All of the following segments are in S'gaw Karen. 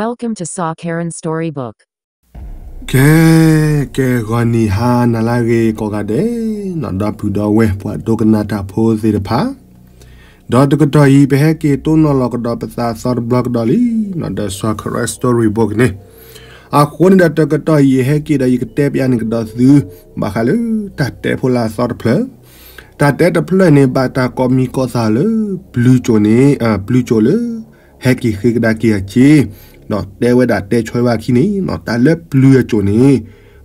Welcome to Saw Karen Storybook. ကဲ, ကဲ ဂီၤနံၤဟါနၤလၢအဂ့ၤကိးဂၤဒဲး, နီၢ်ဒီပုၢ်ဒီဝဲၢ် ပှၤဒိကနၣ်တၢ်ဖိသ့ၣ်တဖၣ်, ဒီးတကတီၢ်အံၤ ပဟဲက့ၤတိၢ်နီၣ်လီၤကဒီးပသးသီတဘျီကဒီးလံ, နီၢ်ဒီး Saw Karen Storybook န့ၣ်, အဃိန့ၣ်ဒီးတကတီၢ်အံၤ ယဟဲက့ၤဒီးယကတဲပျးန့ၢ်ကဒီးသု ဘၣ်ဃးလၢတၢ်တဲဖိလၢအသီတဖျၢၣ်, တၢ်တဲတဖျၢၣ်န့ၣ် ဘၣ်တၢ်ကိးမံၤကိးသၣ်လၢ ပျုၤကၠိန့ၣ်, ပျုၤကၠိလၢ ဟဲက့ၤဃ့ကဒါက့ၤအစ့, ဒီးတဲဝဲဒၣ်တဲဆွဲဝဲအခံန့ၣ်, တၢ်လၢပျုၤအကၠိန့ၣ်,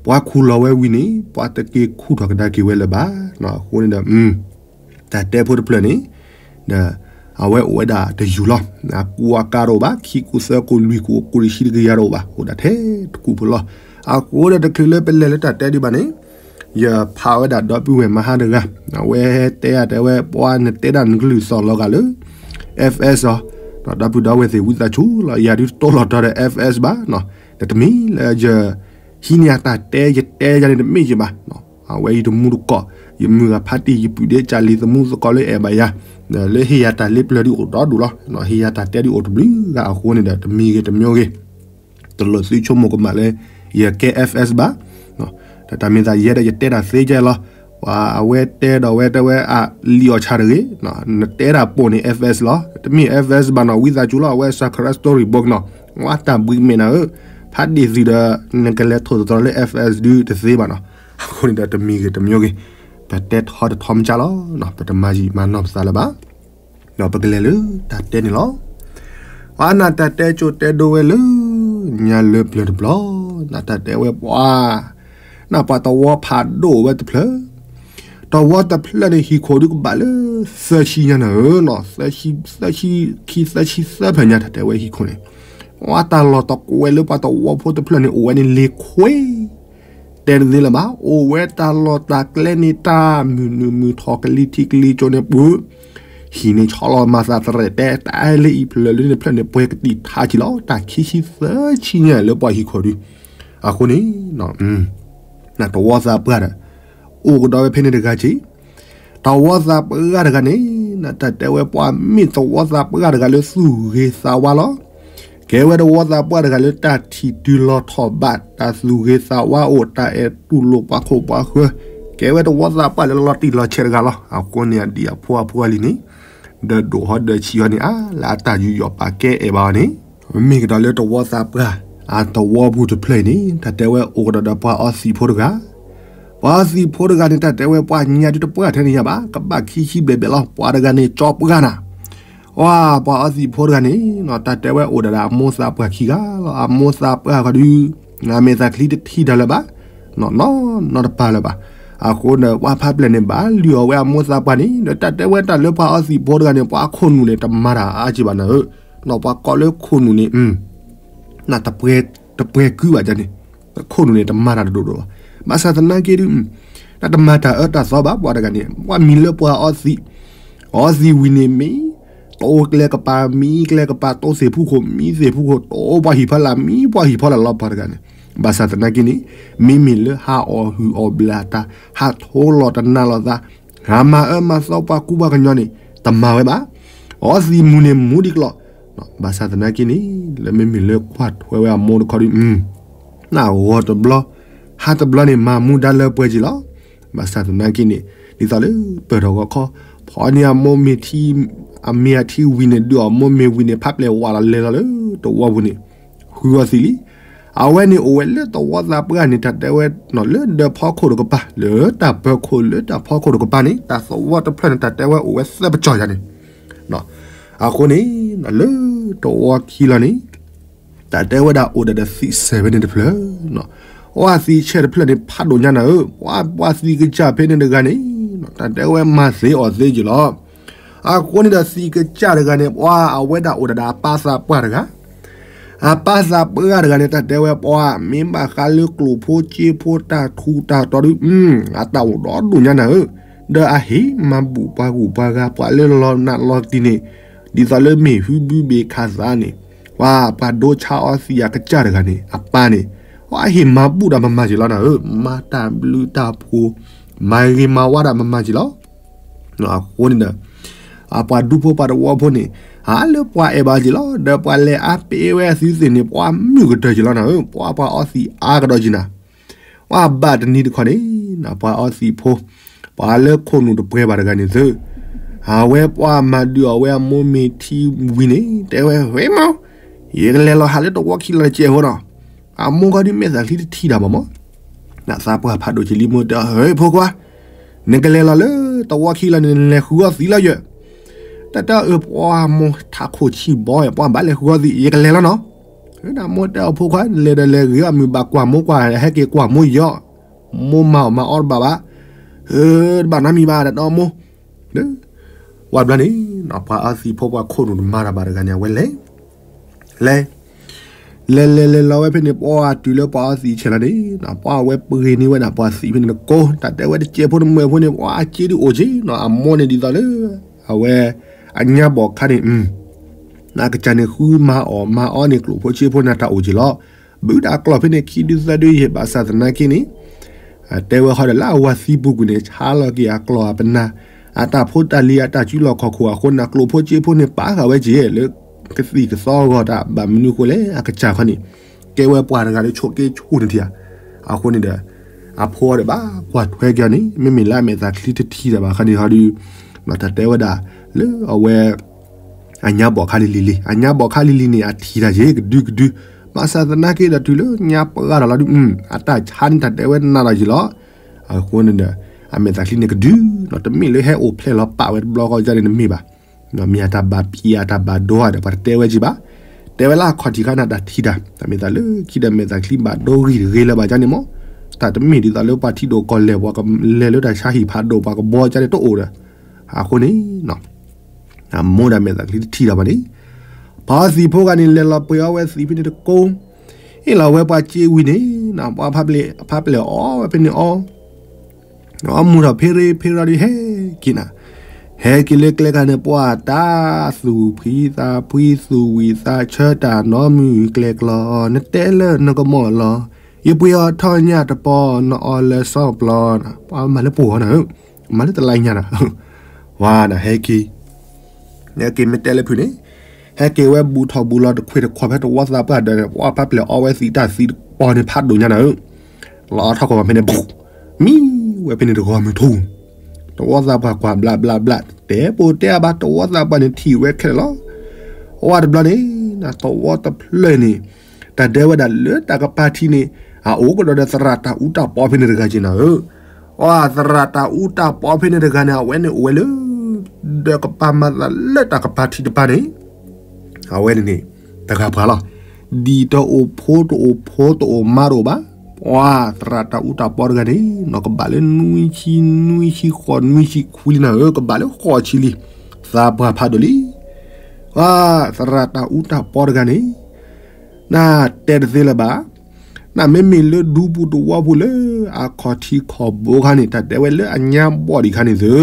ပှၤခူၣ်လီၤဝဲဝံၤန့ၣ် ပှၤတက့ၤခူၣ်ထီၣ်ကဒါက့ၤဝဲလၢၤဘၣ်. အဃိန့ၣ်ဒီး တၢ်တဲဖိတဖျၢၣ်န့ၣ်, ဒီးအဝဲအိၣ်ဝဲဒၣ်တယုၢ်လီၤ. အကူအကၤတအိၣ်ဘၣ်, ခံကူသၢကူလွံၢ်ကူကူတဆံတကယၤတအိၣ်ဘၣ်, အိၣ်ဒၣ်ထဲတကူဖိလီၤ. အဃိဒီးတချုးလၢပလဲၤလၢတၢ်တဲဒံးဘၣ်န့ၣ်, ယဖးဝဲဒၣ်ဒီပုၢ်ဝဲၢ်မဟါတဂၤ, အဝဲတဲယၤတဲဝဲ ပှၤနတဲဒၣ်နကလုၢ်သီၣ်လီၤဂာ်လၢ F S အီၤ, ဒီပုၢ်ဒီဝဲၢ်သ့ၣ်ဝံသးစူၤလီၤ, ယၤဒုးတတိၢ်လီၤတီၤဒီး F S ဘၣ်, ဒီးတမ့ၢ်လၢယ ဟံးန့ၢ်အတၢ်တဲ ယတဲယၤန့ၣ်တမ့ၢ်ယဘၣ်, အဝဲယတမူတကိး, ယမုၢ်ဂၤဖးတံၢ် ယပုၢ်ဒ့ကၢ်လံၤသမူသကိးလၢအဲၣ်ဘၣ်ယၤ, လၢဟ့ၣ်ယၤတၢ်လ့ပျၢၤဒုးအိၣ်ဒီဒူၣ်လီၤ, ဟ့ၣ်ယၤတၢ်တဲဒုးအိၣ်တဘျုးဂၤအဃိန့ၣ်ဒီး တမံၤဂ့ၤတမံၤဂ့ၤ တလိၣ်သုဆိကမိၣ်ကမၣ်လၢ ယကဲ F S ဘၣ်, ဒီးတၢ်မ့ၢ်သးယဲဒီးယတဲတၢ်သ့ကဲလီၤ, ပှၤအဝဲတဲဒီးဝဲတဲဝဲအလံာ်အီၣ်ဆၣ်တဂ့ၤ, နတဲတၢ်ပိာ်န့ၣ် F S လီၤ, တမ့ၢ် F S ဘၣ်နီၤ, ဝံသးစူၤလီၤ, အဝဲ Saw Karen Storybook နီၤ, ဝါတၢ်ဘှံးမဲာ်နၤဧၢ, ဖးဒ့ၣ်သုးဒီး နကလဲၤထိၣ်သတြီၤလၢ F S ဒုးတသ့ဘၣ်နီၤ, အဃိန့ၣ်ဒီးတမံၤဂ့ၤတမံၤဂ့ၤ, ပတဲထီတထီမကၠၢ်လီၤ, ပတမၤယံာ်မၤနီၢ်ပသးလၢၤဘၣ်, ဒီးပကလဲၤလၢတၢ်တဲန့ၣ်လီၤ. ပှၤနၢ်တၢ်တဲကၠိတဲဒိဝဲလၢ ညါလၢပျၢၤတဘျီ, နၢ်တၢ်တဲဝဲပှၤ, နၢ်ပှၤတဝီဖးဒိၣ်ဝဲတဖျၢၣ်, တဝီတဖျၢၣ်န့ၣ် ဟံၣ်ခိၣ်ဒုးကဘၣ်လၢ သၢဆံညါနၤဧၢနီၤ, သၢဆံ, သၢဆံခံ သၢဆံသၢဖျၢၣ်ညါ တၢ်တဲဝဲဟံၣ်ခိၣ်န့ၣ်, ပှၤတၢ်လီၢ်တကွဲးလၢပှၤတဝီဖိတဖျၢၣ်န့ၣ် အိၣ်ဝဲန့ၣ်လ့ၤခွ့ တဲတသ့လၢၤဘၣ်, အိၣ်ဝဲတၢ်လီၢ်တၢ်ကျဲန့ၣ် တၢ်မုၢ်နုာ်မုၢ်ထီၣ် ကလံၤထံးကလံၤကၠိန့ၣ်ပူၤ, ဟံၣ်န့ၣ်ဆီလီၤမၤသးတရဲၣ်တဲ တၢ်လၢအံၤဖျၢၣ်လၢန့ၣ်ဖျၢၣ်န့ၣ် ပှဲၤကတံာ်ထါကံလီၤ, တၢ်ခံဆံသၢဆံညါလၢပှၤဟံၣ်ခိၣ်ဒုး, အဃိန့ၣ် နတဝီသးပှၢ်ဒီး အိၣ်ကဒီးဝဲဖဲန့ၣ်တဂၤက့ၤ, တဝီသးပှၢ်တဂၤန့ၣ် နတၢ်တဲဝဲပှၤမ့ၢ်တဝီသးပှၢ်တဂၤလၢသူၣ်ဂ့ၤသးဝါလီၤ. ကဲဝဲတဝီသးပှၢ်တဂၤလၢတၢ်ထံၣ်တုၤလီၤထီၣ်ဘး တၢ်သူၣ်ဂ့ၤသးဝါအိၣ် တၢ်အဲၣ်တူၢ်လိာ်ပှၤခိၣ်ပှၤဃၢၤ, ကဲဝဲတဝီသးပှၢ်လၢလီၤတံၢ်လီၤဆဲးတဂၤလီၤ. အဃိန့ၣ်အဒံၣ်အဖိအဖိအလံၤန့ၣ် ဒီးဒိၣ်ဟီဒီးဆံးဟီန့ၣ် အါလၢအတၢ်ယူးယီၣ်ပာ်ကဲအဲၣ်ဘၣ်အီၤန့ၣ်, မ့ၢ်ကဒီးလၢတဝီသးပှၢ် အတဝီပူၤတဖျၢၣ်အံၤန့ၣ် တၢ်တဲဝဲအိၣ်ကဒီးဒီးပှၤအီသံးဖိတဂၤ, ပှၤအီသံးဖိတဂၤန့ၣ် တၢ်တဲဝဲပှၤညါဒုးတပှၢ်ထဲန့ၣ်ညါဘၣ်, ကဘၣ်ခံဆံဘျဲၣ်ဘျဲၣ်လီၤ, ပှၤတဂၤန့ၣ် ကၠီပှၢ်နၤ ဝါ, ပှၤအီသံးဖိတဂၤန့ၣ် တၢ်တဲဝဲအိၣ်ဒၣ်ဒီးအမိၢ်သးပှၢ်ခံဂၤလီၤ. အမိၢ်သးပှၢ်ခီဒုး အမဲာ်သးချံတထံၣ်တၢ်လၢၤဘၣ်, နီၢ်နီၢ်နီတပၤလၢၤဘၣ်. အဃိန့ၣ် ပှၤဖးပျဲၢ်န့ၣ် ဘၣ်လုၢ်အီၣ်ဝဲအမိၢ်သးပှၢ်န့ၣ် ဒီးတၢ်တဲဝဲတၢ်လၢပှၤအီသံးဖိတဂၤန့ၣ် ပှၤအခိၣ်နူာ်န့ၣ် တမၤတၢ်အါက့ဘၣ်နၤဧၢ, နီၢ်ပှၤကိးလၢခိၣ်နူာ်န့ၣ် တပှဲၤကုဘၣ်န့ၣ်, ခိၣ်နူာ်န့ၣ် တမၤတၢ်တဒိၣ်ဒိၣ်ဘၣ်. ဘၣ်ဆၣ်သနာ်က့ဒုး တၢ်တမၤတၢ်အၢတၢ်သီဘၣ် ပှၤတဂၤန့ၣ်, ပှၤမံၤလၢပှၤအီသံး, အီသံးဝံၤန့ၣ်မံ, တိၢ်ကျဲကပၤမံကျဲကပၤ တိၢ်သ့ၣ်ဖူခိၣ်မံသ့ၣ်ဖူခိၣ် တိၢ်ပှၤဟံၣ်ဖီလာ်မံပှၤဟံၣ်ဖီလာ်လီၤ ပှၤတဂၤန့ၣ်. ဘၣ်ဆၣ်သနာ်က့န့ၣ် မ့မ့ၢ်လၢဟးအီၣ်ဟုၣ်အီၣ်ဘျၣ်တၢ်, ဟးထိလီၤတနၤလိာ်သး, ဟးမၤအၢမၤသီပှၤကူပှၤကညီန့ၣ် တမၤဝဲဘၣ်. အီသံးမူၤန့ၣ်မူၤဒံးကလီၤ. ဘၣ်ဆၣ်သနာ်က့န့ၣ် လၢမ့မ့ၢ်လၢကွၢ်ထွဲဝဲအမိၢ်တခီဒုး နဂီၢ်တဘျီ ဟါတဘျီန့ၣ် မၤမူဒါလၢပှဲၤက့ၤလီၤ. ဘၣ်ဆၣ်သနာ်က့န့ၣ် ဒ်သိးလၢပၢၢ်ထီၣ်ဂီၤခီ ဖီန့ၢ်အမိၢ်မ့ၢ်ထံ, အမ့ၢ်အထံဝံၤန့ၣ် ဒုးအီၣ်မိၢ်မ့ၢ်ဝံၤန့ၣ် ဖးပျဲၢ်ဝးလီၤလဲၤလီၤလၢတဝီပူၤန့ၣ် ဃုအီသံးလံ. အဝဲန့ၣ်အိၣ်ဝဲလၢတဝီသးပှၢ်န့ၣ် တၢ်တဲဝဲ လၢဒၢးဖီခိၣ်တကပၤ လၢတၢ်ပၢၤခိၣ်လၢတၢ်ဖီခိၣ်တကပၤန့ၣ် တၢ်သဝီတဖျၢၣ်န့ၣ် တၢ်တဲဝဲအိၣ်ဝဲသၢပကၠီၢ်ယၤန့ၣ်. အဃိန့ၣ် လၢတဝီခံလီၤန့ၣ် တၢ်တဲဝဲဒၣ်အိၣ်ဒီးသံးစဲးဝဲန့ၣ်တဖျၢၣ်, အဝဲသံးဆဲးတဖျၢၣ်န့ၣ်ဖးဒိၣ်ညါနၤဧၢ, ပှၤပှၤသံးကစၢ်ဖဲန့ၣ်တဂၤန့ၣ် တၢ်တဲဝဲမၤသ့အီၣ်သ့က့ၤလီၤ. အဃိန့ၣ်ဒီးသံးကစၢ်တဂၤန့ၣ် ပှၤအဝဲဒၣ်အိၣ်ဒီးဒီးအပၢ်သးပှၢ်တဂၤ အပၢ်သးပှၢ်တဂၤန့ၣ် တၢ်တဲဝဲပှၤ မ့ၢ်ဘၣ်ဃးလၢကျိၣ်ဖိစ့ဖိတၢ်ထူးတၢ်တီၤဒုး အတၢ်အိၣ်ဒီဒိၣ်ညါနၤဧၢ, ဒီးအဟ့ၣ်မၤဘူၣ်ပှၤဂုၤပှၤဂၤ ပှၤလၢလီၤနးလီၤတံၢ်န့ၣ် ဒ်သိးလၢမ့ၢ်ဟုဘုဘ့ၣ်ခးသးန့ၣ် ပှၤပှၤဒိဆါအီသံးအကစၢ်တဂၤန့ၣ် အပၢ်န့ၣ် ပှၤအဟ့ၣ်မၤဘူၣ်ဒီးမၤမၤက့ၤလီၤနၤဧၢ, မၤတၢ်ဘျုးတၢ်ဖှိၣ် မၤဂ့ၤမၤဝါဒီးမၤမၤက့ၤလီၤ. အဃိန့ၣ်ဒီး အပှၤဒူဖိပှၤသဝီဖိန့ၣ် ဟးလၢပှၤအဲၣ်ဘၣ်က့ၤလီၤ. ဒီးပှၤလဲၤအါပ့ၤဝဲအသုသ့ၣ်န့ၣ် ပှၤမုာ်ကတၢၢ်က့ၤလီၤနၤဧၢ, ပှၤပှၤအီသံးအါကဒီးက့ၤနၤ. ပှၤဘၣ်တနံၤတခီန့ၣ် ပှၤအီသံးဖိ ပှၤလၢခိၣ်နူာ်တပှဲၤဘၣ်တဂၤန့ၣ်သု, အဝဲပှၤမၤဒုးအီၤဝဲအမိၢ်မ့ၢ်ထံဝံၤန့ၣ် တဲဝဲ ဝဲမး ယကလဲၤလီၤဟးလၢတဝီခံလီၤတကဲးဖိနီၤ. အမိၢ်ခီဒုးမဲာ်သးချံတထံၣ်တၢ်ဘၣ်မး, နသးပှၢ်ဖးဒိၣ်က့ၤလံ မိၢ်တဲအီၤ ဟဲဖိခွါ, နကလဲၤလီၤလၢတဝီခံလီၤန့ၣ် နလဲၤဃုအီသံးလီၤယဲၢ်, တၢ်တဲအီၤ အၢ ပှၤမိၢ်ထးခိၣ်ဆံးဘီ ပှၤဘၣ်လဲၤဃုအီသံး ယကလဲၤလီၤနီၤ. မိၢ်တဲအီၤ ဖိခွါ နလဲၤဒီးလဲၤဂ့ၤအီၣ်မုာ်ဘၣ်ကွၢ်မိၢ်ကွၢ် ဟဲက့ၤကွၢ်မိၢ်ယီၤ, မိၢ်မၤအီၣ်မၤအီတဘၣ်ဘၣ်, တဘၣ်နီတမံၤဘၣ် တၢ်တဲအီၤမိၢ်. ဝဲဘျီန့ၣ် ပှၤအီသံးဖိပှၤခိၣ်နူာ်တမၤတၢ်ဘၣ်တဂၤန့ၣ် အဝဲလဲၤ လဲၤ လဲၤလဲၤလဲၤလီၤဝဲဖဲန့ၣ် ပှၤတုၤလၢပှၤအီသံးဆဲးလီၤန့ၣ် ပှၤဝဲပှ့ၤန့ၢ်ဝဲဒၣ်ပှၤသံးဖဲန့ၣ်တကိး တၢ်တဲဝဲတကဲးဖိတမှဲးဖိန့ၣ် ပှၤအစ့ဒုးအိၣ်က့ၤနီၤ အမိၢ်န့ၣ်ဒ်သိးလၢ အဝဲ အညါဘီၣ်ခါန့ၣ် နကစၢ်န့ၣ်ဃုမၤအီၣ်မၤအီန့ၣ် ကျိာ်ဖိစ့ဖိန့ၣ်တၢ်အိၣ်က့ၤလီၤ. ဘုးတၢ်ကျီၢ်ဖဲန့ၣ် ခံဒုသၢဒုယဲၢ် ဘၣ်ဆၣ်သနာ်က့န့ၣ် တဲဝဲဃီဒီးလၢအဝၤသံပူၤကွံာ်န့ၣ် ဆါလီၤက့ၤအကျီၢ်အပနၢ် အတၢ်ဖိတၢ်လံၤအတၢ်စုလီၢ်ခီၣ်ခိၣ်အဃိန့ၣ် ကျိာ်ဖိစ့ဖိန့ၣ် ပာ်ဃာ်ဝဲက့ၤလၢ ကသံၣ်ကသီအဂီၢ်တၢ်ဘၣ်မနုၤအဃိလဲၣ် အကစၢ်ခီန့ၣ် ကဲဝဲပှၤတဂၤလၢဆိးက့ဆိးန့ၣ်ထံဧါ. အဃိန့ၣ်ဒီး အဖိအီၤဒီးဘၣ်ကွၢ်ထွဲက့ၤအီၤန့ၣ် မ့မ့ၢ်လၢအမဲာ်သးချံတထံၣ်တၢ်ဘၣ်ခီန့ၣ်ဟီဒီး တၢ်တဲဝဲဒၣ် လၢအဝဲ အညါဘီၣ်ခါလံၤလံၤလံၤ အညါဘီၣ်ခါလံၤလံၤန့ၣ် အထံၣ်တၢ်က့ၤကဒုကဒု, ဘၣ်ဆၣ်သနာ်က့ဒီးတုၤလၢညါပှၢ်ဒီးလီၤဒုး အတၢ်ဆါန့ၣ်တၢ်တဲဝဲနးလီၤက့ၤလီၤ. အဃိန့ၣ်ဒီး အမဲာ်သးချံန့ၣ်ကဒု, တမ့ၢ်လၢဟဲအိၣ်ဖျဲၣ်လီၤပာ်ဝဲတဘျီဃီကန့ၣ်တမ့ၢ်ဘၣ်. မ့ၢ်အတၢ်ဘၣ်ဖံးအတၢ်ဘၣ်ဒိဧါဒီး ပှၤတတဲဝဲက့ၤဘၣ်. တဲဝဲလၢအခီၣ်ထံးခါန့ၣ်တၢ်ထံၣ်တၢ် တၢ်မ့ၢ်သးလၢခံဒီးမဲာ်သးချံဘၣ်ဒိဂံၢ်တဂ့ၤလၢၤဘၣ်ကန့ၣ်မး, တၢ်တမ့ၢ်ဒ်သိးလၢပှၤထံၣ်ဒိၣ်ကီၢ်လဲၢ် ပှၤကလဲၤလၢတၢ်ဆါဟံၣ်ဖးဒိၣ် ပှၤကဘီကန့ၣ်တအိၣ်ဒီး အဃိန့ၣ် အမိၢ်ဒီးမဲာ်သးချံတထံၣ်တၢ်ဘၣ်န့ၣ် ပှၤအီသံးဖိဂၤန့ၣ် လဲၤလီၤပှ့ၤအီဝဲသံးဖဲန့ၣ်တကိး, အ့ၣ်လီၤဝဲပှၤစ့ဝံၤန့ၣ် ပှၤဖးပျဲၢ်အီဝဲဖဲန့ၣ်အီၤ, အီမူၤထီၣ်ဖ့ရ့ဖ့ရ့ဒီးဟဲက့ၤနၤ, ဟဲက့ၤလၢကျဲခါန့ၣ် ပှၤတၢ်သူၣ်ဖှံသးဖှံသူၣ်ဝံၤသးဆၢ တၢ်နီမုၢ်ကျဲကျီ နတဲလၢနကမီၢ်လီၤ, ယပှ့ၤအီၤထီၣ်ညၣ်တပီ နအီလၢစီပျီ, ပှၤမၤလၢပှိၢ်အီၤနၤဧၢ, မၤလၢတလါညါနၤ ဝါနၤဟဲက့ၤ, ဟဲက့ၤမ့ၢ်တဲလၢဖုးန့ၣ်, ဟဲက့ၤဝဲဘူးထီၣ်ဘူးလီၤတခွ့ၣ်တခွီၣ်ဖဲတဝီသးပှၢ်ဒီးန့ၣ် ပှၤဖးပျဲၢ်အီဝဲသံးတၢ်သံးတပီန့ၣ်ဖးဒိၣ်ညါနၤဧၢ, လီၤအီထီၣ်ကီၢ်မးဖဲန့ၣ် မံဝဲဖဲန့ၣ်တဂီၤမုၢ်ထူၣ်, တဝီသးပှၢ်ကွၢ်ဘျးဘျးဘျး တဲပိာ်တဲအဘၣ်တဝီသးပှၢ်န့ၣ်ထံၣ်ဝဲခဲလၢာ်လီၤ, အဝဲတဘျီန့ၣ် တဝီတဖျၢၣ်န့ၣ် တၢ်ဒဲဝဲဒၣ်လၢတၢ်ကပၤထံးန့ၣ် အအိၣ်ကဒီးဒီးသရၣ်တၢ်အူတၢ်ပီဖဲန့ၣ်တဂၤက့ၤနၤဧၢ, အသရၣ်တၢ်အူတၢ်ပီဖဲန့ၣ်တဂၤန့ၣ် အဝဲန့ၣ်အိၣ်ဝဲလၢ ဒီးကပၤမၤသးလၢတၢ်ကပၤထံးတပၤန့ၣ် အဝဲန့ၣ်န့ၣ် တဂၤပှၤလီၤ, ဒ်တအိၣ်ဖိတအိၣ်ဖိတအိၣ်မါတအိၣ်ဘၣ်, ပှၤသရၣ်တၢ်အူတၢ်ပီတဂၤန့ၣ် နီၢ်ကဘၣ်လၢနွံဆံနွံဆံဃိးနွံဆံခွံလံနၤဧၢ, ကဘၣ်လၢဃိးဆံလံ, သးပှၢ်ဖးဒိၣ်လံ, ပှၤသရၣ်တၢ်အူတၢ်ပီတဂၤန့ၣ် နတဲတသ့လၢၤဘၣ်, နမ့မ့ၢ်လၢဒူပူၤတဝီပူၤလၢအခီၣ်ထံးခီၣ်ဘိခါန့ၣ် တၢ်တဲဝဲလၢအညါဘီၣ်ဒံးခါန့ၣ်သု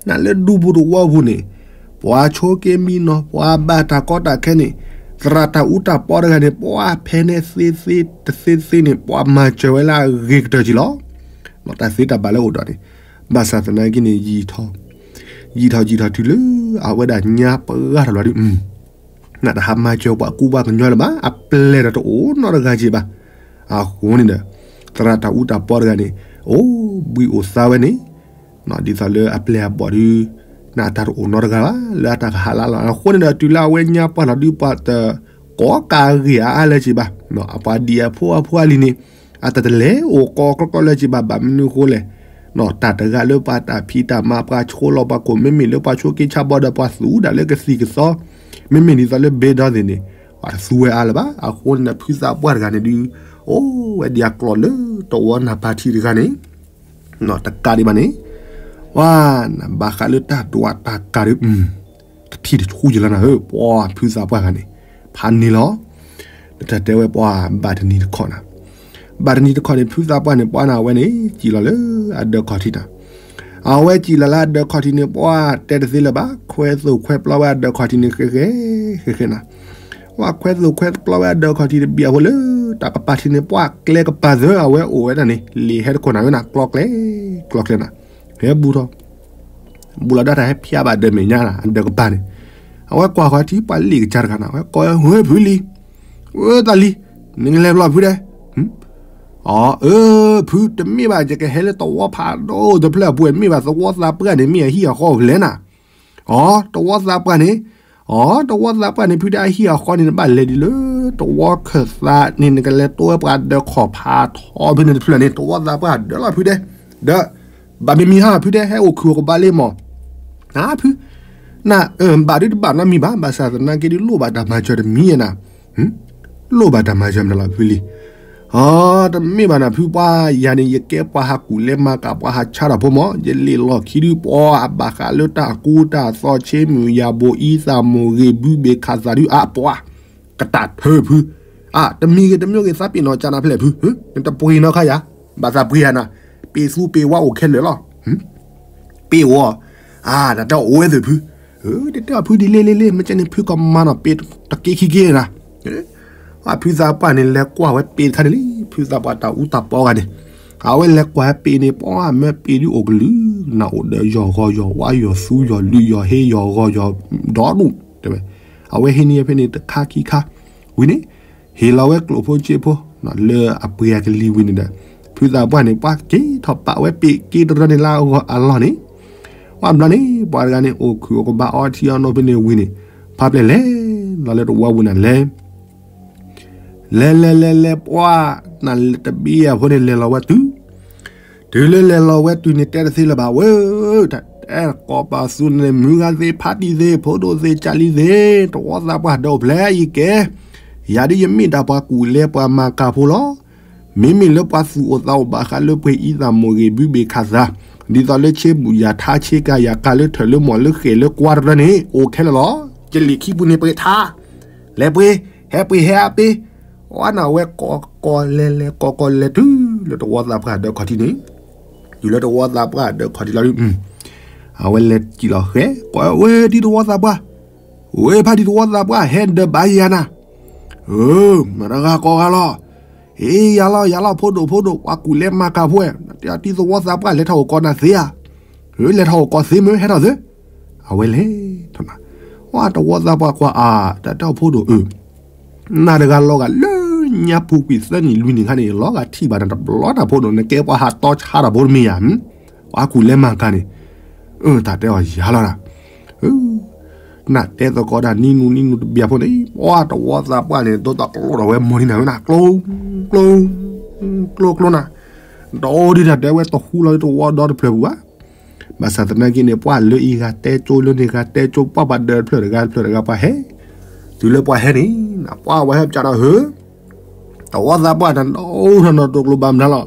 နလၢဒူပူၤတဝီပူၤန့ၣ် ပှၤဆိးက့မံနီၤ ပှၤဘၣ်တၢ်ကီတၢ်ခဲန့ၣ် သရၣ်တၢ်အူတၢ်ပီတဂၤန့ၣ် ပှၤဖဲန့ၣ်သ့သ့တသ့သ့န့ၣ် ပှၤမၤစၢၤဝဲလၢအဂ့ၤကတၢၢ်က့ၤလီၤ. တၢ်သ့တၢ်ဘၣ်လၢအိၣ်ဒီးန့ၣ် ဘၣ်ဆၣ်သနာ်က့န့ၣ် ယံာ်ထီၣ်ယံာ်ထီၣ်တုၤလၢအဝဲဒၣ်ညါပှၢ်ထီၣ်လီၤဒုး နတဟးမၤစၢၤပှၤကူပှၤကညီလၢၤဘၣ်, အပျဲၢ်ဒီးတအိၣ်နီတဂၤက့ၤဘၣ်. အဃိန့ၣ်ဒီး သရၣ်တၢ်အူတၢ်ပီတဂၤန့ၣ် အိၣ်ဘှံးအိၣ်သါဝဲန့ၣ် ဒ်သိးလၢအပျဲၢ်အဘီၣ်ဒုး နတၢ်တအိၣ်နီတဂၤဘၣ် လၢအတၢ်ကဟးလၢလီၤ. အဃိန့ၣ်ဒီး တုၤလၢအဝဲညါပှၢ်လီၤဒုး ပှၤတကိးကးဂ့ၤအါအါလၢၤက့ၤဘၣ်, အပှၤဒံးအဖိအဖိအလံၤန့ၣ် အတၢ်တလဲၤအိၣ်ကီကီကီလၢၤက့ၤဘၣ်, ဘၣ်မနုၤအဃိလဲၣ် တၢ်တဂၤလၢပှၤတၢ်ဖံးတၢ်မၤ ပှၤဆိလီၤပှၤခိၣ် မ့မ့ၢ်လၢပှၤဆိးက့ဆါဘီဒီး ပှၤသူၣ်ဒၣ်လၢကသံၣ်ကသီ မ့မ့ၢ်ဒ်သိးလၢဘ့ဒီသ့ၣ်န့ၣ် ပှၤတသူဝဲအါလၢၤဘၣ်. အဃိန့ၣ်ဒီး ဖုသးပှၢ်တဂၤန့ၣ်ဒုး အိၣ်ဝဲဒံးအကျိာ်လၢတဝီနၢ်ပၤထံးတဂၤန့ၣ် တကးဒံးဘၣ်န့ၣ် ပှၤနဘၣ်ဃးလၢတၢ်ဒွးတၢ်ကးဒီး တထံၣ်တဆူၣ်ယလီၤနၤဧၢ, ပှၤဖုသးပှၢ်တဂၤန့ၣ် ဖးန့ၢ်လီၤ. တၢ်တဲဝဲပှၤဘၣ်တနံၤတခီနၤ, ဘၣ်တနံၤတခီန့ၣ် ဖုသးပှၢ်န့ၣ် ပှၤနၤဝဲန့ၣ် စံၣ်လီၤလၢအဒၢးခီၣ်ထံးနၤ, အဝဲစံၣ်လီၤလၢအဒၢးခီၣ်ထံးန့ၣ် ပှၤတဲတသ့လၢၤဘၣ်, ခွဲးသိၣ်ခွဲးပျီဝဲအဒၢးခီၣ်ထံးန့ၣ် ဃဲဃဲ ဃဲဃဲနၤ ပှၤခွဲးသိၣ်ခွဲးပျီဝဲအဒၢးခီၣ်ထံးတဘ့ၣ်အဃိလၢ တၢ်ကပၤထံးန့ၣ် ပှၤကျဲကပၤသၢအဝဲအိၣ်ဝဲဒၣ်န့ၣ် လံာ်ဟဲတခိၣ်နၤဝဲနၤ ကျီကျဲ ကျီကျဲနၤ, ဟဲဘူးထီၣ် ဘူးလီၤဒၣ်တၢ်ဟဲဖျါဘၣ်ဒီးမဲာ်ညါ အဒၢးကပၤန့ၣ်, အဝဲကွၢ်ဃီၤထံပှၤလံာ်ကစၢ်တဂၤန့ၣ် အဝဲကိးဝဲ ဝ့ၢ်ဖုလံၤ, ဝ့ၢ်သးလံၤ, နကလဲၤဘျီဖုဒဲး, အီ အၢ ဖုတမ့ၢ်ဘၣ် ယကဟဲလၢသဝီဖးဒိၣ်တဖျၢၣ်အပူၤ မ့ၢ်ဘၣ်သဝီသးပှၢ်န့ၣ် မ့ၢ်အဟံၣ်အဃီအိၣ်ဖဲလဲၣ်နၤ, အီ သဝီသးပှၢ်န့ၣ်, အီ သဝီသးပှၢ်န့ၣ် ဖုဒဲးအဟံၣ်အဃီန့ၣ် နဘၣ်လဲၤဒ်လၢ သဝီခၢၣ်သးန့ၣ် နကလဲၤတိဝဲပှၤဒၢးခီၣ်ဖးထီဖဲန့ၣ်တဖျၢၣ်န့ၣ် သဝီသးပှၢ်ဒၢးလီၤဖုဒဲး, ဒီး ဘၣ်မံၤမံၤဟါ ဖုဒဲး ဟဲအိၣ်ခုၣ်အိၣ်ကဘၣ်လံမး, နဖု, န ဘၣ်ဒုတဘၣ်နီတမံၤဘၣ်, ဘၣ်ဆၣ်သနာ်က့ဒုးလိၣ်ဘၣ်တၢ်မၤစၢၤတမံၤနၤ, လိၣ်ဘၣ်တၢ်မၤစၢၤမနုၤလီၤဖုလံၤ, အီ တမ့ၢ်ဘၣ်နၤဖုပှၢ်ယၤန့ၣ် ယကဲပှၤဟးကူၣ်လဲၤမၤကၤ ပှၤဟးဆါတၢ်ဖိမး, ယလံာ်လီၢ်ခံဒုးပှၤအဘၣ်ဃးလၢတၢ်ကူတၢ်သိး ဆ့မုၢ်ယၤဘိအံသၣ်မိၢ်ဂ့ၤ ဘုဘ့ၣ်ခးသးဒုးအပှၤ ကတၢ်ထၢဖု, အ တမံၤဂ့ၤတမံၤဂ့ၤ သးပ့ၤနီၣ်ကနၤဖဲလဲၣ်ဖု, နတပှ့ၤနီၣ်ခါယၤ, ဘၣ်သးပှ့ၤယၤနၤ, ပ့ၤသူပ့ၤဝါအိၣ်ခဲလၢာ်လီၤ, ပ့ၤအီၤ, အ တၢ်တဲအီၤအိၣ်ဝဲသ့ၣ်ဖု, တတဲအီၤဖုဒ်လဲၣ်လဲၣ်လဲၣ် မ့ၢ်ကဲန့ၣ်ဖုကမၤနီၣ်ပ့ၤတက့ခံက့နၤ, အဖုသးပှၢ်န့ၣ် လဲၤကွၢ်ဝဲပ့ၤတခါန့ၣ်လံ, ဖုသးပှၢ်တၢ်အူတၢ်ပီဂၤန့ၣ်, အဝဲလဲၤကွၢ်ဝဲပ့ၤန့ၣ် ပှၤမၢပ့ၤဒုးအိၣ်ကလုာ်, နအိၣ်ဒီးယီၢ်ဂီၤယီၢ်ဝါယီၢ်သူယီၢ်လုၢ်ယီၢ်ဟ့ယီၢ်ဂီၤယီၢ်ဒီဒူၣ်, တဲဝဲ, အဝဲဟ့န့ၢ်ဖဲန့ၣ်တခါခံခါ, ဝံၤန့ၣ် ဟ့ၣ်လီၤဝဲကျိၣ်ဖိစ့ဖိ လၢအပှ့ၤအကလံၤဝံၤန့ၣ်ဒီး ဖုသးပှၢ်န့ၣ် ပှၤက့ၤထီၣ်ပာ်ဝဲပ့ၤက့တရၢန့ၣ်လၢအလီၢ်န့ၣ်, ပှၤဘျီန့ၣ် ပှၤတဂၤန့ၣ် အိၣ်ခုၣ်အိၣ်ကဘၣ်အီထံအီနိဖဲန့ၣ်ဝံၤန့ၣ်, ဖါပျဲၢ်လဲၤလီၤလၢတဝီပူၤနၤလဲၤ လဲၤလဲၤလဲၤလဲၤ ပှၤ နလဲၤတဘ့ၣ်အဖိန့ၣ် လဲၤလီၤဝဲတုၤ, တုၤလၢလဲၤလီၤဝဲတုၤန့ၣ် တဲတသ့လၢၤဘၣ်ဝဲ, တၢ်တဲကိးပသူန့ၣ် မုၢ်ဂၤသ့ၣ် ဖါတံၢ်သ့ၣ် ဖိဒိၣ်သ့ၣ် ကၢ်လံၤသ့ၣ် တဝီသးပှၢ်ဒီးအိၣ်ဖျဲၣ်အံၤကဲ, ယၤဒ်ယမ့ၢ်ဒၣ်ပှၤကူၣ်လဲၤပှၤမၤကၤဖိလီၤ. မ့မ့ၢ်လၢပှၤသူၣ်အိၣ်သးအိၣ်ဘၣ်ဃးလၢပှ့ၤအံသၣ်မိၢ်ဂ့ၤ ဘုဘ့ၣ်ခးသး, ဒ်သိးလၢဆ့မုၢ်ယၤထါဆ့ကၤယၤကၤလၢထၢၣ်လၢမီၢ်လၢဃဲၣ်လၢကွါတရၢန့ၣ် အိၣ်ခဲလၢာ်လီၤ. ယလံာ်ခံပူၤန့ၣ်ပှ့ၤထါ, လဲၤပှ့ၤ, ဟဲပှ့ၤဟဲအပ့ၤ, အီနဝဲကိးကီလဲၤလဲၤကိးကီလဲၤ တုၤလၢတဝီသးပှၢ်ဒၢးခီၣ်ထံးန့ၣ်, တုၤလၢတဝီသးပှၢ်ဒၢးခီၣ်ထံးလီၤဒုး, အဝဲလဲၤစံၣ်လီၤဃဲၤ ကိးဝဲဒ်တဝီသးပှၢ်, ဝဲဖါတံၢ်တဝီသးပှၢ် ဟဲဒၢးဘၣ်ယၤနၤ, မတၤဂၤကိးဂၤလီၤ, အ့ ယၤလီၤယၤလီၤ ဖိဒိၣ်ဖိဒိၣ် ပှၤကူၣ်လဲၤမၤကၤဖိဝဲ, တံၤသဝီသးပှၢ် လဲၤထီၣ်အိၣ်ကိးနၤသ့ဧါ, လဲၤထီၣ်အိၣ်ကိးသ့မ့ၢ်ဟဲထီၣ်သ့, အဝဲလဲၤထီၣ်နၤ, ဝဲတဝီသးပှၢ်ကွၢ်အါ တၢ်တဲအီၤဖိဒိၣ်ဧၢ နၤတဂၤလီၤဂာ်လၢညါပူၤကွံာ်သၢနံၣ်လွံၢ်နံၣ်ခါန့ၣ် လီၤဂာ်ထံၣ်ဘၣ်နၤတဘျီတၢ်ဖိဒိၣ် နကဲပှၤဟးတီဆါတၢ်ဖိတမ့ၢ်ဧါ, ပှၤကူၣ်လဲၤမၤကၤန့ၣ်, အၢ တၢ်တဲအီၤယၤလီၤနၤ, နတဲသကိးတၢ်နံၤနူနံၤနူတဘျီဖိန့ၣ် ပှၤတဝီသးပှၢ်န့ၣ် ဒိတၢ်ကျိထီၣ်ဝဲမီၢ်န့ၣ်နၤဝဲနၤ ကျိ ကျိ ကျိကျိနၤ, ဒီးဒ်တၢ်တဲဝဲတဟူလီၤလၢတဝီဒီတဖျၢၣ်ပူၤဘၣ် ဘၣ်ဆၣ်သနာ်က့န့ၣ် ပှၤလၢအံၤဂၤတဲကၠိ လၢန့ၣ်ဂၤတဲကၠိ ပှၤပှၤဒၢးတဖျၢၣ်တဂၤတဖျၢၣ်တဂၤပှၤဟဲ, တုၤလၢပှၤဟဲန့ၣ် ပှၤဝဲဟဲပစးဒီးဟၢ, တဝီသးပှၢ်တၢ်နီၣ်ထီၣ်နီၣ် တိကျိဘၣ်မနုၤလီၤ,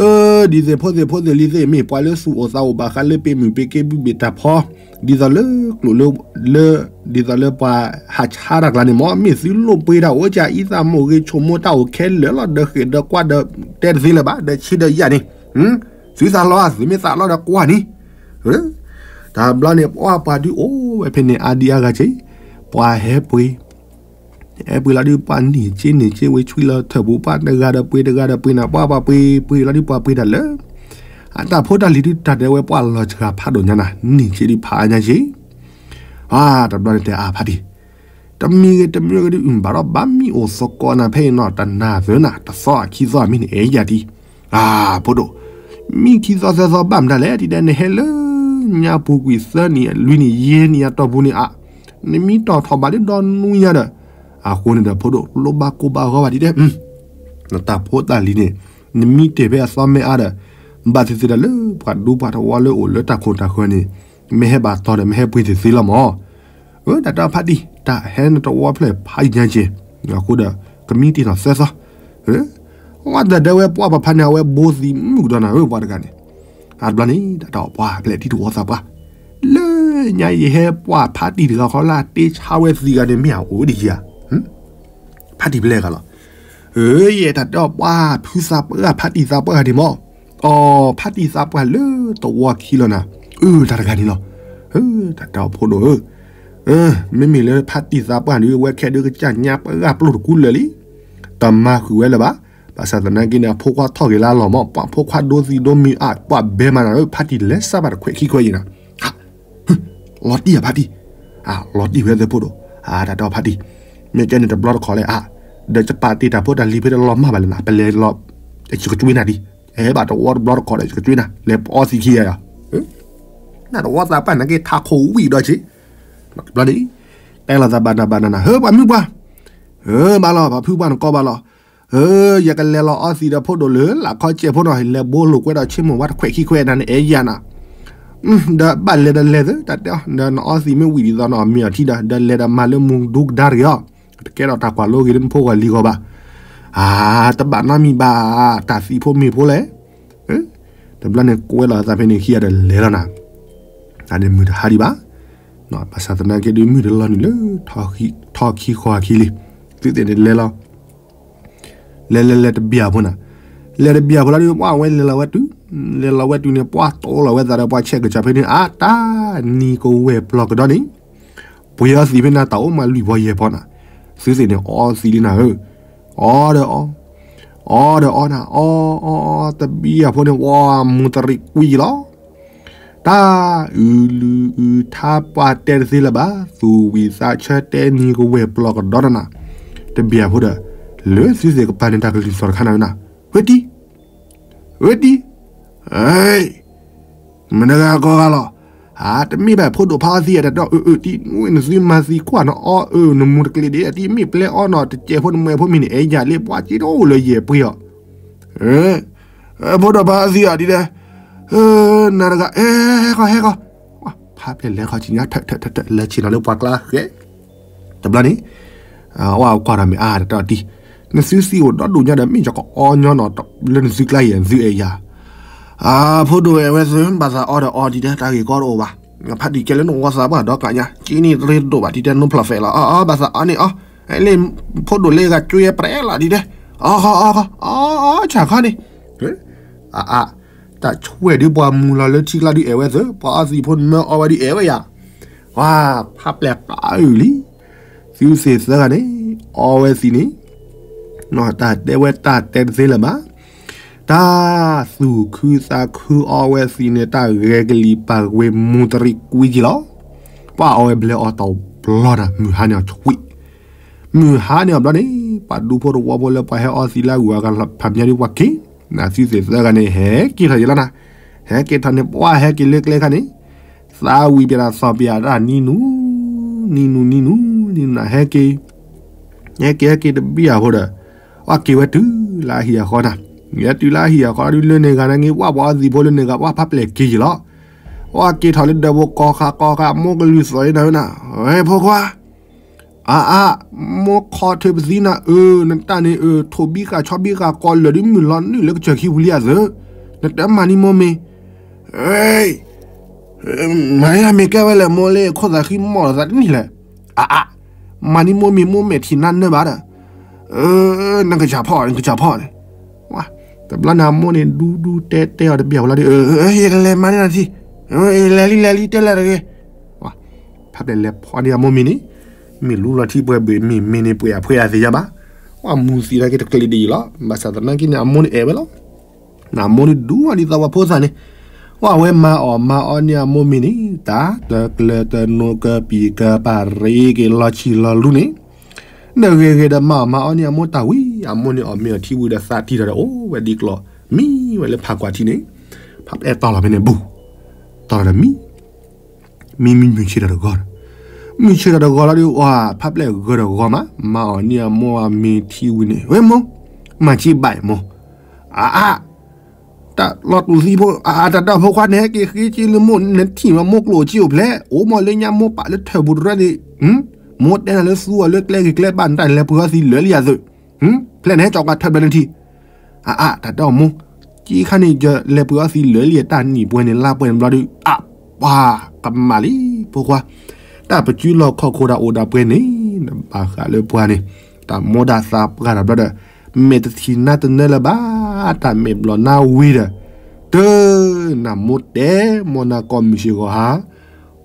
အၢ ဒ်သိးဖိသ့ၣ်ဖိသ့ၣ်လံၤသ့ၣ် မ့ၢ်ပှၤလၢသူၣ်အိၣ်သးအိၣ်ဘၣ်ဃးလၢပ့ၤမုၢ်ပ့ၤက့ဘုဘ့ၣ်တၢ်ဖီ, ဒ်သိးလၢကျိာ်လၢ လၢ ဒ်သိးလၢပှၤဟးဆါတၢ်ကျါန့ၣ်မ့ၢ် မ့ၢ်သုလိၣ်ပှ့ၤတၢ်အိၣ်ကၢ်အံသးမိၢ်ဂ့ၤ ဆိကမိၣ်တၢ်အိၣ်ခဲလၢာ်လီၤ ဒီးဃ့ၢ်ဒီးကွၢ်ဒီးတဲတသ့လၢၤဘၣ် ဒီးဆံးဒီးယၤန့ၣ်, သုသးလီၤ သုမ့ၢ်သးလီၤဒီးကွၢ်န့ၣ်, တၢ်ဘျီန့ၣ် ပှၤပှၤဒုးအိၣ်ဝဲဖဲန့ၣ် အါဒံအါဂၤက့ၤ, ပှၤဟဲပှ့ၤ ဟဲပှ့ၤလီၤဒုး ပှၤန့ၢ်က့န့ၢ်က့ဝဲဆွံလီၤထၢၣ်ပူၤ ပှၤတဂၤဒီးပှ့ၤတဂၤဒီးပှ့ၤနၤ ပှၤပှၤပှ့ၤပှ့ၤလီၤဒုး ပှၤပှ့ၤတၢ်လၢ အတၢ်ဖိတၢ်လံၤဒုး တၢ်ဒဲးဝဲပှၤလီၤစှၤဖးဒိၣ်ညါနၤ န့ၢ်က့ဒုးဖးညါက့ၤ, အါ တဘျီန့ၣ်တဲအါဖးတံၢ်, တမံၤဂ့ၤတမံၤဂ့ၤဒုး ဘၣ်ဒီးဘၣ်မံအိၣ်သကိးနၤဖဲအံၤနီၤ တနၤသၢနၤ တသီအခံသီအမံၤန့ၣ် အဲၣ်ယၤတံၢ် အါ ဖိဒိၣ်, မံခံသီသၢသီဘၣ်မတၤလဲၣ် ဒ်တဲနဟဲလၢညါပူၤကွံာ်သၢနံၣ်လွံၢ်နံၣ်ယဲၢ်နံၣ်အတီၢ်ပူၤန့ၣ်အါ, နမံတီၢ်ထီၣ်ဘၣ်လၢဒီနူညါဒီး, အဃိန့ၣ်ဒီးဖိဒိၣ် လိၣ်ဘၣ်ကိၢ်ဘၣ်ဂီၤဘၣ်ဒ်တဲ, နတၢ်ဖိတၢ်လံၤန့ၣ်, နမံတ့ၢ်ဖဲအသီမ့ၢ်အါဒီး, ဘၣ်သ့ၣ်သ့ၣ်ဒီးလၢပှၤဒူပှၤသဝီလၢအိၣ်လၢတၢ်ခိၣ်တၢ်ဃၢၤန့ၣ်, မ့ၢ်ဟဲဘၣ်တီၢ်ဒီးမ့ၢ်ဟဲပှ့ၤတသ့လီၤမၢ် အၢ တၢ်တဲဖးတံၢ် တၢ်ဟဲနတဝီဖျၢၣ်ဖးယံၤညါက့ၤ, အဃိဒီး ကမံတ့ၢ်နီၣ်သၢသီ, ဝဲတၢ်ဒဲးဝဲပှၤပဖးန့ၣ် အဝဲဘိသံမုၣ်ကဒီးနၤဧၢ ပှၤတဂၤန့ၣ်, အဘျီန့ၣ် တၢ်တဲအီၤပှၤဖဲလဲၣ်တံၢ်တဝီသးပှၢ်, လၢညါယဟဲပှၤဖးတံၢ်တဂၤဃီလၢအတ့ဆါဝဲသံဂၤန့ၣ် မ့ၢ်အအိၣ်ဒ်ယၤ ဖးတံၢ်ဖဲလဲၣ်ဂၤလီၤ, အၢ ယဲတၢ်တဲအီၤပှၤ ဖုသးပှၢ် ဖးတံၢ်သးပှၢ်ဂၤန့ၣ်မၢ်, အီ ဖးတံၢ်သးပှၢ်လၢတဝီခံလီၤနၤ, အၢ တၢ်တဂၤန့ၣ်လီၤ, အၢ တၢ်တဲအီၤဖိဒိၣ်ဧၢ, မ့မ့ၢ်လၢဖးတံၢ်သးပှၢ်န့ၣ် ဝဲခဲဒုးကစၢ်ညါပှၢ်ပျိၢ်တကူလၢာ်လံ, တမၤဃုာ်ဝဲလၢၤဘၣ်, ဘၣ်ဆၣ်သနာ်က့န့ၣ် အဖိခွါထီၣ်က့ၤလၢအလီၢ်မၢ် ပှၤဖိခွါဒိသံဒိမံၤအါ ပှၤဘဲမးနၤဧၢ ဖးတံၢ်လဲၤစၢ်ဘၣ်တခွဲးခံခွဲးအံၤနၤ, လီၤတံၢ်ဧါဖါတံၢ်, လီၤတံၢ်ဝဲသၢဖှိၣ်ဒိၣ်, တၢ်တဲအီၤဖါတံၢ်, မ့ၢ်ကဲန့ၣ်တဘျီတခီၣ်လဲၣ်, ဒီးယပာ်တ့ၢ်တၢ်ဖိတၢ်လံၤဖဲတလီၤမၢ်ဘၣ်လဲၣ်နၤ, ပလဲၤလီၤ, ယကကွ့နၤဒံး, အဲဘၣ်တဝီတဘျီတခီၣ်ဒီး ယကကွ့နၤ လဲၤပအီသံခံဂၤယၤ, နတဝီသးပှၢ်နက့ထးခိၣ်ဝံၣ်ဒီးဆ့, တဘျီန့ၣ်, တဲလီၤသးဘၣ်နၤဘၣ်နၤနၤ ဟၢပှၤမုၣ်ပှၢ်, ဟၢဘၣ်လီၤ ပှၤဖုပှၢ်နကီဘၣ်လီၤ, ယကလဲၤလီၤအီသံးဒီးဖိဒိၣ်လၢ လၢခီကဲးဖိနီၤ လဲၤဘိလိာ်ကွဲဒီးဆ့မိၢ်ဝါတခွဲးခံခွဲးနၤန့ၣ် အဲၣ်ယၤနၤ, ဒီးဘၣ်လဲၤဒီးလဲၤသၢ တၢ်တဲအီၤ ဒီးနအီသံးမ့ၢ်ဝံၤဒ်သိးနီၤ မ့ၢ်အီၤထံဒီး ဒီးလဲၤဒီးမၤလၢမူဒူကဒါတဂ့ၤအီၤ, တကဲထီၣ်တၢ်ကွၢ်လိဂ့ၤလၢနဖိဂီၢ်လံၤဂီၢ်ဘၣ်, အါ တဘၣ်နီတမံၤဘၣ်, တၢ်သံးဖိမ့ၢ်ဖိလဲၣ်, တဘျီန့ၣ်ကွဲလီၤသးဖဲန့ၣ်ခံဂၤဒီးလဲၤလီၤနၤ, တၢ်န့ၣ်မုၢ်တဟါဒံးဘၣ်, ဘၣ်ဆၣ်သနာ်က့ဒုးမုၢ်တလီၤနုာ်လၢ ထီၣ်ခံဃီခံလံ, သုသ့ၣ်န့ၣ်လဲၤလီၤ လဲၤလဲၤလဲၤတဘျီဖိနၤ, လဲၤတဘျီဖိလီၤဒုး ပှၢ်ဝဲလဲၤလီၤဝဲတုၤ, လဲၤလီၤဝဲတုၤန့ၣ် ပှၢ်တိလီၤဝဲသးဒီးပှၤဆဲးကစၢ်ဖဲန့ၣ် အါ တၢ်နံၤကဝဲၢ်ပျီၢ်ကဒီးန့ၣ်, ပှ့ၤအီသံးဖဲနၤတၢ်အိၣ်မးလွံၢ်ဘီယဲၢ်ဘီနၤ, သုသ့ၣ်န့ၣ်အီသံးလံနၤဧၢ, အီဒီးအီ, အီဒီးအီနၤ အီအီအီ တဘျီဖိန့ၣ် ဝီမူတရံးကွံာ်လီၤ တၢ်အုးလုးအုးထါပှၢ်တဲတသ့လၢၤဘၣ်, သူၣ်ဝံၤသးဆၢတဲနံၤကဝဲၢ်ပျီၢ်ကဒီးနၤ, တဘျီဖိဒီး လၢသုသ့ၣ်ကပၤန့ၣ်တၢ်ကလုၢ်သီၣ်တခါနၤဝဲနၤ, ဝဲတံၢ်, ဝဲတံၢ်, မတၤဂၤကီဂၤလီၤ, တမ့ၢ်ဘၣ်ဖိဒိၣ်ဖါအီသံးအတၢ်ဒီးအုးအုးတံၢ် နသုမၤသံကွၢ်နအီအုးနမူတကျ့ဒံး အတံၢ်မ့ၢ်ပျဲအီနီၤ တကဲးဖိနမဲာ်ဖိမံၤန့ၣ် အဲၣ်ယၤလၢပှၤက့တအိၣ်လၢယဲၢ်ပှ့ၤအီၤ ဖိဒိၣ်ဖါအီသံးအီၤဒ်လဲၣ်, နၤတဂၤ အဲ ဟဲဃီ ဟဲဃီ, ဖးပျဲၢ်လဲၤဃီဆံညါ ထၢၣ်ထၢၣ်ထၢၣ်ထၢၣ် လဲၤဆ့ၣ်နီၤလၢပှၤကျါဃဲ, တဘျီန့ၣ် အဝဲကွၢ်ဒီးမ့ၢ်အါတၢ်အီတံၢ်, နသုသံအိၣ်ဒီဒူၣ်ညါဒီး မ့ၢ်ယကအီညီနီၤ လၢနသုကျါယဲၢ်သုအဲၣ်ယၤ, ဖိဒိၣ်အဲၣ်ဝဲသု ဘၣ်သးအီဒီးအီဒ်လဲၣ် တၢ်ဂ့ၢ်ကီတအိၣ်ဘၣ်, ဖးဒံးကဲလၢနဝီသးပှၢ်ဒီးကညါ က့န့ၣ်တရ့တဒိၣ်ဘၣ်ဒ်တဲ နိဖျီၣ်ဖဲးလီၤ အီ ဘၣ်သးအီန့ၣ်အီ, လၢဖိဒိၣ်လၢဂၤကၠွ့ပြဲလီၤဒ်တဲ, အီဃီအီဃီ အီ ဆၣ်ခီန့ၣ်, အါအါ, တၢ်ဆွဲၣ်ဒုးပှၤမူလီၤလၢထံကျါဒုးအဲၣ်ဝဲသု ပှၤအီသံးဖိနမၢအီဝဲဒုးအဲၣ်ဝဲယၤ, ပှၤဖးပျဲၢ်ပာ်အုးလံ, သုသ့ၣ်သၢဂၤန့ၣ် အီဝဲသံးန့ၣ် တၢ်တဲဝဲတၢ်တဲတသ့လၢၤဘၣ်, တၢ်သူၣ်ခုသးခုအီဝဲသံးန့ၣ် တၢ်ဂဲၤကလံၤပာ်ဂဲၤမူတရံးကွံာ်က့ၤလီၤ, ပှၤအီဝဲဘျဲးအီတဘျီနၤ မုၢ်ဟါန့ၣ်အီၤဆှံ, မုၢ်ဟါန့ၣ်အီၤဘျီန့ၣ် ပှၤဒူဖိတဝီဖိလၢပှၤဟဲအီသံးလၢအဂုၤအဂၤဖးမံၤဒုးပှၤက့ၤ, နသုသ့ၣ်သၢဂၤန့ၣ် ဟဲက့ၤထီၣ်ယလီၤနၤ, ဟဲက့ၤထီၣ်န့ၣ် ပှၤဟဲက့ၤလၢကျဲခါန့ၣ်, သးဝံၤပျဲၢ်တၢ်သီၣ်ပျဲၢ်တၢ်နံၤနူ, နံၤနူနံၤနူ, နံၤနူနၤ ဟဲက့ၤ ဟဲက့ၤဟဲက့ၤတဘျီအဖိဒီး, ပှၤက့ၤဝဲတုၤလၢအဟံၣ်အဃီနၤ, ဟဲတုၤလၢအဟံၣ်အဃီဒုးလၢန့ၣ်ဂၤန့ၣ်ဂ့ၤ ပှၤပှၤအီသံးဖိလၢန့ၣ်ဂၤ ပှၤဖးပျဲၢ်က့ၤယလီၤ, ပှၤက့ၤထီၣ်လၢဒၢးဖိကီၢ်ခါကီၢ်ခါ မိၢ်ကလုၢ်သီၣ်အံၤနၤဝဲနၤ, ဝဲဖိခွါ အါအါ, မိၢ်ခီထၢပသံနၤအၢ, နတၢ်န့ၣ်အၢ ထိၣ်ဘံဃာ်ဆီဘံဃာ်ကီးလၢာ်ဒုးမုၢ်လီၤနုာ်လၢကစၢၢ်ခံပူၤလံအသး, နတမၤန့ၢ်မိၢ်မ့ၤ, မၤန့ၢ်မ့ၤကဲဝဲလဲၣ် မိၢ်လၢခိၣ်သးဃံမီၢ်လီၤသးတနံၣ်လဲၣ်, အါအါ, မၤန့ၢ်မိၢ်မ့ၤမိၢ်မဲာ်ထံၣ်နၤနၢဘၣ်ဒီး, နကစၢ်ဖီၣ် နကစၢ်ဖီၣ်န့ၣ်, တဘျီန့ၣ်အမိၢ်န့ၣ် ဒူဒူတဲတဲအီၤတဘျီလီၤဒီး ယကလဲၤမၤန့ၢ်နၤထံ, လဲၤလံလဲၤလံတဲလဲၣ်တဂ့ၤ ဖးပျဲၢ်လဲၤဖီၣ်န့ၢ်အမိၢ်မ့ၤန့ၣ်, မ့ၢ်လူလီၤထံပှဲၤဘ့ၣ်မ့ၢ်မ့ၢ်န့ၣ်ပှဲၤအဖှဲအသ့ၣ်ညါဘၣ်, ပှၤမူသံးနာ်က့တကျ့ဒ်အံၤလီၤ, ဘၣ်ဆၣ်သနာ်က့န့ၣ် အမိၢ်န့ၣ်အဲၣ်ဝဲလီၤ, နမိၢ်န့ၣ်ဒူအီၤဒ်သိးပှၤဖိသၣ်န့ၣ်, ပှၤဝဲမၤအီၣ်မၤအီန့ၢ်အမိၢ်မ့ၤန့ၣ် တၢ်တကျၢၤတနိကပံာ်ကပၤရ့က့ၤလီၤဆံၣ်လီၤလူန့ၣ်, နဂ့ၤဂ့ၤဒီးမၤအီၣ်မၤအီန့ၢ်အမိၢ်တၢ်ဝံၤ အမိၢ်န့ၣ်အီၣ်မ့ၤအီထံဝံၤဒီးသးတံၢ်ထီၣ်ဒီးအိၣ်ဝဲဒ်ကျီၢ်, မံဝဲလၢဖးကွၢ်ထံန့ၣ်, ဖးပျဲၢ်တီၢ်လီၤဖဲန့ၣ်ဘူး, တီၢ်လီၤဒီးမံ မံမံမုၢ်ဆ့ၣ်ထီၣ်တဂီၤ, မုၢ်ဆ့ၣ်ထီၣ်တဂီၤလီၤဒီး ဖးပျဲၢ်ဂၢၢ်တဂီၤမး မၤအီၣ်န့ၢ်အမိၢ်အမ့ၤထံဝံၤန့ၣ် ဝဲမိၢ်, မၤဆံးဘၣ်မိၢ်, အါအါ, တၢ်လီၤတူာ်သံဖိ အါအါ တၢ်ဒီဖိခွါန့ၣ် ဟဲက့ၤဃ့က့ၤလၢမိၢ် နထံၣ်လီၤမိၢ်ကျိၣ်စ့အိၣ်ဖျဲၣ် အိၣ်မးလၢညါမိၢ်ပာ်လၢထၢၣ်ပူၤတရၢန့ၣ်, မိၢ်တဲနၤလၢသူအီၤလၢကျဲဂ့ၤကျဲဘၣ် နတၢ်လဲၤပှ့ၤအီသံးလၢာ်လံယၤသုး, ဖျဲၣ်န့ၣ် ဟဲကၠီၤပှၤထၢၣ်ဘျၢနထံၣ် အါအါ တၢ်တဲအီၤမိၢ်, ကံခါန့ၣ် ယလဲၤပှ့ၤအီသံးလၢာ်လံ တၢ်နံၣ်ပှဲၤန့ၣ် လါပှဲၤန့ၣ်ဘျီဒီး အါပှၤကမၣ်လံ ဖိခွါ, တၢ်ပစုလီၢ်ခီၣ်ခိၣ်တၢ်အိၣ်ဒၣ်ပှဲၤန့ၣ် နဘၣ်ဃးလၢပှၤန့ၣ်, တၢ်မိၢ်ဒၣ်သးပှၢ်တၢ်ဘျီဒီး, မဲာ်တထံၣ်နါတနၢလၢၤဘၣ်, တၢ်မဲာ်ဘျီၣ်နါဝံၤဒီး, တၢ်နမိၢ်တဲ မိၢ်နၤကီၢ်မုၢ်ဆ့ၣ်ဂီၤဟါ,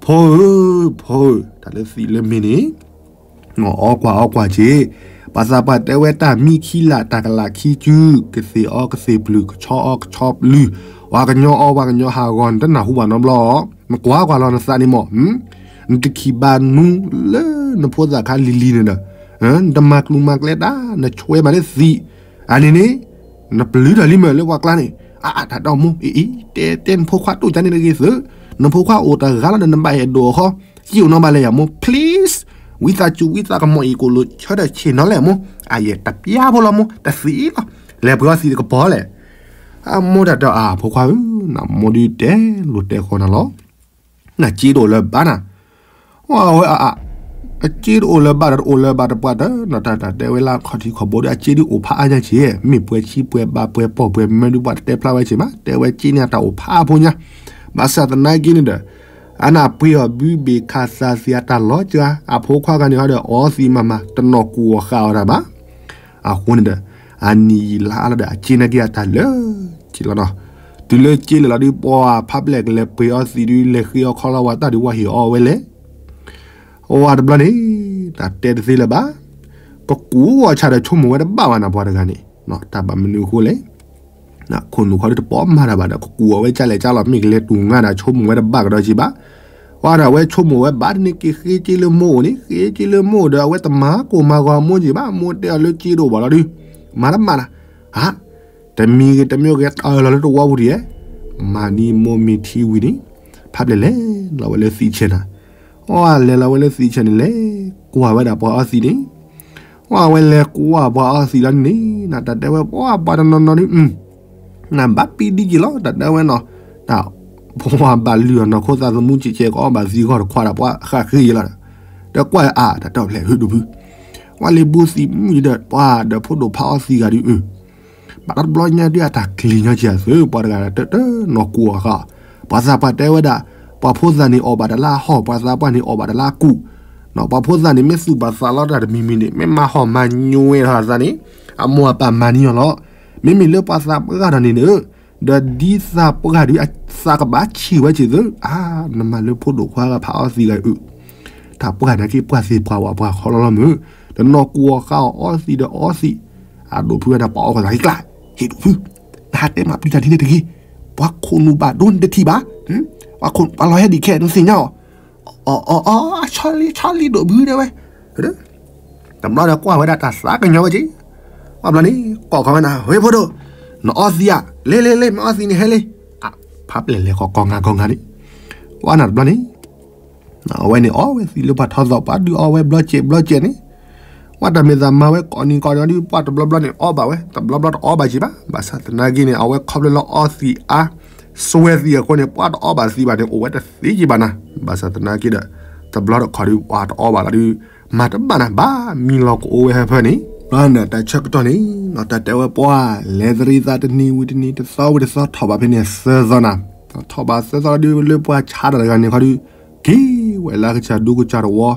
ဖိဧၢ, ဖိဧၢ, တၢ်လၢသံးလၢမ့ၢ်န့ၣ် အီၣ်ကွၢ်အီၣ်ကွၢ်က့ၤ, ပှၤသးပှၢ်တဲဝဲတၢ်မံခံလၢ် တၢ်ကလးခံစု, ကသ့ၣ်အီကသ့ၣ်ပျုၢ် ကဆီအီကဆီပျုၢ်, ပှၤကညီအီပှၤကညီဟးဂီၤ နတနၢ်ဟူဘၣ်နီတဘျီ, နကွၢ်ကွၢ်လီၤနသးန့ၣ်မး, နတခံးဘၣ်နူလၢနဖိသၣ်ခါလံၤလံၤန့ၣ်ဒီး, နတမၤကျူၤမၤကျဲတၢ်, နဆွဲမၤလၢသံး, အန့ၣ်န့ၣ် နပျုၤတၢ်လံမ့ၢ်လၢပှၤကျါန့ၣ်, အါအါတၢ်ဒီမိၢ်အံၤအံၤ တဲတဲနဖိခွါတိၢ်ကါန့ၣ်တဂ့ၤသုး, နဖိခွါအိၣ်တဂၤလီၤဒီးနဘၣ်အဲၣ်ဒိးအီၤဃီ, စ့အိၣ်နီၤဘၣ်လဲၣ်ယၤမိၢ် please, ဝံသးစူၤဝံသးကမီၤအံၤကိးလိာ်ဆၢထၢၣ်ဆ့ၣ်နီၤလဲၣ်မိၢ်, အယဲၢ်တပျၢ်ဖိလီၤမိၢ် တသံးလီၤ, လဲၤပှ့ၤအီသံးတကပီၤလဲၣ်. အမိၢ်တၢ်တဲအါ ဖိခွါဧၢ, နမိၢ်ဒုးတဲလိာ်တဲဃီနၤလီၤ နစ့တအိၣ်လၢၤဘၣ်နၤ, ဝဲအဝဲအါအါ, အစ့တအိၣ်လၢၤဘၣ်ဒီးတအိၣ်လၢၤဘၣ်တပှၢ်တၢၢ်နီၤ တၢ်တၢ်တဲဝဲလၢခီၣ်ထံးခီၣ်ဘိဒီး အစ့ဒုးအိၣ်ဖးအါညါက့ၤ, မ့ၢ်ပှဲၤဆံပှဲၤဘၣ်ပှဲၤပီၢ်ပှဲၤမၢဒုး ပှၤတတဲဖျါဝဲက့ၤဘၣ်, တဲဝဲစ့န့ၣ်အတၢ်အိၣ်ဖးအါဖိညါ, ဘၣ်ဆၣ်သနာ်က့န့ၣ်ဒီး အနၢ်ပှ့ၤအီၤဘုဘ့ၣ်ခးသးသ့အတၢ်လီၤစှၤ, အဖိခွါဂၤန့ၣ်ဟီဒီး အီသံးမၤမၤ တနီၤကူၣ်အီၤဃာ်အီၤတၢ်ဘၣ် အဃိန့ၣ်ဒီး အနံၤယံာ်လါအါလီၤဒီး အစ့နာ်က့အတၢ်လၢာ်က့ၤလီၤနီၤ, တုၤလၢစ့လၢာ်လီၤဒုး ပှၤဖးဘျဲၣ်ကလဲၤပှ့ၤအီသံးဒုး လဲၤဃ့အီခီလီၤဝဲတၢ်ဒုး ဝဲဟ့ၣ်အီဝဲလဲၣ်. ဝဲတဘျီန့ၣ် တၢ်တဲတသ့လၢၤဘၣ်, ကကူးအီၣ်ဆၣ်ဒီးဆိကမိၣ်ဝဲတဘၣ်ဘၣ်နၤ ပှၤတဂၤန့ၣ်, တၢ်ဘၣ်မနုၤအဃိလဲၣ် ခိၣ်နူာ်ခီဒုးတပိာ်မၤတၢ်ဘၣ်ဒီး ကကူးအီၣ်ဝဲကလဲၣ်ကလီၤ မ့ၢ်ကလဲၤတူၢ်ငါဒီး ဆိကမိၣ်ဝဲတဘၣ်ကဒီးက့ၤဘၣ်, ဝဲဒီးအဝဲဆိကမိၣ်ဝဲဘၣ်တနံၤက့ၤဃ့စ့လၢမိၢ်အိၣ်န့ၣ် ဃ့စ့လၢမိၢ်အိၣ်ဒီး အဝဲတမၤကိၢ်မၤဂီၤအမိၢ်က့ၤဘၣ်, မိၢ်တဲအီၤလၢစ့တအိၣ်ဘၣ်လီၤဒုး, မၤတမၤနၤ, ဟး တမံၤဂ့ၤတမံၤဂ့ၤ တၢ်အၢၣ်လီၤလၢတဝီပူၤဒ်ယဲ, မၤန့ၢ်မိၢ်မ့ၢ်ထံဝံၤန့ၣ်, ဖးဘျဲၣ်လဲၤလီၤဝဲလၢသံးဆဲးနၤ, အဝဲလဲၤလီၤဝဲလၢသံးဆဲးန့ၣ် လဲၤကွၢ်ဝဲဒၣ်ပှၤအီသံးန့ၣ်, အဝဲလဲၤကွၢ်ပှၤအီသံးလီၤန့ၣ် နတၢ်တဲဝဲပှၤပှၤတနီၤနီၤဒုး နဘၣ်ပံဒံက့ၤလီၤ တၢ်တဲဝဲနီၤ, တၢ်ပှၤဘၣ်လုၢ်အီၤနီၢ်ခိသးသမူကဲးကဲး ကအီၣ်ဘၣ်သံဂီၢ်တခွးဒီး ပှၤဃးဃ့ယလီၤ, ဒီးကွၢ်အါ တၢ်တဲဖျဲၣ်ဟုဒိၣ်ဖု, ပှၤလ့ၤဘိသံးမုၣ်ဒီး ပှၤဒီးဖိဒိၣ်ဖးအီသံးဂၤဒုးအုး, ဘၣ်တဘျီညါဒုးအတၢ်ကျံၤညီက့ၤအသုး ပှၤတဂၤတနီၤကူၣ်အီၤဃာ်, ပှၤသးပှၢ်တဲဝဲဒၣ်, ပှၤဖိသၣ်န့ၣ်အီၣ်ဘၣ်တလါဟီၣ် ပှၤသးပှၢ်န့ၣ်အီၣ်ဘၣ်တလါကူၣ်, ပှၤဖိသၣ်န့ၣ် မ့ၢ်သူၣ်ဘၣ်သးလီတၢ်တမံၤမံၤန့ၣ် မ့ၢ်မၤဟီၣ်မၤညွဲထီၣ်အသးန့ၣ်, အမိၢ်အပၢ်မၤန့ၢ်အီၤလီၤ, မ့မ့ၢ်လၢပှၤသးပှၢ်ထီၣ်န့ၣ်န့ၣ်, ဒီးဒ်သးပှၢ်ဒုးအသးကဘၣ်ဆံးဝဲက့ၤသုး, အါ နမၤလၢဖိဒိၣ်ခွါဂၤဖးအီသံးဂၤအုး, တၢ်ပှၢ်နာ်က့ပှၢ်သ့ၣ်ပှၢ်ဝဲပှၤခီလီၤလီၤမုၢ်, တနီၤကူၣ်အီၤဃာ်အီၤအီသံးဒီးအီသံး, အဒိၣ်ဖုဝဲဒၣ်ပှၤအီၣ်ကသးဟ့ၣ်ကျါ, ဟ့ၣ်ဒိၣ်ဖု, နဟးတဲမၤပျံၤတၢ်ဒ်န့ၣ်တဂ့ၤ, ပှၤခိၣ်နူာ်ဘၣ်ဒိနတထံၣ်ဘၣ်, ပှၤခိၣ်ပှၤလီၤဟဲဒံးခဲနသ့ၣ်ညါအီၤ, အီအီအီ ဆီလံဆီလံဒိၣ်ဖုတဲဝဲ, တဘျီဒီးကွၢ်ဝဲဒၣ်တၢ်သးကညီၤဝဲက့ၤ, ကွၢ်ဘျီန့ၣ် ကိးခီဝဲနၤ ဝ့ၢ်ဖိဒိၣ်, နအီသံးဧါ, လ့လ့လ့ မ့ၢ်အီသံးန့ၣ်ဟဲလံ, ဖးပျဲၢ်လဲၤဃီကိးဂၤကိးဂၤန့ၣ်, ကွၢ်နၤတဘျီန့ၣ် အဝဲန့ၣ်အီဝဲသံးလၢပှၤထီသီၣ် ပှၤဒုးအီဝဲဘျီကဲးဘျီကဲးန့ၣ်, ပှၤတၢ်မဲာ်သးမၤဝဲကိးနံၤကိးနံၤဒုး ပှၤတဘျီဘျီန့ၣ်အီဘၣ်ဝဲ တဘျီဘျီတအီဘၣ်က့ၤဘၣ်, ဘၣ်ဆၣ်သနာ်က့န့ၣ် အဝဲခီဖျိလၢအီသံးအါ, စွဲသံးအဃိန့ၣ် ပှၤတအီဘၣ်သံးဘၣ်န့ၣ် အိၣ်ဝဲတသ့က့ၤဘၣ်နၤ, ဘၣ်ဆၣ်သနာ်က့ဒီး တဘျီတခီၣ်ဒုး ပှၤတအီဘၣ်လီၤဒုး မၤတဘၣ်နၤ ဘၣ်မံလီၤကအိၣ်ဝဲဟၢဖၢန့ၣ်, ဘျီန့ၣ်တၢ်ဆၢကတီၢ်န့ၣ် တၢ်တဲဝဲပှၤ လဲၤတရံးသးတနံၤဝံၤတနံၤ တသီဝံၤတသီ ထီၣ်ဘၣ်ဖဲန့ၣ်သၢသီနၤ, ထီၣ်ဘၣ်သၢသီဒုး လၢပှၤဆါတၢ်တဂၤန့ၣ်ခီဒုး က့ၤဝဲလၢကစၢ်ဒူကစၢ်တဝီ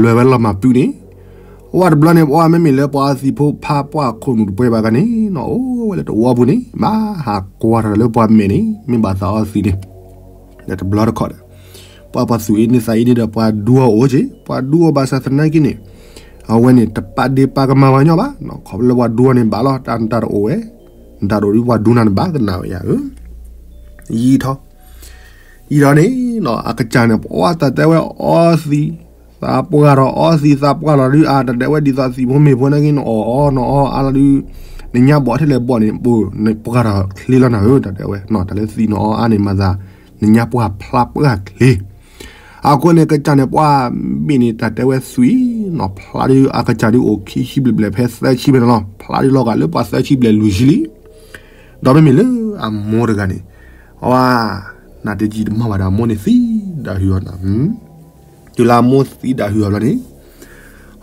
လဲၤဝဲလီၤမၢ်ပုန့ၣ်, ဝဲတဘျီန့ၣ် ပှၤမ့မ့ၢ်လၢပှၤအီသံးဖိဖးပှၢ်ခိၣ်နူာ်တပှဲၤဘၣ်ဂၤန့ၣ် နအိၣ်ဝဲလၢတဝီပူၤန့ၣ် ဘၣ်ဟးကွၢ်ထီၣ်လၢပှၤမဲာ်န့ၣ် မ့ၢ်ဘၣ်သးအီသံးန့ၣ် ဒီးတဘျီတခီၣ်ဒီး ပှၤပှၤသူၣ်အ့န့သးအ့န့ဒီး ပှၤဒူအီၤအိၣ်က့ၤ ပှၤဒူအီၤဘၣ်ဆၣ်သနာ်က့န့ၣ် အဝဲန့ၣ် တပာ်ဒ့ၣ်ပာ်ကမၣ်ပှၤညီဘၣ်, ခီဖျိလၢပှၤဒူအီၤန့ၣ်ဘၣ်လီၤ တၢ်နတၢ်တအိၣ်ဝဲ, နတၢ်တအိၣ်ဒုးပှၤဒူနၤန့ၣ်ဘၣ်ကနၣ်ဝဲယၤဧၢ, ယံာ်ထီၣ် ယံာ်ထီၣ်န့ၣ် အကစၢ်န့ၣ် ပှၤတၢ်တဲဝဲအီသံး, သးပှၢ်ထီၣ်အီသံး သးပှၢ်ထီၣ်ဒုးအါ တၢ်တဲဝဲဒ်သိးသံးဖိမ့ၢ်ဖိနာ်က့ နအီၣ်အီနအီအါလီၤဒုး, နညါဘီၣ်ထဲလဲၣ်ဘီၣ်န့ၣ် ပှၢ်ထီၣ်ချ့လီၤနၤဧၢ, တၢ်တဲဝဲ တၢ်လၢသံးနအီအါန့ၣ် မၤသး နညါပှၢ်ဖျါပှၢ်ချ့ အဃိန့ၣ် ကစၢ်န့ၣ် ပှၤဘ့ၣ်န့ၣ် တၢ်တဲဝဲသွံၣ်နီၤ ဖျါဒုး အကစၢ်ဒုးအိၣ်ခံဆံဘျဲၣ်ဘျဲၣ် ဖဲသၢဆံဘျဲၣ်န့ၣ်လီၤ. ဖျါဒုးလီၤဂာ်လၢပှၤသၢဆံဘျဲၣ်လွံၢ်ဆံလံ. ဒီးမ့မ့ၢ်လၢအမိၢ်တဂၤန့ၣ် အဝဲ နတယံာ်တမီၢ်ဘၣ်ဒီး အမိၢ်န့ၣ်သံဒၣ်ဟုၣ်အီၤနီၤ. တုၤလၢအမိၢ်သံဒၣ်ဟုၣ်အီၤဘျီန့ၣ်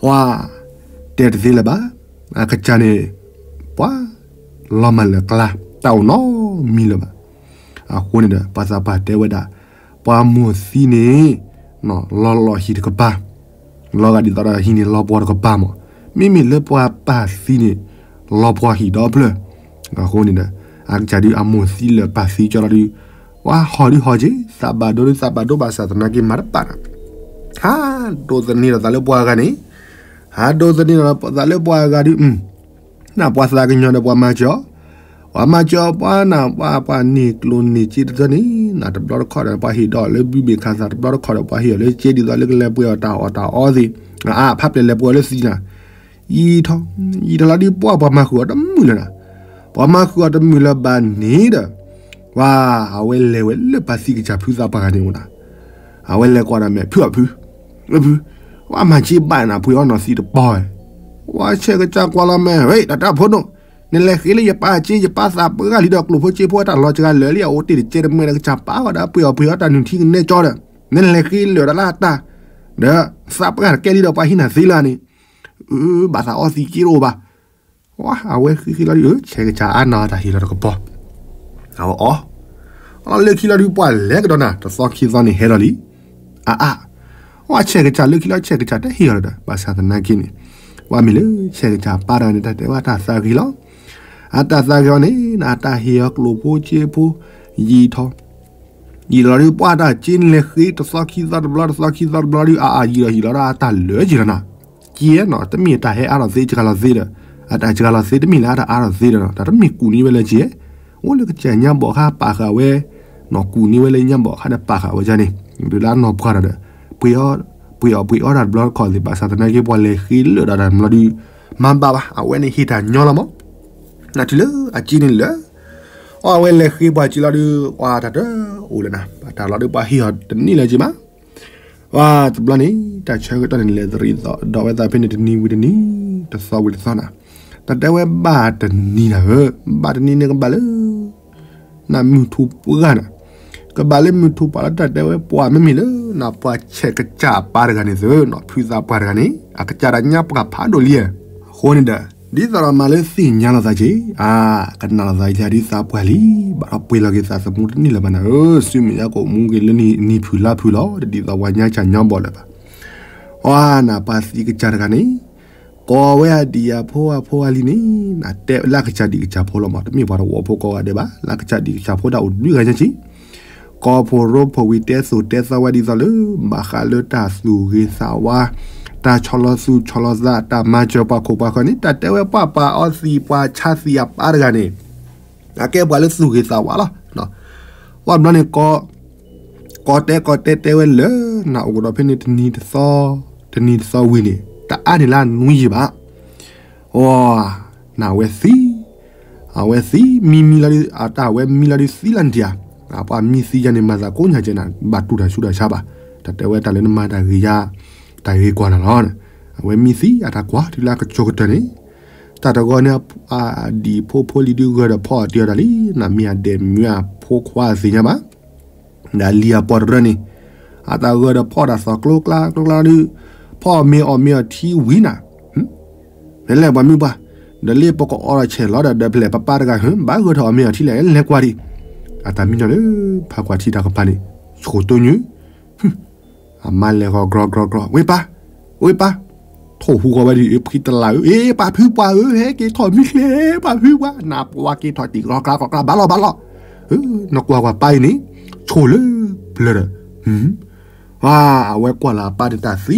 ပှၤတဲတသ့လၢၤဘၣ်. အကစၢ်န့ၣ် ပှၤလီၤမၢ်လၢၤကျါ တၢ်အိၣ်နီတမံၤလၢၤဘၣ်. အဃိန့ၣ်ဒီး ပှၤသးပှၢ်တဲဝဲဒၣ် ပှၤမိၢ်သံန့ၣ် လီၤလီၤဟံၣ်တကပၤ, လီၤဂာ်ဒ်သိးဒီးဟံၣ်န့ၣ်လီၤပှီၢ်တကပၤမး. မ့မ့ၢ်လၢပှၤပၢ်သံန့ၣ် လီၤပှီၢ်ဟံၣ်ဒီဖျၢၣ်. အဃိန့ၣ်ဒီး အကစၢ်ဒုးအမိၢ်သံလၢာ်ပၢ်သံကၠီလီၤဒုး ပှၤဟီၣ်ဒုးဟီၣ်က့ၤ သးဘၣ်ဒိဒုးသးဘၣ်ဒိဘၣ်ဆၣ်သနာ်က့မၤတဘၣ်နီၤ. ဟးဒိးသန့ၤဒီးသးလၢပှၤဂၤန့ၣ်, ဟးဒိးသန့ၤဒီးသးလၢပှၤဂၤဒုး နပှၤသးကညီၤဒီးပှၤမၤစၢၤအီၤ, ပှၤမၤစၢၤပှၤနၤ ပှၤပှၤန့ၢ်ကျိၣ်န့ၢ်စ့တသ့န့ၣ် နတဘျီတခီၣ်ဒီး ပှၤဟ့ၣ်ဒီးလၢဘုဘ့ၣ်ခးသး တဘျီတခီၣ်ဒီး ပှၤဟ့ၣ်အီၤလၢစ့ဒ်သိးလၢကလဲၤပှ့ၤအီၣ်တၢ်အီၣ်တၢ်အီသ့ၣ် အဖးပျဲၢ်လဲၤပှ့ၤအီၤလၢသံနၤ ယံာ်ထီၣ် ယံာ်ထီၣ်လီၤဒုး ပှၤပှၤမၤဃုာ်အီၤတမုာ်လၢၤနၤ, ပှၤမၤဃုာ်အီၤတမုာ်လၢၤဘၣ်န့ၣ်ဒီး ပှၤ အဝဲလဲၤဝဲလၢပှၤသံကစၢ်ဖုသးပှၢ်တဂၤန့ၣ်အိၣ်နၤ, အဝဲလဲၤကွၢ်ဒီးမဲာ် ဖုအီၣ်ဖု, ဖု, ပှၤမၤစ့ဘၣ်နၤ ပှ့ၤအီၣ်နီၢ်သံတပီၢ်ဝဲ, ပှၤဆဲးကစၢ်ကွၢ်လီၤမဲာ် ဝဲ တၢ်တၢ်ဖိဒိၣ်, နလဲၤဃ့လၢယပၢ်စ့ ယပၢ်သးပှၢ်ဂၤလံဒီး ကျိၣ်ဖိစ့ဖိတၢ်လီၤစှၤလၢာ်လံ အအိၣ်တ့ၢ်တကဲတမှဲဒီး ကစၢ်ပာ်ဝဲဒီးပှ့ၤအီၣ်ပှ့ၤအီၣ်တၢ်နုၢ်ထံကနဲကၠီဒီး နလဲၤဃ့လၢာ်ဒီးလၢအတၢ် ဒီး သးပှၢ်တကဲလံဒီးပှၤဟံးနၤသ့လၢန့ၣ်, ဘၣ်သးအီသံက့တအိၣ်ဘၣ်. အဝဲဃ့ဃ့လီၤဒုး ဆဲးကစၢ်အါနၤတၢ်ဟ့ၣ်လီၤတကပီၤ, အဝဲအီၣ်, အီၣ်လၢခံလီၤဒုး ပှၤလဲၤကဒီးနၤ တသီခံသီန့ၣ်ဟဲလီၤလံ, အအါ, အီၣ်ဆဲးကစၢ်လၢခံလီၤ ဆဲးကစၢ်တဟ့ၣ်အီၤလၢၤဒီး ဘၣ်ဆၣ်သနာ်က့န့ၣ်, ပှၤမ့ၢ်လၢဆဲးကစၢ်ပၢ်တဂၤန့ၣ် တၢ်တဲဝဲတၢ်သးဂ့ၤလီၤ, အတၢ်သးဂ့ၤအီၤန့ၣ် နတၢ်ဟ့ၣ်အီၤကျိၣ်ဖိစ့ဖိ, ယံာ်ထီၣ် ယံာ်လီၤဒုး ပှၤတၢ်စ့နလဲၤဃ့တသီခံသီတဘျီ တသီခံသီတဘျီဒုး အအါ ယံာ်လီၤယံာ်လီၤဒီးအတၢ်လၢာ်က့ၤလီၤနၤ, ကဲနီၤ တမ့ၢ်တၢ်ဟဲအါထီၣ်သ့ စှၤလီၤသ့ဒီး, အတၢ်စှၤလီၤသ့ တမ့ၢ်လၢအတၢ်အါထီၣ်သ့ဒီးနီၤ တၢ်တမ့ၢ်ကူၣ်န့ၢ်ဝဲလၢကဲ, အိၣ်လၢကစၢ်ညါဘီၣ်ခါပာ်ဃာ်ဝဲ, နီၢ်ကူၣ်န့ၢ်ဝဲလၢညါဘီၣ်ခါဒီးပာ်ဃာ်ဝဲဒ်န့ၣ်, ဒုးလၢအနီၢ်ပှၢ်ဒီး, ပှ့ၤအီၣ်ပှ့ၤအီၣ်တၢ်တဘျီတခီၣ်သ့ၣ် ဘၣ်ဆၣ်သနာ်က့ပှၤလဲၤဃ့လၢာ်ဒီးတၢ်တဘျီဒုး, မၤဘၣ်ဘၣ် အဝဲန့ၣ်ဟ့ၣ်တၢ်ညီလီၤမး နထံၣ်လၢအစ့န့ၣ်လၢာ်, အီၣ်အဝဲလဲၤဃ့ပှၤစ့လီၤဒုး ပှၤတၢ်တအိၣ်လၢၤနၤ တၢ်လီၤဒုးပှၤဟ့ၣ်အီၤတန့ၢ်လၢၤက့ၤမး, ပှၤတဘျီန့ၣ် တၢ်ဆၢကတီၢ်န့ၣ် လဲၤတရံးဒီးဝဲသးဖဲန့ၣ်တနံၤဝံၤတနံၤ, တသီဝံၤတသီနၤ, တၢ်တဲဝဲဘၣ်တနံၤနၤဧၢ, ဘၣ်တနံၤန့ၣ်ကဘၣ်လၢ နမုၢ်ထူၣ်ပှၢ်နၤ, ကဘၣ်လၢမုၢ်ထူၣ်ပှၢ်လၢတၢ်တဲဝဲပှၤမ့မ့ၢ်လၢ နပှၤဆဲးကစၢ်အပၢ်တဂၤန့ၣ်သုနီၤ ဖုသးပှၢ်တဂၤန့ၣ် အကစၢ်တၢ်ညါပှၤဖးဒိၣ်လံဧါ, အဃိန့ၣ်ဒီး ဒ်သိးဒီးမၤလၢသ့ၣ်ညါလိာ်သးက့ၤ, အါ, ကနၣ်လိာ်သးယၤဒ်သးပှၢ်လံ, ဘၣ်ဒီးပှ့ၤလီၤက့ၤသးသမူတန့ၢ်လၢၤဘၣ်နၤဧၢ, ဆူမဲာ်ညါကအိၣ်မူက့ၤလၢနံၣ်ဖုလါဖုလီၤ, တဒ်သိးပှၤညါစၢ်ညီဘီၣ်လၢၤဘၣ်, အါ, နပှၤသံကစၢ်တဂၤန့ၣ် ကိးဝဲအဒံၣ်အဖိအဖိအလံၤန့ၣ်, နတဲလၢကစၢ်ဒံၣ်ကစၢ်ဖိလီၤမး တမ့ၢ်ပှၤတဝီဖိကိးဂၤဒဲးဘၣ်, လၢကစၢ်ဒံၣ်ကစၢ်ဖိဒၣ်အိၣ်တဘျုးဂၤညါက့ၤ, ကိးဖိရိဖိဝံၤတဲသိၣ်တဲသီဝဲဒ်သိးလၢ ဘၣ်ဃးလၢတၢ်သူၣ်ဂ့ၤသးဝါ, တၢ်ဆီၣ်လီၤသူၣ်ဆီၣ်လီၤသး တၢ်မၤစၢၤပှၤခိၣ်ပှၤဃၢၤန့ၣ် တၢ်တဲဝဲပှၤပှၤအီသံးပှၤဆါသံးအပၢ်တဂၤန့ၣ် အကဲပှၤလၢသူၣ်ဂ့ၤသးဝါလီၤ, ပှၤဘျီန့ၣ် ကိးတဲကိးတဲတဲဝဲလၢ နအိၣ်ကဒီးဖဲန့ၣ်တနံၤတသီ, တနံၤတသီဝံၤန့ၣ် တအါန့ၢ်လၢနွံယံာ်ဘၣ်, အီ, နဝဲသံ, အဝဲသံ, မံမံလီၤဒုး, အတၢ်ဝဲမံလီၤဒုးသံလီၤနထံၣ်ဧါ, ပှၤမံသံယၤန့ၣ် မၤသးကိးညါကဲနၤ ဘၣ်တူၢ်တၢ်ဆူးတၢ်ဆါဘၣ်, တၢ်တဲဝဲတၢ်လၢနမၤတၢ်ဂ့ၤယါ, တၢ်ဂ့ၤကွၢ်နၤလီၤ, အဝဲမံသံအတၢ်ကွၢ်တုၤလၢအကစိၤကတၢၢ်န့ၣ်, တၢ်တဂီၤန့ၣ် အဒံၣ်ဖိဖိလံၤဒုးဂၢၢ်ဒီးဖီအီၣ်တ့ၢ်အီၤတၢ်လံ, နမ့ၢ်အဒဲးမ့ၢ်အဖိခွါသ့ၣ်ညါဘၣ် ဒီးလံၤအပှၤတရၢန့ၣ်, အတၢ်ဂၢၢ်ဒီးဖီၣ်တၢ်သီၣ်ကျိကျါကျိကျါဒုး, ဖီၣ်မ့ၤအီၣ်မ့ၤအီထံဝံၤနၤ, ဖဲလဲၣ်ပှၤမုၢ်ပှၢ်, ဒီးလၢပကအီထီၣ်ဆဲးလီၤဒီး ဒီးဖဲလဲၣ်ပပၢ်တဂၤဟၢ ဘၣ်ဂၢၢ်ထီၣ်အီၣ်မ့ၤအီထံလဲၣ် လဲၤကွၢ်ဒံး, အတၢ်မံနီၤလၢ ဖးကွၢ်ထံတၢ်ကပၤန့ၣ်, ဆိၣ်တိညွံ အမါလဲၤဃီၤကြီကြီကြီ, ဝ့ၢ်ပၢ်, ဝ့ၢ်ပၢ်, ထိၣ်ဟူဃီၤဝဲဒ်အံၤ ဖှံတလၢ်ဧၢ, အ့ ပှၤဖုပှၢ်ဧၢ, ဟဲက့ၤထီၣ်မံချ့, ပှၤဖုပှၢ်, နပှၤက့ၤထီၣ်တံၢ်ကြီကြီကြီကြီ, ဘၣ်လီၤဘၣ်လီၤ, နကွၢ်ကွၢ်ပၢ်အံၤန့ၣ်, ဆိၣ်လၢပျၢၤဒီး, အဝဲကွၢ်လၢအပၢ်န့ၣ်တၢ်သံ,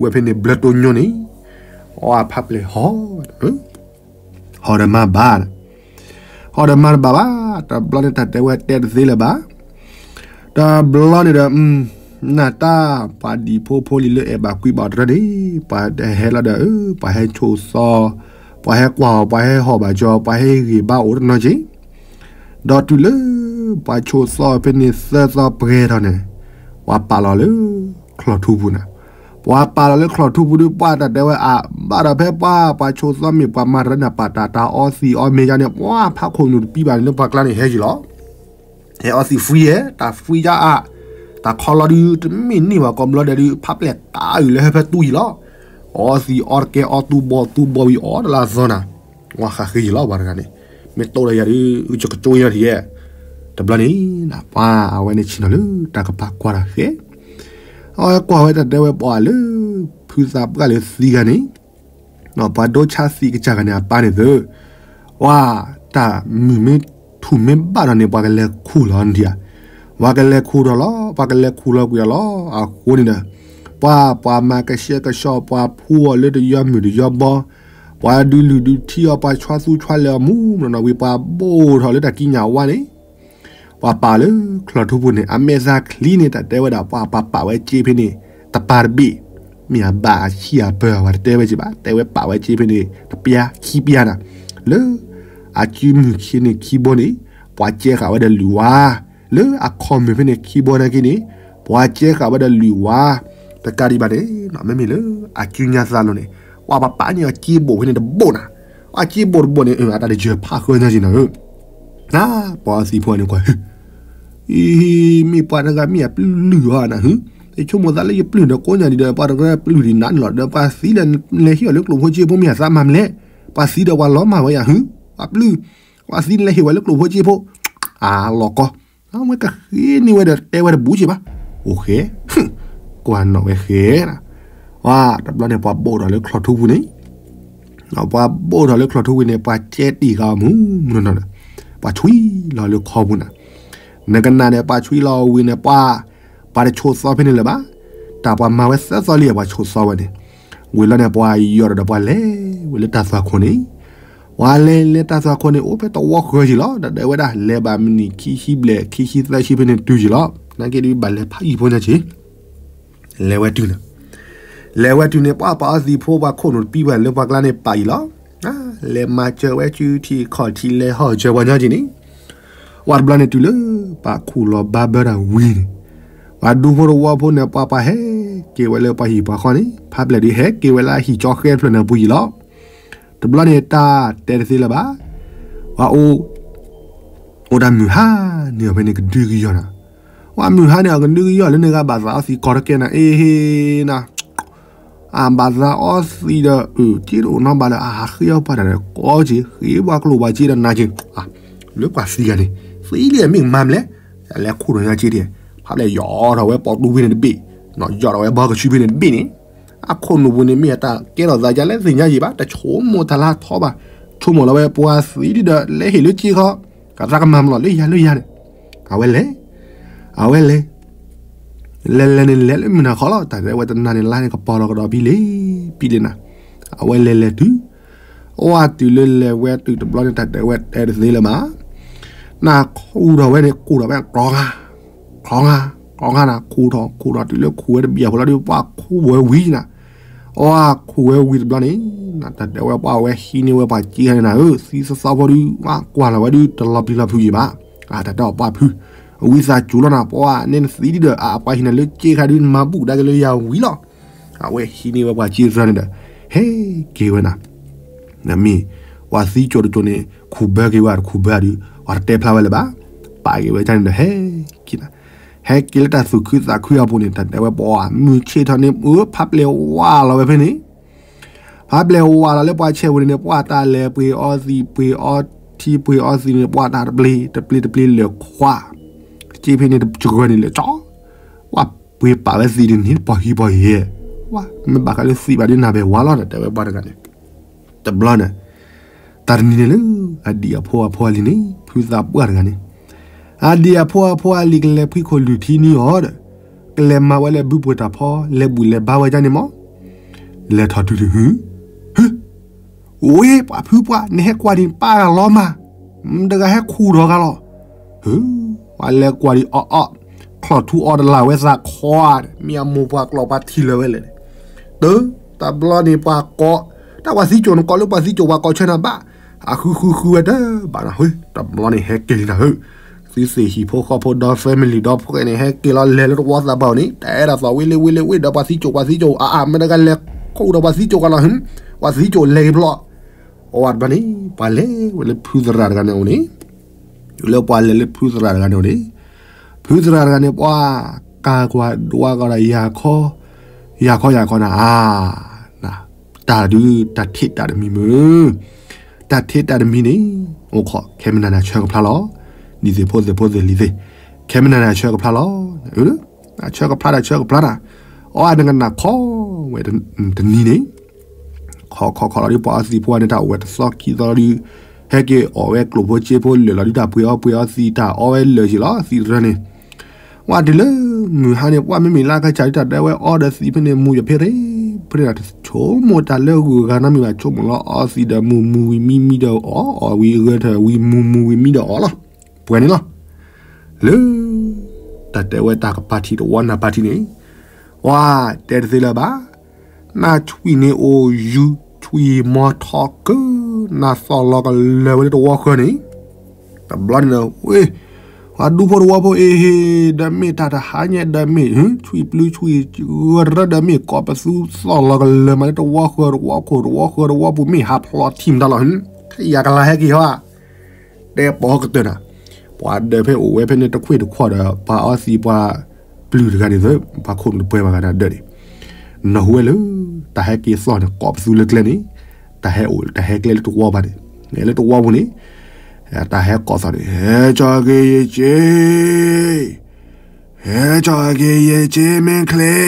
ဝဲဖဲန့ၣ်ဘျၢတိညိန့ၣ်, အီအဖးပျဲၢ်ဟီၣ် ဟီၣ်ဒီးမါဘၣ်, ဟီၣ်ဒီးမါတဘၣ်ဘၣ်, တဘျီန့ၣ်တၢ်တဲဝဲတဲတသ့လၢၤဘၣ်, တဘျီန့ၣ်ဒီး, နတၢ်ပှၤဒံၣ်ဖိဖိလံၤလၢအဲၣ်ဘၣ်ကွံဘၣ်တရၢန့ၣ်, ပှၤဟဲလီၤဒီး, ပှၤဟဲဆိၣ်သီ, ပှၤဟဲကွၢ်အီၤ, ပှၤဟဲဟီၣ်ဘၣ်ကၠီ, ပှၤဟဲဂ့ၤဘၣ်အိၣ်တနီၤက့ၤ ဒီးတုၤလၢ ပှၤဆိၣ်သီဖဲန့ၣ်သၢသီပှဲၤထီၣ်န့ၣ်, ပှၤပာ်လီၤလၢ ချီၣ်ထူပူၤန့ၣ်, ပှၤပာ်လီၤလၢချီၣ်ထူပူၤဒီး ပှၤတၢ်တဲဝဲအါ, ဘၣ်ဒီးဖဲပှၤ ပှၤဆိၣ်သီမ့ၢ်ပှၤမၤတရၢန့ၣ် ပာ်တၢ်တၢ်အီသံးအီမ့ၤယါန့ၣ် ပှၤဖးခိၣ်နူာ်တပံဘၣ်န့ၣ် လၢပှၤကျါန့ၣ်ဟဲယံၤလီၤ. ဟဲအီသံး free ဟဲ, တၢ် free ယါအါ, တၢ်ခီလီၤဒုး တမ့ၢ်န့ၢ်ဘၣ်ကိးဘျီဒဲးဒုး ဖးပျဲၢ်တၢ်အုၣ်လၢဟဲဖဲတူၢ်ယံၤလီၤ. အီသံးအီတကဲအီတူၢ်ဘီတူၢ်ဘီဝံၤအီတလၢအသီနၤ, ပှၤဃးဃ့ယံၤလီၤ ပှၤတဂၤန့ၣ်, မ့ၢ်တိၢ်ဒီးယၤဒုး ယကကၠိယၤထံၣ်ယဲ, တဘျီန့ၣ် ပှၤအဝဲန့ၣ်ဆ့ၣ်နီၤလၢတၢ်ကပၤကွၢ်တၢ်ဃဲ, အဝဲကွၢ်ဝဲတၢ်တဲဝဲပှၤလၢ ဖုသးပှၢ်လၢသံဂၤန့ၣ် ပှၤဒိဆါသံးကစၢ်ဂၤန့ၣ် အပၢ်န့ၣ်သု, ပှၤတၢ်မုၢ်မ့ၢ်ထူၣ်မ့ၢ်ဘၣ်ဒီးန့ၣ် ပှၤကလဲၤခူၣ်လီၤနထံၣ်ဧါ, ပှၤကလဲၤခူၣ်ထီၣ်လီၤ, ပှၤကလဲၤခူၣ်လီၤကွံာ်အီၤလီၤ. အဃိန့ၣ်ဒီး ပှၤ ပှၤမၤကဆှဲကဆှီ ပှၤဖှူအီၤလၢတယီမုၢ်တယီဘီ, ပှၤဒုးလုၢ်ဒုးထံအီၤ ပှၤဆွါသူဆွါလဲၤအီၤမူနီၢ်နီၢ်ဝံၤ ပှၤဘိၣ်ထီၣ်လၢတၢ်ကံးညာ်ဝါန့ၣ်, ပှၤပာ်လၢချီၣ်ထူပူၤန့ၣ် အမဲာ်သၣ်ချံန့ၣ် တၢ်တဲဝဲဒၣ် ပှၤပာ်ပာ်ဝဲစ့ဖဲန့ၣ် တပၤတဘ့ၣ်, မ့ၢ်အဘၣ်အဆံအပၢၢ် ပှၤတတဲဝဲစ့ဘၣ်, တဲဝဲပာ်ဝဲစ့ဖဲန့ၣ် တပျါခံပျါနၤ, လၢအစုမုၢ်ဆ့န့ၣ်ခံဘိန့ၣ် ပှၤကဲဃာ်ဝဲဒီးလုၢ်ဝါ, လၢအခီၣ်မုၢ်ဖဲန့ၣ်ခံဘိနာ်က့န့ၣ် ပှၤကဲဃာ်ဝဲဒီးလုၢ်ဝါ, တကးဒံးဘၣ်န့ၣ် မ့မ့ၢ်လၢအစုညါသးလိၤန့ၣ် ပှၤပာ်ပာ်န့ၢ်အီၤစ့ဘိၣ်ဖဲန့ၣ်တဘိၣ်နၤ, အစ့ဘိၣ်တဘိၣ်န့ၣ် အတၢ်တယၢၤဖးဃၢညါက့နၤဧၢ, နပှၤအီသံးဖိန့ၣ်ကွၢ် အံၤ မ့ၢ်ပှၤတဂၤမ့ၢ်အပျုၢ်ဧါနၤဧၢ, ယဆိကမိၣ်သးလၢယပျုၢ်ဒီးကိးညါဒံးဒီး ပှၤတဂၤပျုၢ်ဒံးနၤန့ၣ်လီၤ, ဒီးပှၤသံလၢလဲၤဟ့ၣ်အီၤလၢကျိၣ်ဖိစ့ဖိမ့ၢ်အသးမၤမလဲၣ်, ပှၤသံဒီးပှၤလီၤမၢ်ဝဲယၤဧၢ, ပှၤပျုၢ်, ပှၤသံလၢလဲၤဟ့ၣ်ဝဲလၢကျိၣ်ဖိစ့ဖိ, အလီၤကီ, အဝဲကဃ့န့ၢ်ဝဲဒီးတဲဝဲတဘူးက့ဘၣ်, အိၣ်ဃဲ, ကွၢ်နီၣ်ဝဲဃဲနၤ, ဝါ တဘျီန့ၣ် ပှၤဘိၣ်ထီၣ်လၢချီၣ်ထူပူၤန့ၣ် ပှၤဘိၣ်ထီၣ်လၢချီၣ်ထူဝံၤန့ၣ် ပှၤကဲတံၢ်ဃာ်အီၤမူနီၢ်နီၢ်ဒီး ပှၤဆွံလီၤလၢခီပူၤနၤ, နကနၣ်န့ၣ် ပှၤဆွံလီၤဝံၤန့ၣ် ပှၤ, ပှၤတဆိးသီဖဲန့ၣ်လၢၤဘၣ်, တၢ်ပှၤမၤဝဲသၢသီလံ ပှၤဆိးသီဝဲန့ၣ်, ဝံၤလီၤန့ၣ် ပှၤယီၤဒီးပှၤလဲၤဝဲလၢတၢ်သွၣ်ခိၣ်န့ၣ်, ပှၤလဲၤလဲၤတၢ်သွၣ်ခိၣ်န့ၣ် အိၣ်ဖဲတဝီဃၢၤက့လီၤ, တၢ်တဲဝဲဒၣ် လဲၤဘၣ်မံးနံးခံဆံဘျဲၣ် ခံဆံသၢဆံဖဲန့ၣ်တုၤက့လီၤ, နာ်က့ဒ်ဘၣ်လဲၤဖးယံာ်ဖိညါက့ လဲၤဝဲတုၤန့ၣ်, လဲၤဝဲတုၤန့ၣ် ပှၤပာ်အီသံးဖိ ပှၤခိၣ်နူာ်တပံၤပှၤလၢပှၤကျါန့ၣ်ပာ်အံၤလီၤ, လဲၤမၤစၢၤဝဲစုထံးခီၣ်ထံး လဲၤဟီၣ်စၢၤပှၤညါက့န့ၣ်, ဝံၤတဘျီန့ၣ်တုၤလၢ ပှၤခူၣ်လီၤဘါဘၢတၢ်ဝံၤန့ၣ်, ပှၤဒူဖိတဝီဖိန့ၣ် ပှၤပှၤဟဲက့ၤဝဲလၢပှၤဟံၣ်ပှၤဃီန့ၣ် ဖးဘျဲၣ်ဒုးဟဲက့ၤဝဲလၢအဟံၣ်ကၠီဃဲဖျၢၣ်န့ၣ်ပူၤအံၤလီၤ, တဘျီန့ၣ်တၢ်တဲတသ့လၢၤဘၣ်, ပှၤအိၣ် အိၣ်တၢ်မုၢ်ဟါန့ၣ်အီၤဖဲန့ၣ်ကဒုကယီၢ်နၤ, ပှၤမုၢ်ဟါန့ၣ်အီၤကဒုကယီၢ်လၢန့ၣ်ဂၤဘၣ်သးအီသံးကီးတကဲနၤ အ့ဟ့နၤ, အဘၣ်သးအီသံးဒီး အၢ က့တအိၣ်နီဘၣ်ဒီး အဟးဃ့အီၣ်ပှၤတၢ်ဒီးကီက့ၤ ဃ့ပှၤကျိၣ်ပှၤစ့ဒီးနၤက့ၤ, လၢပှၤသံးဂၤန့ၣ် သံလံမ့ၢ်မၤမလဲၣ်, လဲၤခူၣ်ထီၣ်ညါက့ဒံး, ဖးဘျဲၣ်ယီၤထီၣ်ဝဲပိာ်တူဝ့န့ၣ်တဘ့ၣ်, ယီၤထီၣ်ဝဲဘီကဆူဖဲန့ၣ်တဘ့ၣ်န့ၣ်, အခိၣ်နူာ်ပူၤန့ၣ်မ့ၢ်အတၢ်ကဲထီၣ်သးဒ်လဲၣ်သ့ၣ်ညါယံၤဘၣ် တဆိကမိၣ်တၢ်လၢထီဘၣ်, ဆိကမိၣ်လီၤဝဲပှၤသံးဒ်ဒီး လဲၤဟ့ၣ်လၢက့ခီ, ကသးကမၤမလီၤလၢယၤလၢယၤန့ၣ်, အဝဲလဲၤ, အဝဲလဲၤ လဲၤလဲၤန့ၣ်လဲၤလၢမုၢ်နၤခီလီၤ တၢ်တဲဝဲတနၤန့ၣ်လါန့ၣ်ကပီၤလီၤကဒီးဖံလံၤ, ဖံလံၤနၤ, အဝဲလဲၤလဲၤတုၤ, အဝဲတုၤလၢလဲၤဝဲတုၤတဘျီန့ၣ် တၢ်တဲဝဲတဲတသ့လၢၤဘၣ်, နခူၣ်ထီၣ်ဝဲန့ၣ် ခူၣ်ထီၣ်ဝဲကျီဂၤ, ကျီဂၤ, ကျီဂၤနၤ ခူၣ်ထီၣ် ခူၣ်ထီၣ်တုၤလၢခူၣ်ဝဲတဘျီဖိလီၤဒုး ပှၤခူၣ်ဝဲဝံၤနၤ, အဝဲခူၣ်ဝဲဝံၤတဘျီန့ၣ်, တၢ်တဲဝဲပှၤဝဲဟံးန့ၢ်ဝဲပှၤစ့ဂၤန့ၣ်နၤဧၢ သံသီသီဖိဒုး ကွၢ်လီၤဝဲဒုး တလီၤပျံၤလီၤဖုးယံၤဘၣ်, အတၢ်တဲအီၤပှၤဖု, အဝံသးစူၤလီၤနၤ ပှၤန့ၣ်နသံဒ်ဒီး အပှၤဟံးနၤလၢက့ခါဒုး နမၤဘူၣ်ကဒါက့ၤလၢယၤဝံၤလီၤ, အဝဲဟံးန့ၢ်ဝဲပှၤစ့သရၣ်န့ၣ်ဒီး ဟဲက့ၤဝဲနၤ, နမ့ၢ်, ပှၤသံကၠိတကၠိန့ၣ် ခူၣ်ဘၢက့ၤဝဲတခူၣ်ဘၢဒုး ပှၤတတဲဖျါဝဲလၢၤဘၣ်, ပာ်က့ၤဝဲဒ်န့ၣ်ဒီး ဟဲက့ၤနၤ, ဟဲက့ၤလၢတၢ်သူၣ်ခုသးခုအပူၤန့ၣ် တၢ်တဲဝဲပှၤမုၢ်ဆ့ၣ်ထီၣ်န့ၣ် အၢ ဖးဘျဲၣ်ဝါလီၤဝဲဖဲန့ၣ် ဖးဘျဲၣ်ဝါလီၤလၢပှၤဆဲးပူၤန့ၣ် ပှၤတၢ်လဲၤပှ့ၤအီသံး ပှ့ၤအီထံ ပှ့ၤအီသံးန့ၣ် ပှၤတၢ်တပျ့ၤ တပျ့ၤတပျ့ၤလၢခွါ, စ့ဖဲန့ၣ်တကဂၤန့ၣ်လၢကၠီ, ပှၤပှ့ၤပာ်ဝဲသံးဒ်န့ၣ် ပှၤဟံးပှၤဟံး, ပှၤမ့ၢ်ဘၣ်ဃးလၢသံးဘၣ်ဒ်နၤဘဲဝါလီၤ တၢ်တဲဝဲပှၤတဂၤန့ၣ်, တဘျီန့ၣ် တၢ်တနံၤန့ၣ်လၢ အဒံၣ်အဖိအဖိအလံၤန့ၣ် ဖုသးပှၢ်တဂၤန့ၣ်, အဒံၣ်အဖိအဖိအလံၤကလဲၤဖှံခိၣ်လုၢ်ထံနံၤအီၤဒီး ကလဲၤမၤဝဲလၢဘုပှ့ၤတၢ်ဖီ လဲၤဘူၣ်လဲၤဘါဝဲဒ်န့ၣ်မး, လဲၤထီၣ်တုၤဒုးဟု, ဟု, ဝ့ၢ် ပှၤဖုပှၢ် နဟဲကွၢ်ဒံးပၢ်ဂၤလီၤမး, တဂၤဟဲခူၣ်ထီၣ်ဂၤလီၤ, ဟု, ပှၤလဲၤကွၢ်ဒံးအီၣ်အီၣ်, ချီၣ်ထူအီတလၢ်ဝဲသးခီ, မ့ၢ်အမိၢ်ပှၤကျီၢ်ပှၤထံၣ်လၢၤဝဲလဲၣ်, တၢ်, တဘျီန့ၣ်ပှၤကိး, တၢ်ပှၤသံကၠိၣ်နကိးလၢပှၤသံကၠိၣ်ပှၤကိးဆၢနၤဘၣ်, အဃုဃုဃုဝဲတဘၣ်နၤဟၢ, တဘျီန့ၣ်ဟဲက့ၤလံနၤဟၢ, သုသ့ၣ်ဟံၣ်ဖိဃီဖိဒီ family ဒီဖှဲးန့ၣ် ဟဲက့ၤလီၤလဲၤလၢတဝီသးဘၣ်န့ၣ် တၢ်အဲၣ်ဒိးသီၣ်ဝ့ၢ်လ့ဝ့ၢ်လ့ဝ့ၢ်ဒီးပှၤသံကၠိၣ်ပှၤသံကၠိၣ် အါအါ မ့ၢ်တဂၤလဲၤခူၣ်ဒီးပှၤသံကၠိၣ်ဂၤလီၤဟၢ, ပှၤသံကၠိၣ်လဲၤက့ၤဖျီၣ်, အဝဲတဘျီန့ၣ် ပှၤလဲၤဝဲလၢဖုသရၣ်တဂၤန့ၣ်အအိၣ်န့ၣ် တုၤလၢပှၤလဲၤလၢဖုသရၣ်တဂၤန့ၣ်အအိၣ်န့ၣ်, ဖုသရၣ်တဂၤန့ၣ် ပှၤကၤကွၢ်ဒွးကီးဒီးယၤခီ, ယၤခီယၤခီနၤ, အါ, တၢ်ဒုး တၢ်ထံးတၢ်တမံၤမုၢ်, တၢ်ထံးတၢ်တမံၤန့ၣ်, အိၣ်ခိး ခဲမနၤန့ၣ်အဆၢကဖျါလီၤ, ဒ်သ့ၣ်ဖိသ့ၣ်ဖိသ့ၣ်လံၤသ့ၣ်, ခဲမနၤန့ၣ်အဆၢကဖျါလီၤ, အဆၢကဖျါတၢ်ဆၢကဖျါတၢ်, အီနကနၣ်ခီဝဲတနံၤန့ၣ် ခီခီခီလီၤဒုး ပှၤအီသံးဖိန့ၣ် တၢ်အိၣ်ဝဲတသီခံသီလီၤဒုး, ဟဲက့ၤအီၣ်ဝဲကျိၣ်ဖိစ့ဖိလၢာ်လီၤဒုး တၢ်ပှ့ၤအီပှ့ၤအီသံး တၢ်အီဝဲလၢာ်က့ၤလီၤ သံးတရၢန့ၣ်, ဝဲတုၤလၢမုၢ်ဟါန့ၣ် ပှၤမ့မ့ၢ်လၢကစၢ်ဒုး တၢ်ဒၢဝဲအီဒီးသံးဖဲန့ၣ် မူၤယဖဲရ့ ဖဲန့ၣ်ဒီး ဆိကမိၣ်တၢ်လၢဂုၤဂၤနီတမံၤဘၣ်, ဆိကမိၣ်လီၤအီသံးဒီးမုၢ်မုၢ်ဝံၤမံမံဒီးအီၣ်, အီၣ်ဝံၤအဂၢၢ်ထၢၣ်ဝံၤမုၢ်မုၢ်ဝံၤမံဒီးအီၣ်လီၤ. ပှဲၤန့ၣ်လီၤ. လၢ တၢ်တဲဝဲတၢ်ကပၤထံးတဝီနၢ်ပၤထံးန့ၣ်, ဝါ တဲတသ့လၢၤဘၣ်, နဆွံၣ်န့ၣ်အိၣ်ယူၤ ဆွံၣ်မီၤထီၣ်ကၢ, နသီၣ်လီၤကလၢၤဝဲလၢတဝီဃၢၤန့ၣ်, တဘျီန့ၣ်ဒီး ဝ့ၢ် ပှၤဒူဖိတဝီဖိအံၤ ဒီးမ့ၢ်တၢ်တဟါညါဒီးမ့ၢ် ဆွံၣ်ပျုၤဆွံၣ်ဂၢၢ်ရၢဒီးမ့ၢ် ကိးပသူသီၣ်လီၤကလၢၤမးလၢတဝီဃၢၤတဝီခိၣ် တဝီဃၢၤတဝီပူၤ မ့ၢ်ဟးဖျိးထံၣ်မတၤလီၤ, ယကလါဟဲက့ၤဟီဧါ, တဲပိာ်ကတၢၢ်နၤ, ပှၤဒၢးဖဲအိၣ်ဝဲဖဲန့ၣ်တခွ့ၣ်တခွီၣ်ဒီး ပှၤအီသံးပှၤပျုၢ်တဂၤန့ၣ်သၢ ပှၤခိၣ်နူာ်တပှဲၤဘၣ်ဂၤန့ၣ်အဒၢးန့ၣ်, နၢ်ဟူဝဲလၢ တၢ်ဟဲက့ၤသီၣ်န့ၣ် ကိးပသူလၢကျဲန့ၣ်, တၢ်ဟဲအိၣ် တၢ်ဟဲကျဲလၢတဝီဘၣ်န့ၣ်, လၢတဝီပူၤန့ၣ်, တၢ်ဟဲကိးသီၣ်န့ၣ် ဟဲကၠီၤက့ၤယက့ၤ ဟဲကၠီၤက့ၤယက့ၤမ့ၢ်ချ့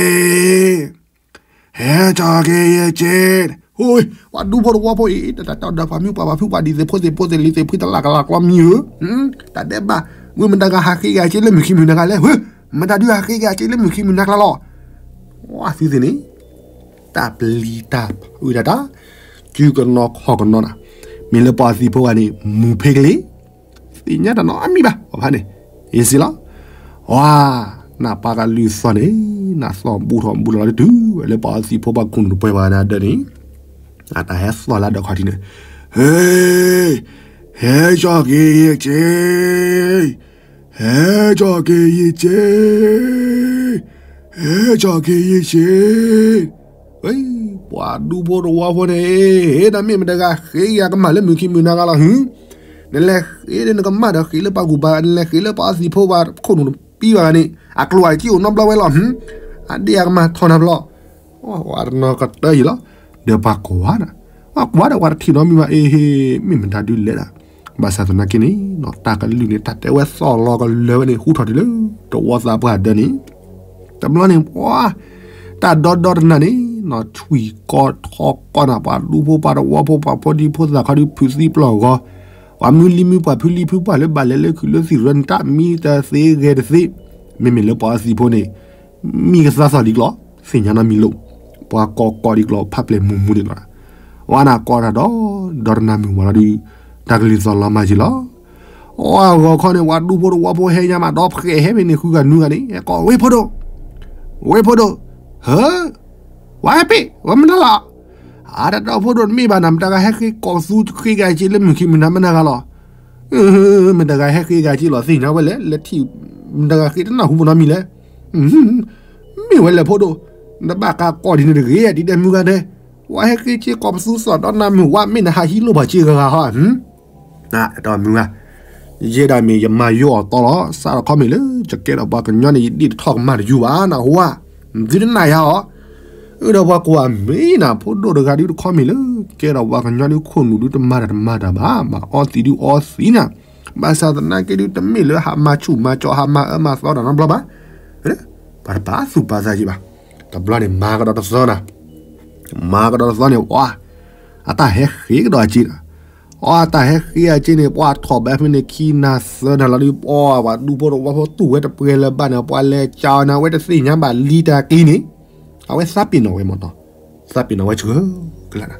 ဟဲကၠီၤက့ၤယက့ၤ, ဟိ ပှၤဒူဖိတဝီဖိအံၤ တၢ်တၢ်ဒီးပှၤမုၢ်ပှၤပှၤဖုပှၤဒံးသ့ၣ်ဖိသ့ၣ်ဖိသ့ၣ်လံၤသ့ၣ်ဖုတလၢ်ကလၢ်ကျီမံဧၢ, တၢ်ဒဲးဘး, ဝံမတၤဂၤဟးဃ့က့ၤအက့ၤလၢမုၢ်ခံမုၢ်နၤဂၤလဲၣ်, ဝံမတၤဒုးဟးဃ့က့ၤအက့ၤလၢမုၢ်ခံမုၢ်နၤကျါလီၤ. ဝါ သုသ့ၣ်န့ၣ် တၢ်ပျံၤတၢ်ဖုးတၢ်တၢ်, စုကနီၤခီၣ်ကနီၤနၤ, မ့ၢ်လၢပှၤအီသံးဖိဂၤန့ၣ် မူၤဖ့ကလံၤ သ့ၣ်ညါတၢ်နီတမံၤဘၣ် ပှၤဖးန့ၣ်, အ့စ့လီၤ. ဝါ နၢ်ပၢ်ကလုၢ်သီၣ်န့ၣ် နၢ်သီၣ်ဘူးထီၣ်ဘူးလီၤလီၤလၢတုၤဝဲလၢ ပှၤအီသံးဖိပှၤခိၣ်နူာ်တပှဲၤဘၣ်ဂၤန့ၣ်အဒၢးန့ၣ်, အတၢ်ဟဲသီၣ်လၢအဒၢးခီၣ်ထံးန့ၣ်, ဟ့ ဟဲကၠီၤက့ၤယက့ၤ ဟဲကၠီၤက့ၤယက့ၤ ဟဲကၠီၤက့ၤယက့ၤ, ပှၤဒူဖိတဝီဖိန့ၣ်, ဟ့ၣ်ဒီးမ့ၢ်မတၤဂၤဃ့က့ၤအကမၢ်လၢမုၢ်ခံမုၢ်နၤဂၤလီၤဟု, နလဲၤဃ့ဒီးနကမၢ်ဒီးဃ့လၢပှၤကူၣ်ဘၣ် နလဲၤဃ့လၢပှၤအီသံးဖိပှၤခိၣ်နူာ်တပှဲၤဘၣ်ဂၤန့ၣ် အကျိၤအစ့အိၣ်နီတဘျီဝဲလီၤဟု, အဒ့ၣ်အကမၢ်ထီၣ်နၤဘျီ, ပှၤတနီၤကတၢၢ်ယံၤလီၤ, ဒီးပှၤကွၢ်နၤ, ပှၤကွၢ်ဒီးပှၤတထံၣ်နီတမံၤဘၣ်အ့ဟ့ၣ် မ့ၢ်မတၤဒုးလဲၣ်ဒၣ်, ဘၣ်ဆၣ်သနာ်က့န့ၣ် တၢ်ကလုၢ်န့ၣ် တၢ်တဲဝဲသီၣ်လီၤကလၢၤဝဲန့ၣ် ဟူထီၣ်တုၤလၢ တဝီသးပှၢ်ဒၢးန့ၣ်, တဘျီန့ၣ် ပှၤ တၢ်ဒီဒီတနၤန့ၣ် ဆွံၣ်ကီထီၣ်ကီနၤ ပှၤဒူဖိပှၤတဝီဖိပှၤဖိဒံဖိသၣ်ခီဒုး ဖုးသံပျီၢ်ဂီၤ, ပှၤမုၢ်လံမုၢ်ပှၢ်ဖုလံဖုပှၢ်လၢဘၣ်လဲၤလၢခုးလၢသံၣ်ရၢန့ၣ် တၢ်မံတသ့ဂဲၤတသ့, မ့မ့ၢ်လၢပှၤအီသံးဖိန့ၣ် မံကသါသီၣ်လံကျီ, သ့ၣ်ညါနီတမံၤလိာ်, ပှၤကိးကိးလံကျီ ဖးပျဲၢ်မူးမူးန့ၣ်လီၤ, ဝဲနၤကိးတၢ်ဒီ ဒီတနၤမုၢ်ဝါလီၤဒုး, တၢ်ကလုၢ်သီၣ်လီၤမၢ်က့ၤလီၤ, အဂီၤခီန့ၣ် ပှၤဒူဖိတဝီဖိဟဲညါမး ဒီဖှဲးဟဲဖဲန့ၣ် ဃုဂၤနွံဂၤန့ၣ် ကိး ဝ့ၢ်ဖိဒိၣ်, ဝ့ၢ်ဖိဒိၣ်, ဟၢ ဝဲဟဲပ့ၢ် ဝဲမတၤလီၤ, အါတတီၢ်ဖိဒိၣ်တမ့ၢ်ဘၣ်နၤ မတၤဂၤဟဲဃ့ကိးပသူဃ့က့ၤအက့ၤလၢ မုၢ်ခံမုၢ်နၤ မတၤဂၤလီၤ, မတၤဂၤဟဲဃ့က့ၤအက့ၤလီၤ သ့ၣ်ညါဝဲလဲၣ် လဲၤထံၣ် မတၤဂၤဃ့တနၢ်ဟူပနီတမံၤလဲၣ်, မ့ၢ်ဝဲလဲၣ်ဖိဒိၣ်, နဘၣ်ကးကိးဒ်န့ၣ်တဂ့ၤ ဒ်တဲမုၢ်ဂၤဒဲး, ဝဲဟဲဃ့က့ၤကိးပသူသီၣ်ဒီနၤမုၢ်ဝါ မ့ၢ်နဟးဟံးလိၢ်ပှၤစ့ဂၤဂၤဟီ, တတီၢ်မုၢ်ဂၤ, ယဲဒၣ်မ့ၢ်ယမၤယိအီၤတီလီၤ စးထီၣ်ခီမ့ၢ်လၢ ယကဲဒီးပှၤကညီန့ၣ် ယဒ့ၣ်တထီၣ်ကမၢ်တယူၤဘၣ် နၢ်ဟူဧါ, သုတနာ်ယၤအီၤ, အၢ ဒီးပှၤကိးဂၤမ့ၢ်နၤ ဖိဒိၣ်တဂၤဒုးတခီမ့ၢ်လၢ ကဲဒီးပှၤကညီဒုး ခိၣ်နူာ်ဒုးတမၤတၢ်တမၤတၢ်ဘၣ် မၤအီသံးဒုးအီသံးနၤ, ဘၣ်ဆၣ်သနာ်က့ဒုး တမ့ၢ်လၢဟးမၤဆူၣ်မၤကၠီ ဟးမၤအၢမၤသီတၢ်နီတဘျီဘၣ်, ပှၤတပာ်သူၣ်ပာ်သးက့ၤဘၣ်, တဘျီန့ၣ် မၤကဒီးတသီနၤ မၤကဒီးတသီန့ၣ် ပှၤ အတၢ်ဟဲဃ့ကဒီးအက့ၤ, အတၢ်ဟဲဃ့အက့ၤန့ၣ် ပှၤထီၣ်ဘၣ်ဖဲန့ၣ် ခံနၤသၢနၤလီၤဒုး ပှၤ ပှၤဒူဖိတဝီဖိတူၢ်ဝဲတပှဲၤလၢၤဘၣ်န့ၣ် ပှၤလဲၤကၠီနၤဝဲတသ့ၣ်ညါဘၣ်လံတၢ်က့ၤန့ၣ်, အဝဲသးပ့ၤနီၣ်ဝဲမ့ၢ်နီၤ, သးပ့ၤနီၣ်ဝဲဆှၢကလၢ်နၤ,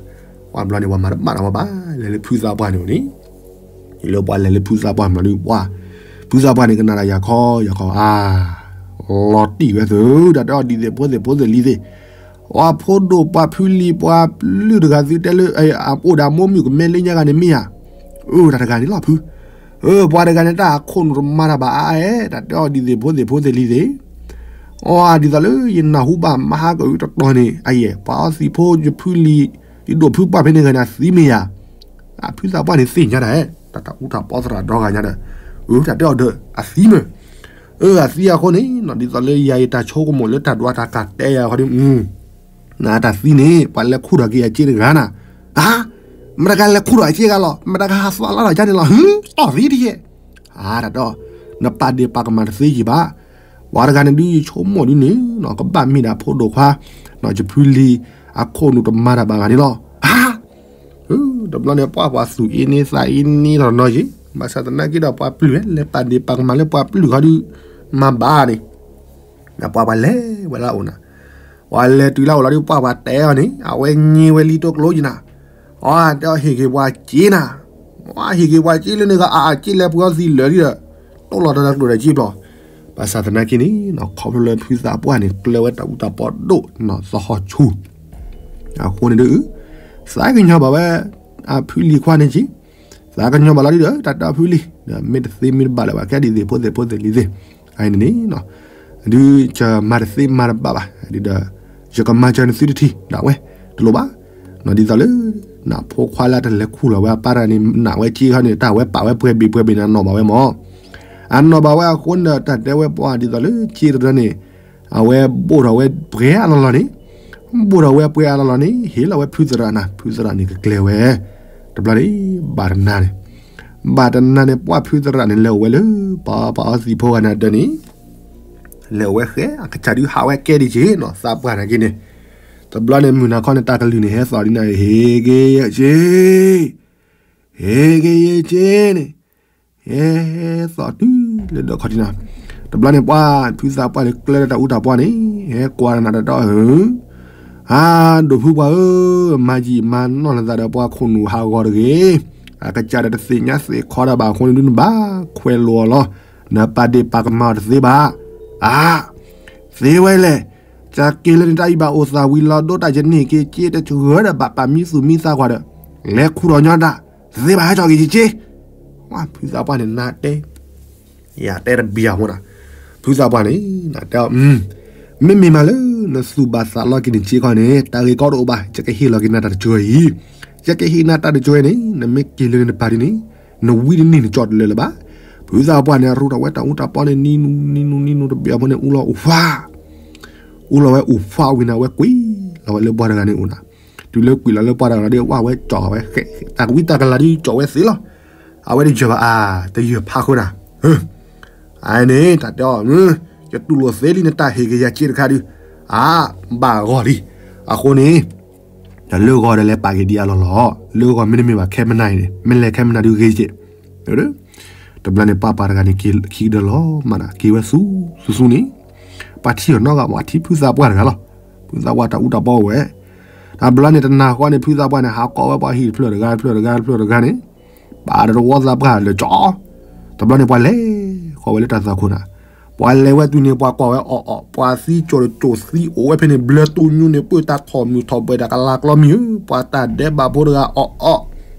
ပှၤဘျီန့ၣ် ပှၤမၤတဘၣ်နီၤဝဲဘၣ် လဲၤလၢဖုသးပှၢ်န့ၣ်န့ၣ် လၢပှၤလဲၤလၢဖုသးပှၢ်မ့ၢ်နီၤဒုး ပှၤ ဖုသးပှၢ်န့ၣ် ကနၣ်တၢ်ယၤခီယၤခီ အါ လီၤတံၢ်ဝဲသု တၢ်တဲအီၤဒ်သိးဖိသ့ၣ်ဖိသ့ၣ်လံၤသ့ၣ်, ပှၤဖိဒိၣ်ပှၤဖုလံၤပှၤပျုၢ်တဂၤသုတဲလၢ အအိၣ်ဒီးအမိၢ်မုၣ်ကမဲလၢညါဂၤန့ၣ်မ့ၢ်ဧါ, အၢ တၢ်တဂၤန့ၣ်လီၤဖု, အၢ ပှၤတဂၤန့ၣ် တၢ်အခိၣ်နူာ်တမၤတၢ်ဘၣ်အါအဲၣ် တၢ်တဲအီၤဒ်သိးဖိသ့ၣ်ဖိသ့ၣ်လံၤသ့ၣ်, အီ ဒ်သိးလၢယနၢ်ဟူဘၣ်မဟါကအုတတီၤန့ၣ် အယဲၢ် ပှၤအီသံးဖိယဖုလံၤ ယဒိၣ်ဖုပှၢ်ဖဲန့ၣ်ဂၤန့ၣ် အသံမ့ၢ်ယၤ အဖုသးပှၢ်န့ၣ်သ့ၣ်ညါတၢ်အဲၣ် တၢ်တၢ်အူတၢ်ပီသရၣ်ဒီဂၤညါဒီး အၢ တၢ်တဲအီၤဒီး အသံမ့ၢ်, အၢ အသံအဃိန့ၣ် ဒ်သိးလၢယၤယတၢ်ဆိကမိၣ်လၢတၢ်ဒွးတၢ်ကးတဲယၤဃီဒီး နတၢ်သံန့ၣ် ပှၤလဲၤခူၣ်ထီၣ်က့ၤအစ့တဂၤနၤ, ဧါ, မတၤဂၤလဲၤခူၣ်ထီၣ်အစ့ဂၤလီၤ မတၤဂၤဟးသွါလီၤထီၣ်ကါန့ၣ်လီၤ ဟု တီၢ်သံတယဲၢ်, အါ တၢ်တဲအီၤ နပာ်ဒ့ၣ်ပာ်ကမၣ်တသ့ယံၤဘၣ်, ပှၤတဂၤန့ၣ်ဒုးယဆိကမိၣ်ဒုးန့ၣ် ကဘၣ်မ့ၢ်ဒၣ်ဖိဒိၣ်ခွါ ယဖုလံၤ အခိၣ်နူာ်တမၤတၢ်ဘၣ်ဂၤန့ၣ်လီၤ, ဧါ တဘျီန့ၣ် ပှၤပှၤသူၣ်အ့န့သးအ့န့ထီၣ်နီၤယံၤ, ဘၣ်ဆၣ်သနာ်က့ဒီးပှၤပျုၢ်ဝဲ လဲၤပာ်ဒ့ၣ်ပာ်ကမၣ်လၢပှၤပျုၢ်ခီဒုး မၤဘၣ်န့ၣ်, ဒီးပှၤပှၤလဲၤဝဲလၢအအိၣ်နၤ, ပှၤလဲၤတုၤလၢအအိၣ်လီၤဒီး ပှၢ်ပှၤတဲအီၤန့ၣ် အဝဲညံဝဲလံတိကျိကနၤ, အတဲအီၤ ဟ့ၣ်က့ၤပှၤစ့နၤ, ဟ့ၣ်က့ၤပှၤစ့လၢန့ၣ်ဂ့ၤ အအစ့လဲၤပှဲၤအီၤသံလၢာ်ဒီး တိၣ်လီၤတၢ်တကျိၤဒီးစ့ဖျိ, ဘၣ်ဆၣ်သနာ်က့န့ၣ် ခီဖျိလၢဖုသးပှၢ်န့ၣ် ကျၢၤဝဲတၢ်အူတၢ်ပီဒိၣ်နီၤ သဟီၣ်ဆူၣ် အဃိန့ၣ်ဒီး သးကညီၤဘၣ်ဝဲ အဖုလံၤခွါန့ၣ်က့, သးကညီၤဘၣ်လီၤဒ်ဒီး တၢ်တဲအဖုလံၤ ဒီးမ့ၢ်တသ့မ့ၢ်တဘၣ်လၢၤဘၣ် ကဲဒ်သိးဖိသ့ၣ်ဖိသ့ၣ်လံၤသ့ၣ်, အန့ၣ်န့ၣ် ဒုးယမၤတသ့မၤတဘၣ်ဘၣ် ဒ်ဒီး ယကမၤစၢၤနသုတထံၣ်ဒၣ်ဝဲ တလိၣ်ဘၣ်, ဒ်သိးလၢ နဖိခွါလၢတလဲၤခူၣ်လီၤဝဲအပၢ်တဂၤန့ၣ် နာ်ဝဲစ့ခီန့ၣ် တၢ်ဝဲပာ်ဝဲပှဲၤဘ့ၣ်ပှဲၤဘ့ၣ်န့ၣ် အနီၢ်ဘၣ်ဝဲမၢ်, အနီၢ်ဘၣ်ဝဲအဃိန့ၣ်ဒီး တၢ်တဲဝဲပှၤဒ်သိးလၢစ့တရၢန့ၣ် အဝဲဘိၣ်ထီၣ်ဝဲပှဲၤအလီၢ်လီၢ်န့ၣ်, ဘိၣ်ထီၣ်ဝဲပှဲၤအလီၢ်လီၢ်န့ၣ် ဟ့ၣ်လီၤဝဲဖုသရၣ်နၤ ဖုသရၣ်န့ၣ်ကကျဲၤဝဲ, တဘျီန့ၣ် ဘၣ်တနၤန့ၣ်, ဘၣ်တနၤန့ၣ် ပှၢ်ဖုသရၣ်န့ၣ် လဲၤအိၣ်ဝဲလၢ ပှၤပှၤအီသံးဖိဂၤန့ၣ်အဒၢးန့ၣ်, လဲၤအိၣ်ဝဲဃဲ အကစၢ်ဒုးဟးဝဲကဲဒံးက့ၤနီၤ သးပှၢ်န့ၣ်က့န့ၣ်, တဘျီန့ၣ် မုၢ်နၤခီန့ၣ် တၢ်ကလုၢ်န့ၣ် ဟဲသီၣ်ဒ်န့ၣ် ဟ့ၣ်က့ၤယဲၢ်က့ၤ ဟ့ၣ်က့ၤယဲၢ်က့ၤန့ၣ် ဟဲသီၣ်တုၤလၢဒၢးခီၣ်ထံးနၤ, တဘျီန့ၣ် ပှၢ်ဖုသးပှၢ်န့ၣ် ကျၢၤဒီးတၢ်အူတၢ်ပီန့ၣ် ဟဲကွၢ်တနၤတတီၢ်ဧၢ, ဟါ ဒိၣ်ဖုပှၢ်ဧၢ, မၤယံာ်မၤနီၢ်နသးဒီးပှၤခိၣ်နူာ်ဟးဂီၤတဂ့ၤ, အကစၢ်ဒီးတသ့ၣ်ညါသ့ၣ်ခီတၢ်ဘၣ်အဃိန့ၣ် ဒုးနဘၣ်ခွဲးလိာ်အီၤလီၤ, နပာ်ဒ့ၣ်ပာ်ကမၣ်အီၤတသ့ဘၣ်, အါ သ့ဝဲလဲၣ်, ကက့ၤလၢနတၢ်အံၤဘၣ်အိၣ်သးဝံၤလီၤဒိတၢ်ယန့ၢ်က့ၤက့တဂၢၢ်ဒီး ဘၣ်ပာ်မံသူၣ်မံသးကွၢ်ဒီး လဲၤခူၣ်ထီၣ်ညီတၢ်, သ့ဘၣ်ဟဲထီၣ်က့ၤယက့, ပှၢ်ဖုသးပှၢ်န့ၣ် နၤတဲ ယတဲတဘံၣ်အဃိနီၤ, ဖုသးပှၢ်န့ၣ် နတဲအီၤ, မ့မ့ၢ်မးလၢ နသူၣ်ဘၣ်သးလီက့ၤနစ့ခီန့ၣ် တၢ်ဂ့ၢ်ကီတအိၣ်ဘၣ် ယကဟ့ၣ်လီၤက့ၤနၤတၢ်တကၢၢ်အံၤ, ယကဟ့ၣ်နၤတၢ်တကၢၢ်အံၤန့ၣ် နမ့ၢ်က့ၤလၢနတပၤဒ်န့ၣ် နဝံတန့ၢ်နကၠီၣ်တလၢာ်လၢၤဘၣ်, ဖုသးပှၢ်န့ၣ် ရူးထီၣ်ဝဲတၢ်အူတၢ်ပီန့ၣ် နံၤနူနံၤနူနံၤနူတဘ့ၣ်အဖိန့ၣ် အူလီၤအိၣ်ဖှါ, အူလီၤဝဲအိၣ်ဖှါဝံၤန့ၣ် အဝဲကွံာ်လီၤဝဲလၢပှၢ်တဂၤန့ၣ်အိၣ်နၤ, တုၤလၢကွံာ်လီၤလၢပှၢ်တဂၤဒီး ဝဲဝဲကၠီၣ်ဝဲဃဲး တၢ်ကဝံတၢ်ကလၤဒ်ကၠီၣ်ဝဲသ့လီၤ, အဝဲတယၢၤဘၣ်အါ တယၢၤဖးဃုနၤ, အန့ၣ် တၢ်တဲအီၤ, ယတူၢ်လိာ်သ့လံနတၢ်ဟ့ၣ်က့ၤယၤစ့တခါဒုး, အါ ဘၣ်ဂီၢ်လံ, အဃိန့ၣ် ဒီးလၢဂီၤဒီးလဲၤပာ်က့ၤဒံးအလီၢ်လီၤ, လၢဂီၤမ့တမ့ၢ်ဘၣ်ခဲမနၤအံၤန့ၣ် မ့ၢ်လဲၤခဲမနၤဒုးဂ့ၤက့ၤ, တဘျီန့ၣ် ပှၢ်ပှၢ်တဂၤန့ၣ် က့ၤခံကဒၢလီၤမးဒီး က့ၤဝဲသူသူသူန့ၣ်, ပှၤထံၣ်အီၤနီတဂၤ ပှၤထံၣ်ဖုသးပှၢ်တဂၤလီၤ, ဖုသးပှၢ်တၢ်အူတၢ်ပီအိၣ်ဝဲ, တဘျီန့ၣ် တနၤဃီန့ၣ် ဖုသးပှၢ်န့ၣ် ဟးကိးဝဲပှၤဟံၣ်တဖျၢၣ်တဂၤတဖျၢၣ်တဂၤတဖျၢၣ်တဂၤန့ၣ်, ပာ်ဒီးတဝီသးပှၢ်လၢာ်ကၠီ, တဘျီန့ၣ် ပှၤလဲၤဃီဝဲလၢတၢ်သွၣ်ခိၣ်နၤ, ပှၤလဲၤဝဲတုၤန့ၣ် ပှၤကွၢ်ဝဲအီၣ်အီၣ်, ပှၤသံကၠိၣ်တကၠိၣ်သံအိၣ်ဝဲဖဲန့ၣ် ဘျၢတိၢ်ညူန့ၣ် ပၢၢ်တၢ်ထီၣ်မုၢ်ထီၣ်ဘှဲၣ်တၢ်ကလၤကျီမံၤဧၢ, ပှၤတၢ်ဒဲးဘးဖိတဂၤအီၣ်အီၣ်,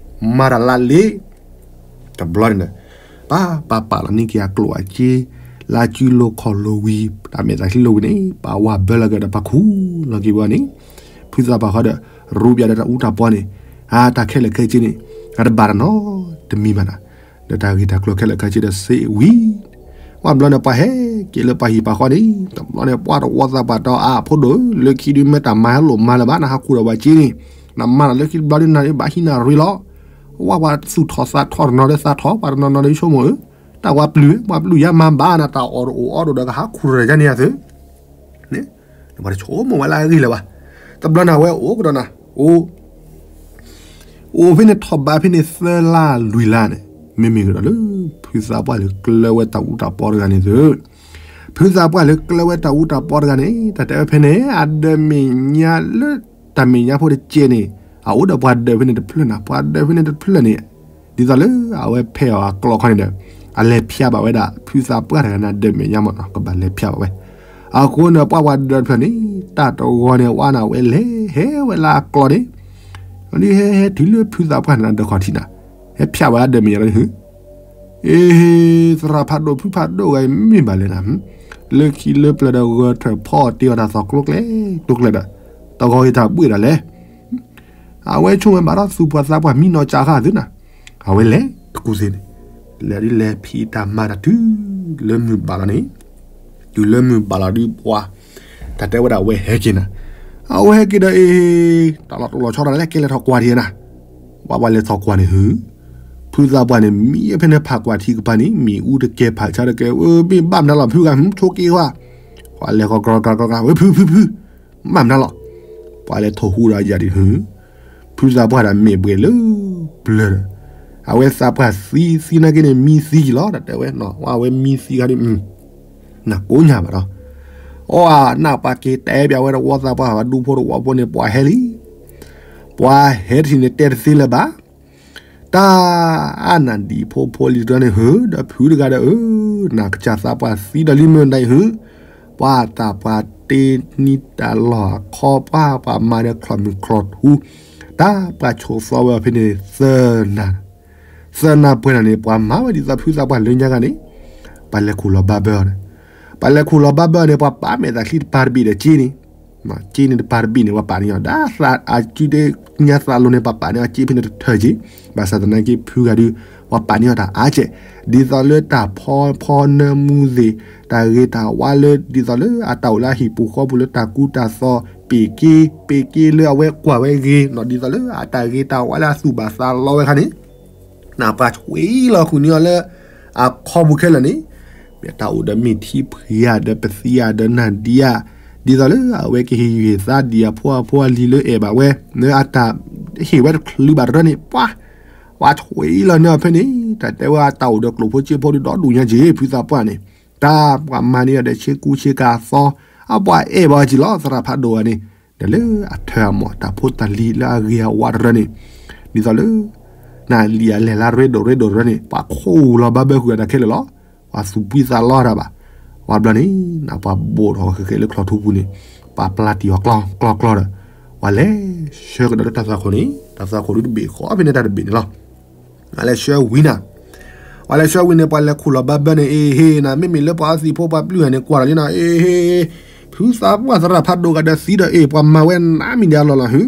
မၤတၢ်လၢလ့ တဘျီန့ၣ် ပှၤပာ်လီၤန့ၢ်က့ၤအကျိၣ်အစ့, လၢစုလိၤခီၣ်လိၤဝံၤ တၢ်မဲာ်သးဟံးလိၤဝံၤန့ၣ် ပှၤဝၤဘၢလီၤက့ၤဒီးပှၤခူၣ်လီၤက့ၤဝဲန့ၣ်, ဖုသးပှၢ်ဃီဒီး ရူးပၠးဒီးတၢ်အူတၢ်ပီန့ၣ်, အါ တၢ်ခဲလၢာ်ခဲဆ့န့ၣ် အတဘၣ်တနီၤတမံၤဘၣ်နၤ, ဒီးတၢ်ဂ့ၢ်တၢ်ကျိၤခဲလၢာ်ခဲဆ့ဒီးစ့ဝံၤ, ပှၢ်ဘျီန့ၣ် ပှၤဟဲက့ၤလၢပှၤဟံၣ်ပှၤဃီန့ၣ် တဘျီန့ၣ် ပှၤတဝီသးပှၢ်တဲအီၤ အါ ဖိဒိၣ်ဧၢ, လၢခံဒုးမ့ၢ်တၢ်မၤဟဲလိာ်မၤလၢၤဘၣ်, နဟးခူၣ်ဒီးပှၤစ့န့ၣ်, နမၤတၢ်လၢခံတဘျီဒုး နဘၣ်ဟံးနၤရ့လီၤ, ဝဲပှၤသူၣ်ထီၣ်သးထီၣ်တနီၤဒီးသးထီၣ် ပှၤတနီၤနီၤဒီးဆိကမိၣ်ဧၢ, တၢ်ဝဲပျုၢ် ပှၤပျုၢ်ယါမၤဘၣ်နၤ တၢ်အီၣ်တအိၣ်အီတအိၣ်ဒီးကဟးခူၣ်ထီၣ်ယါန့ၣ်ယသ့ ပှၤတဆိကမိၣ်ဝဲလၢအဂ့ၢ်လၢၤဘၣ်, တဘျီန့ၣ် အဝဲအိၣ်ကဒီးနၤ, အိၣ် အိၣ်ဖဲန့ၣ်ထီၣ်ဘးဖဲန့ၣ်သၢလါလွံၢ်လါန့ၣ်, မ့မ့ၢ်ကဒီးလၢ ဖုသးပှၢ်လၢကျၢၤဝဲတၢ်အူတၢ်ပီတဂၤန့ၣ်သု, ဖုသးပှၢ်လၢကျၢၤဝဲတၢ်အူတၢ်ပီတဂၤန့ၣ် တၢ်တဲဝဲဖဲန့ၣ် အဒၢးမဲာ်ညါလၢ တၢ်မဲာ်ညါဖိတကဲန့ၣ်, အအိၣ်ဒီးပှၤဒၢးဖဲန့ၣ်တဖျၢၣ်နၤ, ပှၤဒၢးဖဲန့ၣ်တဖျၢၣ်န့ၣ်, ဒ်သိးလၢအဝဲဖဲအီၤအကျိာ်ခီန့ၣ်ဒီး, အလဲၤဖျါဘၣ်ဝဲဒၣ် ဖုသးပှၢ်တဂၤန့ၣ် အဒၢးမဲာ်ညါမးနီၤ ကဘၣ်လဲၤဖျါဘၣ်ဝဲ, အဃိန့ၣ် ပှၤပှၤဒၢးတဖျၢၣ်န့ၣ် တၢ်တဂီၤန့ၣ် ဝဲန့ၣ် အဝဲလဲၤဟဲဝဲလၢအကျိာ်န့ၣ်, ဒ်ဟဲဟဲတုၤလၢဖုသးပှၢ်န့ၣ် အဒၢးခီၣ်ထံးနၤ, ဟဲဖျါဝဲအဒၢးမဲာ်ညါလီၤန့ၣ် အ့ သရၣ်ဖးဒိၣ်ဖုဖးဒိၣ်ဂၤအံၤ မ့ၢ်ဘၣ်လဲၣ်နၤ, လၢခံလၢပျၢၤဒီးဂဲၤထၢၣ်ဖီအီၣ်တ့အီၣ်တၢ်သီၣ်ကျိကျဲကျိကျဲဒီး, တဂီၤအံၤတၢ်ဘှ့ၣ်ဒၣ်လဲၣ်, အဝဲဆိကမိၣ်ဘၣ်ဒီးသူၣ်ပှၢ်သးပှၢ်မံနီၤကၢ်ဃာ်သုနၤ, အဝဲလဲၤတကူၢ်သ့န့ၣ်, လဲၤဒ်လဲၤဖံးတၢ်မၤတၢ်တုၤလၢမုၢ်ဘၣ်လီၤန့ၣ်, တုၤလၢမုၢ်ဘၣ်လီၤဒုးပှၤ, တၢ်တဲဝဲဒၣ်အဝဲဟဲက့ၤနၤ, အဝဲဟဲက့ၤဒီးအ့ တၢ်လီၤတိၢ်လီၤဆီတၢ်လဲၣ် ကဲလဲၤထီၣ်ကွၢ်ထံနၤ ပှၤပှၤလဲၤထီၣ်ကွၢ်န့ၣ်ဟု, ဖုသးပှၢ်န့ၣ် မံဖဲန့ၣ်ဖးကွၢ်ထံကပၤန့ၣ် မံၤအူတကဲဖးဆါတကဲ, မ့ၢ်ဘၣ်မနုၤလီၤဖုဂၤ ဆိက့ၤဝဲ, ပှၤလဲၤဃီၤကြီၤကြီၤကြီၤ ဝဲဖုဖုဖု, ဘၣ်မနုၤလီၤ, ပှၤလဲၤထိၣ်ဟူဒီးယၤဒံးဟု, ဖုသးပှၢ်ဒီးမ့ၢ်ဘှဲးလၢပျၢၤဒီး, အဝဲသးပှၢ်သံသံနာ်က့န့ၣ် မံသံက့ၤလီၤ တၢ်တဲဝဲ, အဝဲမံသံခါဒ် နကိးညါဘၣ်ဒီး, အီၣ်နၢ်ပှၤက့ၤတဲပၠးဝဲတဝီသးပှၢ် ပှၤဒူဖိတဝီဖိန့ၣ် ပှၤဟဲလံ. ပှၤဟဲတထံၣ်န့ၣ်တဲတသ့လၢၤဘၣ်. တၢ်အနၢ်ဒံးဖိဖိလံၤတရၢန့ၣ် ဟုဒီးဖုတဂၤဒီး အၢ နၢ်ကစၢ်သးပှၢ်သံဒီးလံမုၢ်နံၤဟု ပှၤတၢ်ပှၤတ့နံတၢ်လီၢ်အခီပှၢ် ပှၤမၤဒီးချီၣ်မုၢ်ချီၣ်ထူ တၢ်ပှၤဆိးသီဝဲအီၤဖဲန့ၣ် သၢနၢ် သၢနၢ်ပှဲၤနၢ်န့ၣ် ပှၤမၤဝဲဒ်သိးဖုသးပှၢ်လၢညါဂၤန့ၣ် ပှၤလဲၤခူၣ်လီၤဘၣ်ဘၢအီၤန့ၣ်, ပှၤလဲၤခူၣ်လီၤဘၣ်ဘၢအီၤန့ၣ် ပှၤပာ်မဲာ်သးချံတပၤတဘ့ၣ်ဒီးက့န့ၣ်, က့န့ၣ်တပၤတဘ့ၣ်န့ၣ် ပှၤပာ်န့ၢ်အီၤ ဒ်အစုဒ့ညါသးလိၤန့ၣ် ပှၤပာ်န့ၢ်အီၤက့ဖဲန့ၣ်တထၢၣ်က့, ဘၣ်ဆၣ်သနာ်က့ဖုဂၤဒုး ပှၤပာ်န့ၢ်အီၤတၢ်အါကဲး, ဒ်သိးလၢတၢ်ဖီဖီနၢမူသ့ၣ် တၢ်ဂ့ၤတၢ်ဝါလၢ ဒ်သိးလၢအတၢ်အိၣ်လၢအဟံၣ်ပူၤဃီပူၤလၢတၢ်ကူတၢ်သိး ပ့ၤက့ ပ့ၤက့လၢအဝဲကွၢ်ဝဲဂ့ၤနီၤ ဒ်သိးလၢအတၢ်ဂ့ၤတၢ်ဝါလၢအသူၣ်ဘၣ်သးလီဝဲခါန့ၣ် နၢ်ပှၤဆွံလီၤဃုာ်န့ၢ်အီၤလၢ အခီပူၤခဲလၢာ်န့ၣ်, မ့ၢ်တၢ်အိၣ်ဒီးမ့ၢ်ထံဖှံဧါဒီးပသံဧါဒီးနၢ်ဒံးဧါ, ဒ်သိးလၢအဝဲကဟ့ၣ်ဂံၢ်ဟ့ၣ်သါဒံးအဖိအဖိအလံၤလၢအဲၣ်ဘၣ်ဝဲ လၢအတၢ်ဟ့ၣ်ဝဲတချုးဘၣ်တရၢန့ၣ် ပှၤ, ပှၤဆွံလီၤန့ၢ်အီၤဖဲန့ၣ် တၢ်တဲဝဲအတၢ်အိၣ်ဒီးကျိၣ်ဖိစ့ဖိဒုးဒီဒူၣ်ညါက့ ဖုသးပှၢ်န့ၣ်, တၢ်ပှၤမၤန့ၢ်အီၤဒီးဆ့ကူဆ့ကၤသီ, အပှၤအဲၣ်ဘၣ်အီၤက့လီၤ သရၣ်ဖးဒိၣ်ဂၤန့ၣ်, ဒီးလၢအထၢၣ်အမီၢ်တၢ်ဖိတၢ်လံၤလၢအဂ့ၤအဝါတရၢန့ၣ်, ဒ်သိးလၢ နၢ်လံၤအလဲၤလၢရ့ဒိၣ်ရ့ဒိၣ်တရၢန့ၣ် ပှၤခူၣ်လီၤဘၣ်ဘၢဃုာ်အတၢ်ခဲလၢာ်လီၤ. ပှၤသူၣ်ဘှံးသးလီတၢ်ဘၣ်. ပှၤဘျီန့ၣ် နၢ်ပှၤဘိၣ်ထီၣ်ဃဲးဃဲးလၢချီၣ်ထူပူၤန့ၣ်, ပှၤပျၢ်တံၢ်အီၤကျီကျီကျီဒီး, ပှၤလဲၤဆှၢကဒီးလၢတၢ်သွၣ်ခိၣ်န့ၣ်, တၢ်သွၣ်ခိၣ်ဒုတဘ့ၣ်ဃီဖဲန့ၣ်တၢ်တဘ့ၣ်န့ၣ်လီၤ. ပှၤလဲၤဆှၢဝံၤနၤ, ပှၤလဲၤဆှၢဝံၤန့ၣ် ပှၤလဲၤခူၣ်လီၤဘၣ်ဘၢန့ၣ် အ့ဟ့ နၤမ့မ့ၢ်လၢပှၤအသံၣ်ဖိပှၤပျုၢ်ဧါန့ၣ် ကွၢ်လီၤလံနၤ အ့ဟ့ ဖုသးပှၢ်သရၣ်ဖးဒိၣ်ဂၤဒီးသံဒီး အ့ၣ် ပှၤမၤဝဲနါမံၤဒဲးအလီၢ်လီၤဟု,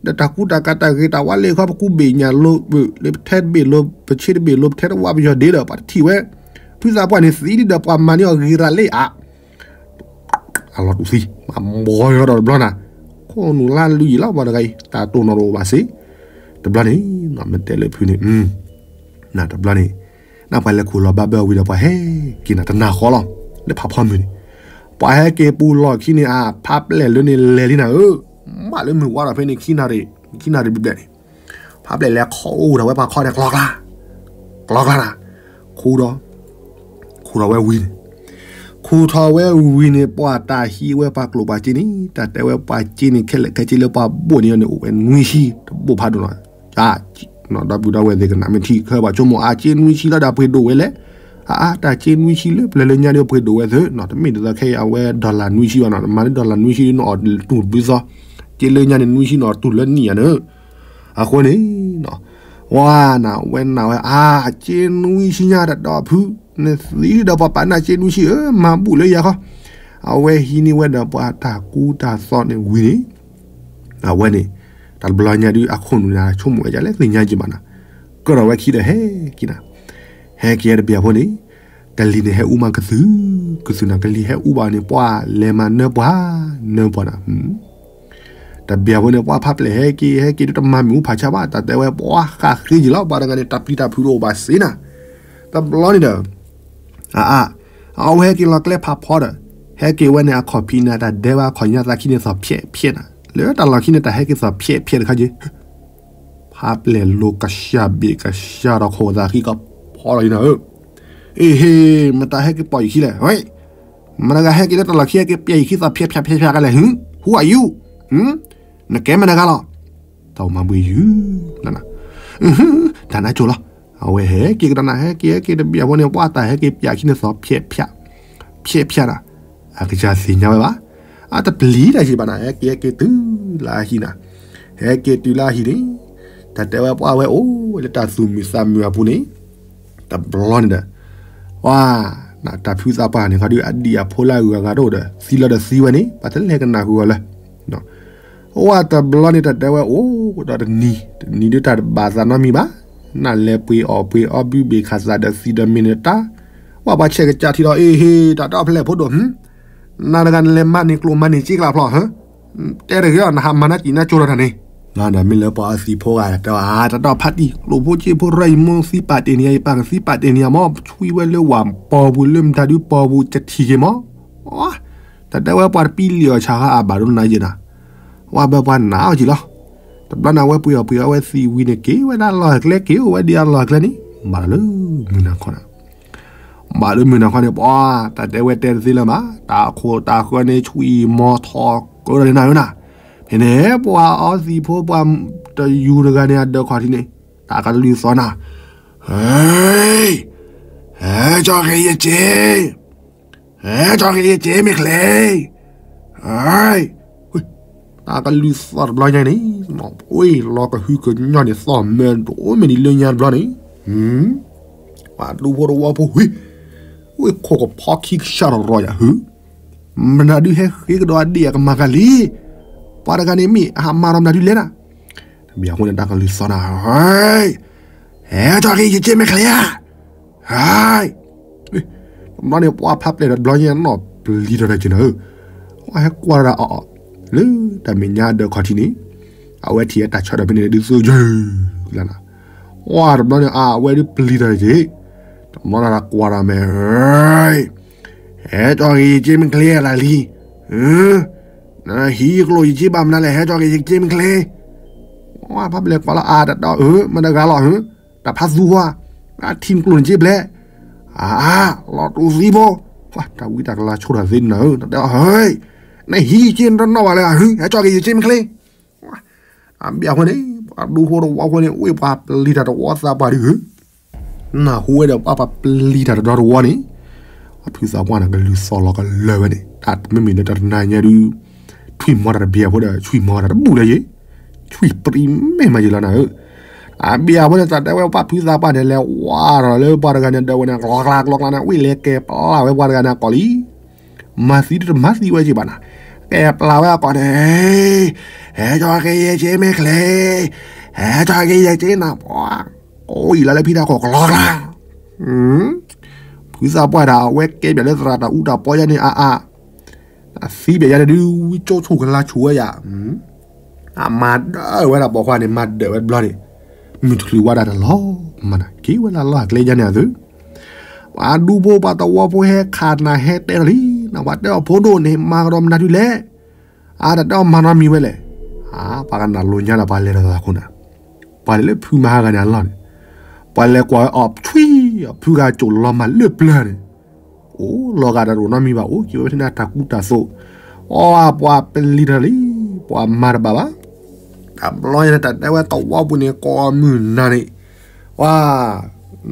ဒီးတၢ်ကူတၢ်ကၤတၢ်ဂ့ၤတၢ်ဝါလၢခီပကူဘ့ၣ်ညၣ်လိၤဘၣ် လၢပထဲတဘ့ၣ်လိၤ ပဆ့တဘ့ၣ်လိၤ ပထဲတဝါပယီၤဒ့ဒီး ပှၤတထံၣ်ဝဲ, ဖုသးပှၢ်န့ၣ်သံဒ်ဒီးပှၤမၤန့ၢ်အီၤဂ့ၤရၤလံဧါ အလီၤတူၢ်သံ, မၤဘီဃီဒီးတဘျီနၤ, ခိၣ်နူာ်လါလုၢ်ယံၤလီၤ ပှၤတဂၤအံၤ တၢ်တိၢ်နီၣ်တအိၣ်ဘၣ်စ့ၢ်, တဘျီန့ၣ် မ့ၢ်တဲလၢဖုန့ၣ်, နတဘျီန့ၣ်, နပှၤလဲၤခူၣ်လီၤဘၣ်ဘၢဝံၤဒီးပှၤဟဲက့ၤနၤတနၤဃီလီၤ, လၢဖးဖီမုၢ်န့ၣ်, ပှၤဟဲက့ၤပူၤလီၢ်ခံန့ၣ် အဖးပျဲၢ်လၢန့ၣ်လဲၤလံနၤဧၢ, ဘၣ်လၢမုၢ်ဝါထီၣ်ဖဲန့ၣ် ခံနၣ်ရံၣ်, ခံနၣ်ရံၣ်ဘျဲၣ်ဘျဲၣ်န့ၣ်, ဖးပျဲၢ်လဲၤခူၣ်ထီၣ်ဝဲပှၤခီန့ၣ် ကျီကျါ, ကျီကျါနၤ, ခူၣ်ဒီး ခူၣ်ထီၣ်ဝဲဝံၤန့ၣ်, ခူၣ်ထီၣ်ဝဲဝံၤန့ၣ် ပှၤတၢ်ဟံးဝဲပှၤကျိၣ်ပှၤစ့န့ၣ် တၢ်တဲဝဲပှၤစ့န့ၣ် ခဲလၢာ်ခဲဆ့လၢပှၤဘိၣ်န့ၢ်အီၤန့ၣ် အိၣ်ဝဲနွံဆံ တဘိၣ်ဖးဒိၣ်နီၤ, ဒီပုၢ်ဒီဝဲၢ်သ့ၣ်ကနၣ်မ့ၢ်ထံၣ်ခဲပှၤဆိကမိၣ် အါစ့နွံဆံလီၤဒီးပှ့ၤဒိၣ်ဝဲလဲၣ်, အါအါ တၢ်စ့နွံဆံလၢပျၢၤလၢညါဒီးပှ့ၤဒိၣ်ဝဲသ့နီၤ, တမ့ၢ်ဒ်သိးခဲအံၤအဝဲ dollar နွံဆံဘၣ်နီၤ, မၤလၢ dollar နွံဆံနီၤ အီၣ်တူၢ်ဘုသီ, စ့လၢညါန့ၣ်နွံဆံနီၤတူၢ်လၢနံၣ်ဧါန့ၣ် အဃိန့ၣ် ဝဲနၢ်ဝဲ အါ စ့နွံဆံညါတဒီးဖု, နသံဒီးပှၤပာ်နၢ်စ့နွံဆံဧၢ မၤဘူၣ်လၢယၤခီ, အဝဲဟံးန့ၢ်ဝဲဒီးပှၤတၢ်ကူတၢ်သိးန့ၣ်ဝံၤန့ၣ်, အဝဲန့ၣ် တၢ်တဘျီညါဒုးအခိၣ်နူာ်န့ၣ် ဆိကမိၣ်ဝဲဒ်လဲၣ်သ့ၣ်ညါက့ၤဘၣ်နၤ, ကၢၢ်ထီၣ်ဝဲခံဒီးဟဲက့ၤနၤ, ဟဲက့ၤတဘျီဖိန့ၣ်, ကလံၤန့ၣ်ဟဲအူမးကသုၣ်, ကသုၣ်နၤ ကလံၤဟဲအူဘၣ်န့ၣ် ပှၤလဲၤမၤနၢပှၤ, နၢပှၤနၤ တဘျီဖိန့ၣ် ပှၤဖးပျဲၢ်ဟဲက့ၤ ဟဲက့ၤဒုးတမၤမုာ်အူဖးဆါဘၣ်, တၢ်တဲဝဲပှၤဃၣ်ဃ့က့ၤလီၤ, ပှၤတဂၤန့ၣ် တၢ်ပျံၤတၢ်ဖုးတအိၣ်ဘၣ်စ့နၤ, တဘျီန့ၣ်ဒီး, အအါ, အဝဲဟဲက့ၤလီၤကျဲဖးဖီဒီး, ဟဲက့ၤဝဲန့ၣ် အခီၣ်ဖံးန့ၣ် တၢ်ဒဲဝဲအခီၣ်ညါသးခံန့ၣ် သီၣ်ဖျဲးဖျဲးနၤ, လၢတၢ်လီၢ်ခံန့ၣ် တၢ်ဟဲက့ၤသီၣ်ဖျဲးဖျဲးတခါက့ၤ ဖးပျဲၢ်လိၤကစၢ်ဘ့ၣ်ကစၢ်ဒီးခိၣ်သးဃံကဖီလီၤလံနၤဧၢ, အ့ဟ့, မတၤဟဲက့ၤပိာ်ယခံလဲၣ်, မတၤဂၤဟဲက့ၤလၢတၢ်လီၢ်ခံဟဲက့ၤပျဲၢ်ယခံသီၣ်ဖျဲးဖျဲးဖျဲးဖျဲးကလဲၣ်, ဟူ, who are you, နကဲမတၤဂၤလီၤ, တၢ်အိၣ်မၤဘှံးယုၢ်, တၢ်နါကိၤလီၤ, အဝဲဟဲက့ၤကဒီးနၤ ဟဲက့ၤဟဲက့ၤတဘျီဖိန့ၣ် ပှၤတၢ်ဟဲက့ၤပျဲၢ်ခံန့ၣ်သီၣ်ဖျဲးဖျဲး, ဖျဲးဖျဲးနၤ, အကစၢ်သ့ၣ်ညါဝဲဘၣ်, အတပျံၤတၢ်က့ၤဘၣ်နၤ ဟဲက့ၤဟဲက့ၤတုၤလၢအဟံၣ်နၤ, ဟဲက့ၤတုၤလၢအဟံၣ်န့ၣ်, တၢ်တဲဝဲပှၤဝဲအိၣ်ဝဲလၢတၢ်သူၣ်မုာ်သးမုာ်အပူၤန့ၣ်, တဘျီန့ၣ်ဒီး, ဝဲ, တၢ်ဖုသးပှၢ်န့ၣ်ခီဒုးအဒံၣ်အဖိလၢအဂုၤအဂၤတအိၣ်ဒီး သံလီၤဒီးသံဝဲန့ၣ် ပှၤတလဲၤကနၣ်ဃုာ်အီၤလၢ ဝဲတဘျီန့ၣ် တၢ်တဲဝဲအိၣ်ဒီးတနံၤ, တနံၤဒုးတၢ်တဘၣ်သးနီတမံၤဘၣ်, နၢ်လဲၤပှ့ၤအီၣ်ပှ့ၤအီဘုဘ့ၣ်ခးသးဒီးသံဒီးမ့ၢ်နတၢ်, ဝဲပှၤဆဲးကစၢ်ထံဒီး အ့ဟ့ တၢ်တအီၣ်ဖဲလဲၣ်ဖိဒိၣ်, နၤတဂၤနလဲၤမၤန့ၢ်ကျိၣ်မၤန့ၢ်စ့ကျါဖျီ, တဲတဂ့ၤအီၤ နဟးမၤနၢ်စံၣ်နၢ်ကၠိထီၣ်တၢ်န့ၣ်, ဒီးမ့ၢ်လၢပှၤအသံၣ်ဖိဂၤတဲဝဲ တၢ်တအီၣ်ဖးတံၢ် ကျိၣ်ဖိစ့ဖိရၢအံၤ မိၢ်သံပာ်တ့ၢ်န့ၢ်ယၤ ယပၢ်ကသံပာ်တ့ၢ်န့ၢ်ယၤမး ဆွံဝဲလၢဝၣ်ပီၤပူၤလၢမတၤဒုပီၤပူၤ ကထံၣ်က့ၤမး တၢ်တဲဝဲပှၤတပံလံာ်အီၣ်ဆၣ်ဃါအဘၣ်ဒိနၤယဲနၤ, ဝဲဘၣ်ပှၤနာ်အီၤက့ၤလီၤ, တဘျီန့ၣ် အဝဲပှ့ၤအီၣ်ပှ့ၤအီဝဲသံဝံၤန့ၣ် က့ၤဝဲဒၣ်လီၢ်ကျဲ က့ၤအိၣ်ဝဲဒၣ်အလီၢ်ကျဲန့ၣ် ဘၣ်လီၤလၢမုၢ်နၤခီနၤ, ဘၣ်လၢမုၢ်နၤခီန့ၣ် ပှၤတၢ်တဲဝဲတဲတသ့လၢၤမး, တၢ်ခိၣ်တၢ်ဃၢန့ၣ် ဆွံၣ်မီၤထီၣ်ကၢဒီးန့ၣ်နၤဧၢနၤ. ဖဲန့ၣ် ပှၤအီသံးဖိ ပှၤတယူၤတဂၤန့ၣ် အဒၢးခီၣ်ထံးန့ၣ် တၢ်ကလုၢ်သီၣ်နၤ, ဟဲ, ဟဲကၠီက့ၤယက့ၤ, ဟဲကၠီက့ၤယက့ၤမ့ၢ်ချ့, ဟဲ တၢ်ကလုၢ်သီၣ်တဘျီညါန့ၣ်, လီၤကဟုကညီၢ်န့ၣ် သီၣ်မၢဒိၣ်မ့ၢ်ဒ်လၢညါတဘျီန့ၣ်, ပှၤဒူဖိတဝီဖိ ဝ့ၢ်ခိၣ်ကဖီခံကစၢ်ဒီးရီယၤဟု, မနုၤဒုးဟဲဃ့ကဒီးအဒ့ၣ်အကမၤကၤလံ, ပှၤတဂၤန့ၣ်မ့ၢ်အဟးမၤဒီးမနုၤဒုးလဲၣ်နၤ. တဘျီအဃိန့ၣ် တၢ်ကလုၢ်သီၣ်နၤ, ဟဲကၠီက့ၤယက့ၤမ့ၢ်ချ့ဧါ, ဟဲ တဘျီန့ၣ် ပှၤဖးပျဲၢ်ဒီးတဘျီညါနီၢ်ပျံၤထီၣ်တၢ်က့ၤနၤဧၢ, ပှၤဟဲကွၢ်တၢ်အီၤအီၤ, လၢတၢ်မဲာ်ညါအဒၢးခီၣ်ထံးန့ၣ်, အဝဲထံၣ်အတၢ်ဆၢထၢၣ်ဖဲန့ၣ်ဒုး သုယၢၤလၢနၤ, ပှၤတဘျီန့ၣ် အဝဲဒုးပျံၤထီၣ်တၢ်က့ၤ, တဘျီန့ၣ်တၢ်ကွၢ်ဒီးမဲာ် ဟဲကၠီက့ၤယက့ၤမ့ၢ်ချ့လၢလံ, နဟံးကျိၣ်ယက့ၤဘၣ်မနုၤလဲၣ် ဟဲကၠီက့ၤယက့ၤမ့ၢ်ချ့, ပှၤဖးပျဲၢ်ကွၢ်လၢအါတၢ်ဒီးအၢ မတဂၤလီၤဧၢ, တၢ်ဖးသူဃီ, အထံကျိၣ်န့ၣ်က့ၤဘျဲၣ်, အါ လီၤတူာ်သံဖိ, ပှၤတၢ်ဝံတၢ်ကလၤဆိၣ်ထီၣ်သ့နၤဧၢ, တၢ်တဲအီၤဟဲ, နဟံးက့ၤတနီၣ်ဘၣ်လၢအဟဲ, ဟဲကၠီက့ၤယက့ၤမ့ၢ်ချ့ အဘျီအဃိန့ၣ် ပှၤဒူဖိတဝီဖိန့ၣ် ဝ့ၢ်ပှၤပျံၤတၢ်တဝီသးပှၢ်ဒုးဧၢ, နၢ်ဟူဝဲဒီးပှၤပျံၤတၢ်တဒီတဝီန့ၣ်, ပှၤဖုသးပှၢ်န့ၣ် ကလုၢ်သီၣ်လီၤကလၢာ်ဝဲန့ၣ် တၢ်မ့မ့ၢ်လၢတၢ်တနၤညါဒုး, ဆွံၣ်မီၤတၢ်တဘျီဖိဒီး ဆွံၣ်မီၤတၢ်တဘူၣ်လၢၤယ့ၤ, ဆွံၣ်ပြံမဲာ်မးယ့ၤလီၤနၤဧၢ, အဘျီအဃိန့ၣ် တၢ်တဲဝဲပှၤဖုသးပှၢ်န့ၣ် လဲၤဝါထီၣ်လၢပှၤတဂၤန့ၣ် ဒၢးဝဲန့ၣ် ကျီကျါကျီကျါန့ၣ် ဝ့ၢ်လဲၤကဲပျၢ်ဝဲပှၤတဂၤန့ၣ်ကီးလံ မၤသံတမၤသံဝဲက့ၤဘၣ်နၤ, ကဲပျၢ်ဝဲအကီးန့ၣ်, ဟဲကၠီက့ၤယက့ၤမ့ၢ်ချ့, ဟဲကၠီက့ၤယက့ၤနၤပှၤ, အိၣ်အံၤလီၤလၢဖံတၢ်ခိၣ်ကျီကျါ, ဖုသးပှၢ်ဒၣ်အဝဲကဲပၠးလၢသရၣ်တၢ်အူတၢ်ပီယါန့ၣ်အါအါ, အသံပၠးယါန့ၣ်ဒုး ဝံကၠိဆိၣ်ကလါဆိၣ်ဝဲယါ အမၤဒၢဝဲဒၣ်ပိာ်ခွါန့ၣ် မၤဒၢဝဲတဘျီန့ၣ်, မုၢ်တချုးဝါဒၣ်တၢ်လီၤမၢ်နၤ က့ၤဝဲလၢလီၢ်အကျဲယါန့ၣ်အသု, ပှၤဒူဖိပှၤသဝီဖိဟဲခးနၤဟဲတဲလီၤလံ, နပှၤတဲအီၤဖိဒိၣ်န့ၣ် မၤကဒီးမနုၤဒုလဲၣ်, အါတၢ်တဲအီၤမၤနီတမံၤဝဲလဲၣ်, အါ ပှၤကနၣ်လိၤညါဒီးပှၤလဲၤတသးခိၣ်နၤ, ပှၤလဲၤလၢဖုမၤဟါဂၤန့ၣ်အလီၢ်န့ၣ်, ပှၤလဲၤကွၢ်ဝဲအီၤဆွံ, အဖုဂၤကၠိာ်လီၤမၢ်လၢပျၢၤန့ၣ် အိၣ်လီၤဂာ်ဒီးတအိၣ်နီတမံၤဘၣ် အိၣ်က့ၤဝဲဖဲန့ၣ်တၢ်ကူတၢ်သိး, အီ ပှၤပျံၤတၢ်လံ, ပှၤမၤတဘၣ်ဘၣ်, တဘျီန့ၣ်တၢ်တဲဝဲသဝီပူၤန့ၣ် ကိးမုၢ်နၤန့ၣ်, ပှၤ,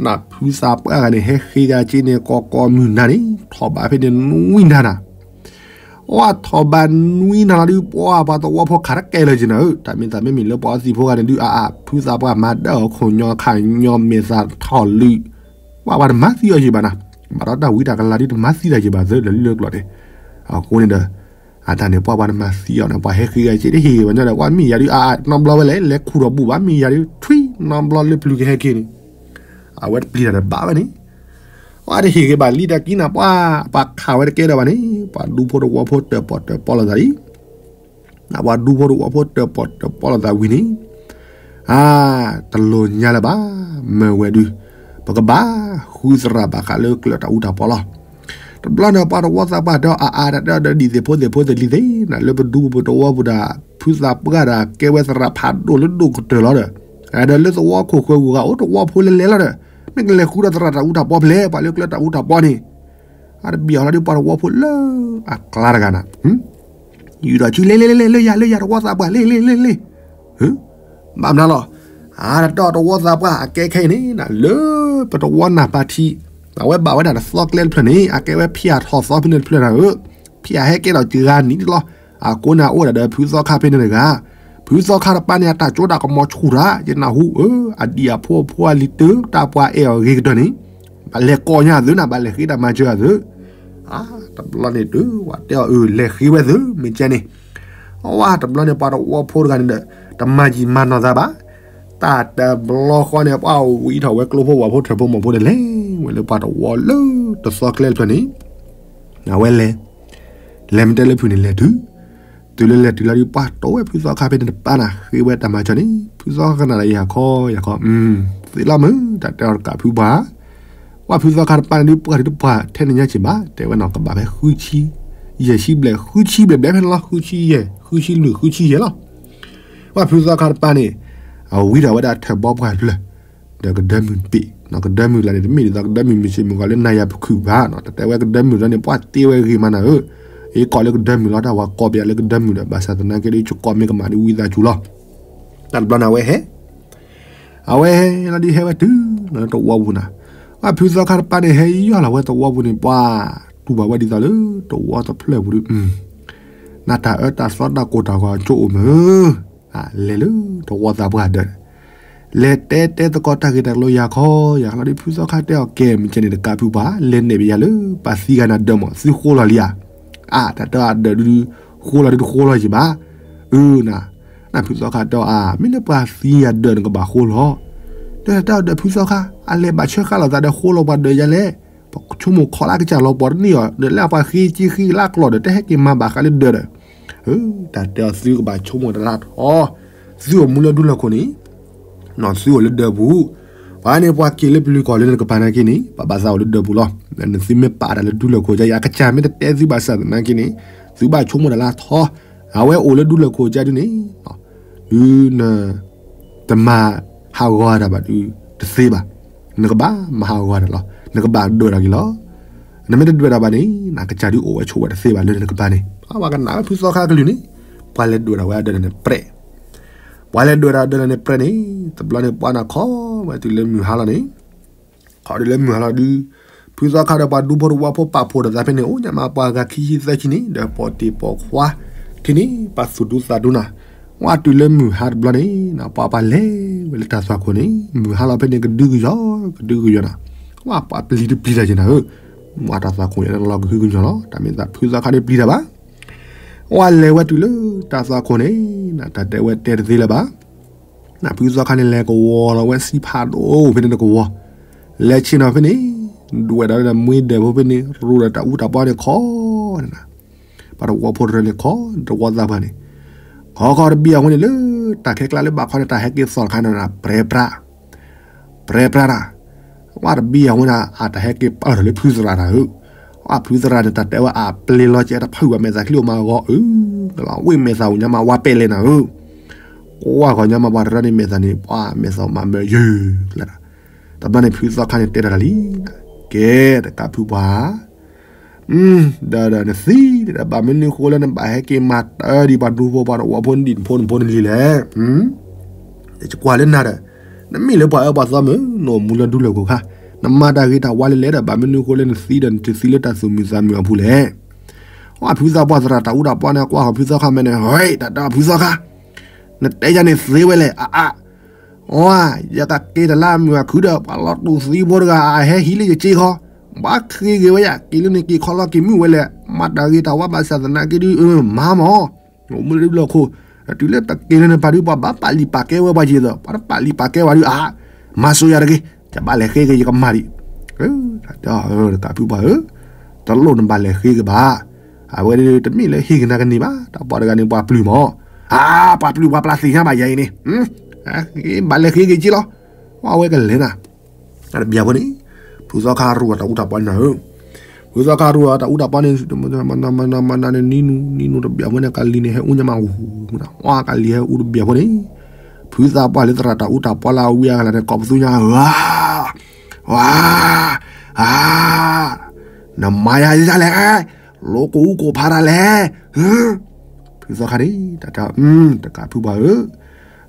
နဖုသးပှၢ်ဂၤန့ၣ် ဟဲဃ့ဂၤက့ၤန့ၣ် ကိးကိးမုၢ်နၤန့ၣ် ထီၣ်ဘးဖဲန့ၣ်နွံနၤနၤ ပှၤထီၣ်ဘးနွံနၤလီၤဒုး ပှၤပှၤသဝီဖိခးတကဲလၢၤက့ၤနၤဧၢ, တၢ်မ့ၢ်သးမ့မ့ၢ်လၢပှၤအီသံးဖိဂၤန့ၣ်ဒုး အါအါ ဖုသးပှၢ်မၤဒၢအီၤခိၣ်ညီခးညီမ့ၢ်သးထီၣ်လုၢ်, ပှၤပှၤတမၤသံအီၤက့ၤဘၣ်နၤ, ဘၣ်ဒီးတၢ်ဝံတၢ်ကလၤဒုးတမၤသံတၢ်က့ၤဘၣ်သၢလၢလၢကျိာ်န့ၣ်, အဃိန့ၣ်ဒီး, အတၢ်န့ၣ် ပှၤပှၤတမၤသံအီၤန့ၣ် ပှၤဟဲဃ့ဂၤက့ၤတဟ့ၣ်ဝဲညီဒီး ပှၤမ့ၢ်ယၤဒုး အါအါ နီဘျီဝဲလဲၣ် လဲၤခူၣ်ထီၣ်ဘူၣ်ဘၣ်မ့ၢ်ယၤဒုး ထွံၣ်နီဘျီလၢပျုၤကဟဲက့ၤန့ၣ် အဝဲတပျံၤတၢ်တဘၣ်ဝဲန့ၣ်, ပှၤတဟ့ၣ်ဂ့ၤဘၣ်လံတၢ်ကံနၤ ပှၤ, ပှၤခးဝဲတကဲဒီးဘၣ်န့ၣ် ပှၤဒူဖိတဝီဖိတၢၣ်ပီၣ်တၢၣ်ပီလိာ်သးလံ, ပှၤဒူဖိတဝီဖိတၢၣ်ပီၣ်တၢၣ်ပီလိာ်သးဝံၤန့ၣ်, အါ, တလိၤညါလၢၤဘၣ်, မၢဝဲဒုး, ပကဘၣ်ဃုသရၣ်ဘၣ်ဃးလၢကျၢၤတၢ်အူတၢ်ပီလီၤ. တဘျီန့ၣ် ပှၤတဝီသးပှၢ်ဒီးအါအါတၢ်တဲအီၤဒီးဒ်သိးဖိသ့ၣ်ဖိသ့ၣ်လံသ့ၣ်နၤ လၢပဒူပတဝီပူၤဒၣ် ဖုသးပှၢ်ဒၣ်ကဲဝဲသရၣ်ဖးဒိၣ်လၢဒိၣ်ကတၢၢ်လီၤဒီး, ဒီးလၢသဝီခိၣ်ဃၢၤဂုၤဂၤအိၣ်တဝီဖိလဲၤလဲၤလီၤဒီး, မ့ၢ်ကလဲၤဃုဒီးသရၣ်တၢ်အူတၢ်ပီဖဲလဲၣ် ပှၤလၢကျၢၤတၢ်အူတၢ်ပီန့ၣ်, အတဘၣ်အီၤလီၤဒုး ပှၤတဝီဖိလၢအကျါတဂၤနၤ ယူၤဒီးဆူလဲၤလဲၤလဲၤလဲၤလၢယၤလၢယၤတဝီသးပှၢ်လဲၤလဲၤလဲၤလဲၤလဲၤ, ဘၣ်မနုၤလီၤ, အါတၢ်တဝီသးပှၢ်အကဲခဲအံၤန့ၣ် လၢပတဝီနၢ်ပၢၢ်ထံး, အဝဲဘၣ်ဝဲဒၣ်တသီကျဲတဖျၢၣ်န့ၣ် အကဲဝဲဖံးအထီၣ်သီဖဲန့ၣ်တဖျၢၣ်နၤဧၢ, ဖံးအဟဲကဲထီၣ်စှၤနံၣ်တလီၤ, အဃိန့ၣ်အအိၣ်ဒၣ်ဒီးဖုသီခါဖဲန့ၣ်တဂၤ, ဖုသီခါတပၢ်န့ၣ် အတၢ်ကၠိတၢ်ကမီၤဆူၣ်တၢ် ယနၢ်ဟူဧၢ, အဒံၣ်အဖိအဖိအလံၤတၢ် တၢ်ပှၤအဲၣ်အီၤဂ့ၤကတၢၢ်န့ၣ်, ဘၣ်လဲၤကိးညါအသုနၤ ဘၣ်လဲၤဃ့တၢ်မၤစၢၤအသု အါ, တဘျီန့ၣ်တုၤဝဲတဲအီၤအၢ လဲၤဃ့ဝဲသု မ့ၢ်ကဲန့ၣ်, အဝဲတဘျီန့ၣ် ပှၤတဝီဖိတဂၤန့ၣ်ဒီး တမၤယံာ်မၤနီၢ်သးဘၣ်, တၢ်တဘျီဃီန့ၣ် ပှၤဝံထီၣ်ဝဲကျိဖိဝၣ်ဖိထၢၣ်ဖိမီၢ်ဖိဒီး လဲၤဝဲလၢပှၤတဝီလၢတသီကျဲတဖျၢၣ်န့ၣ်, အဝဲလဲၤ လဲၤမတဲလၢဖုန့ၣ်လဲၤတုၤ, တုၤလၢလဲၤတုၤလီၤဒုး ပှၤတိၢ်ဝဲဖုသီခါဖဲန့ၣ်တပၢ်နၤ ဃ့ဝဲတၢ်မၤစၢၤန့ၣ် ဖုသီခါကနၣ်ဒီးယၤခီယၤခီ, သ့လီၤမုၢ် တၢ်တဲအီၤတကးဖုပှၢ်, ပှၤဖုသီခါတပၢ်န့ၣ်ဒုး ပှၤဒုးတပှၢ်ထဲန့ၣ်ညါက့ၤဘၣ် တဲဝဲနီၤ ကဘၣ်ဖဲဃုဆံ, ယဲၢ်ဆံဘျဲၣ် ဃုဆံဘျဲၣ်ဘျဲၣ်ဖဲန့ၣ်လီၤ ဃုဆံယဲၢ် ဃုဆံလွံၢ် ဃုဆံယဲၢ်လီၤ. ပှၤဖုသီခါတပၢ်န့ၣ် အဝံထီၣ်ဝဲဒၣ်ထၢၣ်ဘီပှၢ်တဖျၢၣ် ဒီးကဒၢမုၢ်တဘ့ၣ် ကဒၢမုၢ်လၢ်န့ၣ် တမ့ၢ်ဒ်သိးကဒၢမုၢ်မုၢ်ဆ့ၣ်မုၢ်ဂီၤလၢနၤယၤပခုၣ်ဘၣ်နီၤ, တၢ်တဲဝဲကဒၢမုၢ်လၢန့ၣ် ပှၤတ့ဝဲဂ့ၤမးနၤဧၢ, အကိးလၢကဒၢမုၢ်လီၤ တၢ်ဝၤကိးပယၤလၢကဒၢမုၢ်ဒီး ဘၣ်ဆၣ်သနာ်က့ဒီး ယကိးမ့ၢ်ကမၣ်ဒီးဝံသးစူၤလီၤ, တၢ်တဘျီန့ၣ် အဝဲဟဲ အဝဲဟဲလီၤဒုးဟဲဝဲတုၤလၢတဝီပူၤနၤ, အဖုသီခါတပၤန့ၣ် ဟဲယီၢ်လီၤဝဲတဝီပူၤန့ၣ် ပှၤတူၢ်ဘၣ်ဝဲဒ်သိးလၢတဝီတဖျၢၣ်ပူၤဒီး နတၢ်အၢတၢ်သီတၢ်ကိၢ်တၢ်ဂီၤကၠိအိၣ်မ့ၢ် လဲၤလၢတဝီသးပှၢ်ဒၢး, လဲၤတဲတဲသကိးတၢ်ဂ့ၢ်တၢ်ကျိၤယၤခီယၤလီၤဒီး ဖုသီခါတဲအီၤ ကဲ မ့ၢ်ကဲန့ၣ် တကးဖုပှၤ လဲၤနဲၣ်ပယၤလၢပှၤသံဂၤနၤဒၢးမး သုဃိလီၤလံဧါ, အါ တၢ်တဲအီၤဒၢးဒုး ဃိလီၤဒုးတဃိလီၤယံၤဘၣ်, အၢ န နဖုသီခါတဲအီၤ အါ မ့ၢ်လၢပှၤသံယၤဒၢးနကဘၣ်ဃိလီၤ, ဒီးတၢ်တဲအီၤဒီးဖုသီခါ အလဲၤဘၣ်ဆှၢဃာ်လိာ်သးဒီးဃိလီၤပှၤဒၢးယၤလဲၣ်, ပဆိကမိၣ်ခီလၢကစၢ်လီၤပှီၢ်တန့ၢ်အီၤ ဒီးလၢအပှၤဃ့က့ဃ့လၢကျီၢ်ဒီး တဟဲက့ၤမၤဘၣ်ဃးလၢဒၢးဒီး, တၢ်တဲအီၤသုကဘၣ်ဆိကမိၣ်တၢ်လၢထီ, သုအိၣ်မူလၢဒူလၢၢ်ခိၣ်န့ၣ် နီၢ်သုအိၣ်လၢဒၢးပူၤ, ပှၤန့ၣ်ပှၤက့ၤလၢပျုၤကီၢ်လၢနကပၤနာ်က့န့ၣ် ပှၤဘၣ်သးအိၣ်လၢဒၢးပူၤလီၤ, နသုမ့ၢ်ပာ်တၢ်လၢဒူလၢၢ်ခိၣ်ကါအံၤ အကစၢ်မ့ၢ်တတဲသုဘၣ်ဆၣ်သနာ်က့န့ၣ် သုဘၣ်ဆိကမိၣ်တၢ်လၢထီ, အဝဲအိၣ်လၢဒူလၢၢ်ခိၣ်ကါဒုန့ၣ် ဒုးန တမၤဟးဂီၤတၢ်ဘၣ်ဒုး တသ့ဘၣ်, နကဘၣ်မၤဟးဂီၤတၢ်လီၤ, နကဘၣ်ဒွဲၣ်တၢ်က့ၤလီၤ, နမ့ၢ်တဒွဲၣ်တၢ်ဘၣ်န့ၣ် နကစၢ်ဒုးအိၣ်ဝဲဆိးဝဲတသ့ဘၣ်လၢနကပၤန့ၣ်, ပှၤကနၣ်ဝဲဖုသီခါကလုၢ်န့ၣ်, ပှၤလဲၤဒွဲၣ်တၢ်ဝဲအဒၢးန့ၣ်ပြဲး, ပှၤလဲၤဒွဲၣ်တၢ်အဒၢးန့ၣ်ပြဲးန့ၣ်, တဘျီန့ၣ်ပှၤနၤခီ ဝဲတုၤလၢမုၢ်ဟါလီၤန့ၣ် ခီဒုးလၢမုၢ်ဟါလီၤဒုး, ဖုသီခါဒီးပှၤဒူဖိတဝီဖိပာ်ဖှိၣ်ဒီးသးဖဲန့ၣ် အိၣ်ညါမးပှၤဂၤခံဆံသၢဆံန့ၣ် ဒီးပိာ်တ့ၢ်ပိာ်ခွါ, ထံန့ၣ် ပှၤသူၣ်ဒူသးဒူနၤ, ဝဲတုၤလၢမုၢ်ဟါတဘျီန့ၣ် ပှၤပှၤလဲၤဝဲလၢတၢ်သွၣ်ခိၣ်န့ၣ် မုၢ်ဟါလီၤဖဲန့ၣ် ကဒုကယီၤ ကဒုကယီၤနၤ, ဝဲပှၤပျံၤတပျံၤတၢ်က့ၤနၤဧၢ, ဝဲတၢ်သွၣ်ခိၣ်န့ၣ် လီၤကဟုကညီၤလီၤ, တၢ်မ့ၢ်သးဖုသီခါန့ၣ်ပျံၤတၢ်ဘၣ်, ဝဲလဲၤဝဲတုၤလၢတၢ်သွၣ်ခိၣ်န့ၣ် တၢ်တဲဝဲတဲတသ့လၢၤဘၣ် နဖုသီခါန့ၣ် လဲၤကဝီၤလီၤဝဲစံဖးဒိၣ်ဖဲန့ၣ်တကဝီၤ, လဲၤဆ့ၣ်နီၤဖဲန့ၣ်, ဒွဲၣ်ဒီးမွ့ဒၢးဖိဖဲန့ၣ်, ရူဒီးတၢ်အူတၢ်ပီန့ၣ်ခီ, ပှၤတဝီဖိတရၢန့ၣ်ခီ, တဝီသးပှၢ်န့ၣ်, ခီခီတဘံၣ်အဝဲန့ၣ်လၢ တၢ်ခဲကျါလၢဘၣ်ခီန့ၣ် တၢ်ဟဲက့ၤသီၣ်တခါန့ၣ် ပြဲပြး ပြဲပြးတၢ်, ဝဲတဘံၣ်အဝဲန့ၣ် အတၢ်ဟဲက့ၤပၢၢ်ထီၣ်လၢဖုသရၣ်တၢ်ဧၢ, ဝဲဖုသရၣ်န့ၣ် တၢ်တဲဝဲအပျ့ၤလီၤကဲတဖုဘၣ် မဲာ်သၣ်ချံအိၣ်မးအဂီၢ်ဧၢ, ဝ့ၢ်မဲာ်သၣ်အိၣ်ညါမးဝါပဲာ်လဲၣ်နၤဧၢ, ကွၢ်ဂီၤညါမးပှၤတရၢန့ၣ်မဲာ်သၣ်န့ၣ် ပှၤမဲာ်သၣ်မးမၢယုၤကျဲဒၣ်, တဘျီန့ၣ်ဖုသီခါန့ၣ်တဲတၢ်လံ, ကဲတကးဖုပှၤ ဒီးဒီးနသံဒီး ဘၣ်မနုၤဃိလၢနဘၣ်ဟဲက့ၤမၤတၢ်ဒ်ပှၤဒူဖိပှၤတဝီဖိနဒံၣ်နဖိနဖိနလံၤလဲၣ်, ယကွၢ်လၢနၤဒီး နမ့ၢ်လၢပှၤအၢပှၤသီမုၢ် နအိၣ်မူလၢဒူလၢၢ်ခိၣ်ခါ, နမၤတၢ်ဂ့ၤတၢ်ဝါလဲၣ်လဲၣ်ဒီး ဘၣ်မနုၤဃိလၢနသံဒီးနတသံလၢတၢ်သူၣ်မုာ်သးမုာ်အပူၤလဲၣ်. အဖုသီပှၢ်သရၣ်တၢ်အူတၢ်ပီန့ၣ် ကွၢ်ဃီၤဖုသီခါမဲာ်န့ၣ် ဟဲ တၢ်တဲဖုသီခါ, နတဲယၤန့ၣ်သ့ဝဲလဲၣ် အါအါ အီ ယကက့ၤတၢ်လၢအမုာ်အခုဒီး ပှၤလီၤတူာ်သံဖိတဂၤ အဟဲဟံးလၢယစ့ဃီ, ဘၣ်ဃ့က့ၤဝဲယၤ က့ၤလၢန့ၣ်က့ၤခီလီၤက့ၤမုၢ်ဝဲလဲၣ်, မၤတၢ်ဂ့ၤတၢ်ဝါဘၣ်ဆၣ်သနာ်က့ဒုး မၤမၢ်, အိၣ်မူလၢဒူလၢၢ်ခိၣ်, တုၤလၢတက့ၤလၢနပၤဒုး ပှၤဘၣ်ပာ်လံာ်ပာ်ကဲဝဲပှၤယံၤဒီး ပှၤတပာ်လံာ်ပာ်ကဲဝဲဒုး အါ မၤစိၤယၤတဂ့ၤ, ယဘၣ်လဲၤဃ့က့ၤ ယကမၤဒံး, တၢ်တဲအီၤ တကးဖုပှၢ်ဧၢ, တလိၣ်နဘၣ်လဲၤဃ့က့ၤဘၣ်, အဝဲဒၣ်တမ့ၢ်လၢဟ့ၣ်က့ၤနၤကန့ၢ်ဘၣ်, တၢ်ပှၤတဂၤန့ၣ် ပှၤပျုၢ်မၢ်, အါ ပှၤပျုၢ်ပှၤပျၢ်သ့ၣ်ညါဘၣ်ယၤအံၤန့ၣ်, ဘၣ်လဲၤဃ့က့ၤက့ၤလီၤ, အဝဲကလဲၤနၤ တဘျီဖိန့ၣ်, ဖုသီခါရူၢ်အတၢ်အူတၢ်ပီန့ၣ်ဧၢ, ဖုသီခါရူၢ်အတၢ်အူတၢ်ပီန့ၣ်, မနၤန့ၣ်နံၤနူၤ, နံၤနူၤတဘျီဖိန့ၣ် ကလံၤန့ၣ် ဟဲအူညါမးဝူၤ, ဝါကလံၤဟဲအူတဘျီဖိန့ၣ်, ဖုသီပှၢ်လၢသရၣ်တၢ်အူတၢ်ပီလၢအဝံအါကလါန့ၣ် ကိးပသူညါ, ဝါ, ဝါ, အါ, နမၤယၤယၤလဲၣ်, လိကိးအူကိးဖးတၢ်လဲၣ်, ဖုသီခါန့ၣ် တၢ်တဲ, တကးဖုပှၢ်ဧ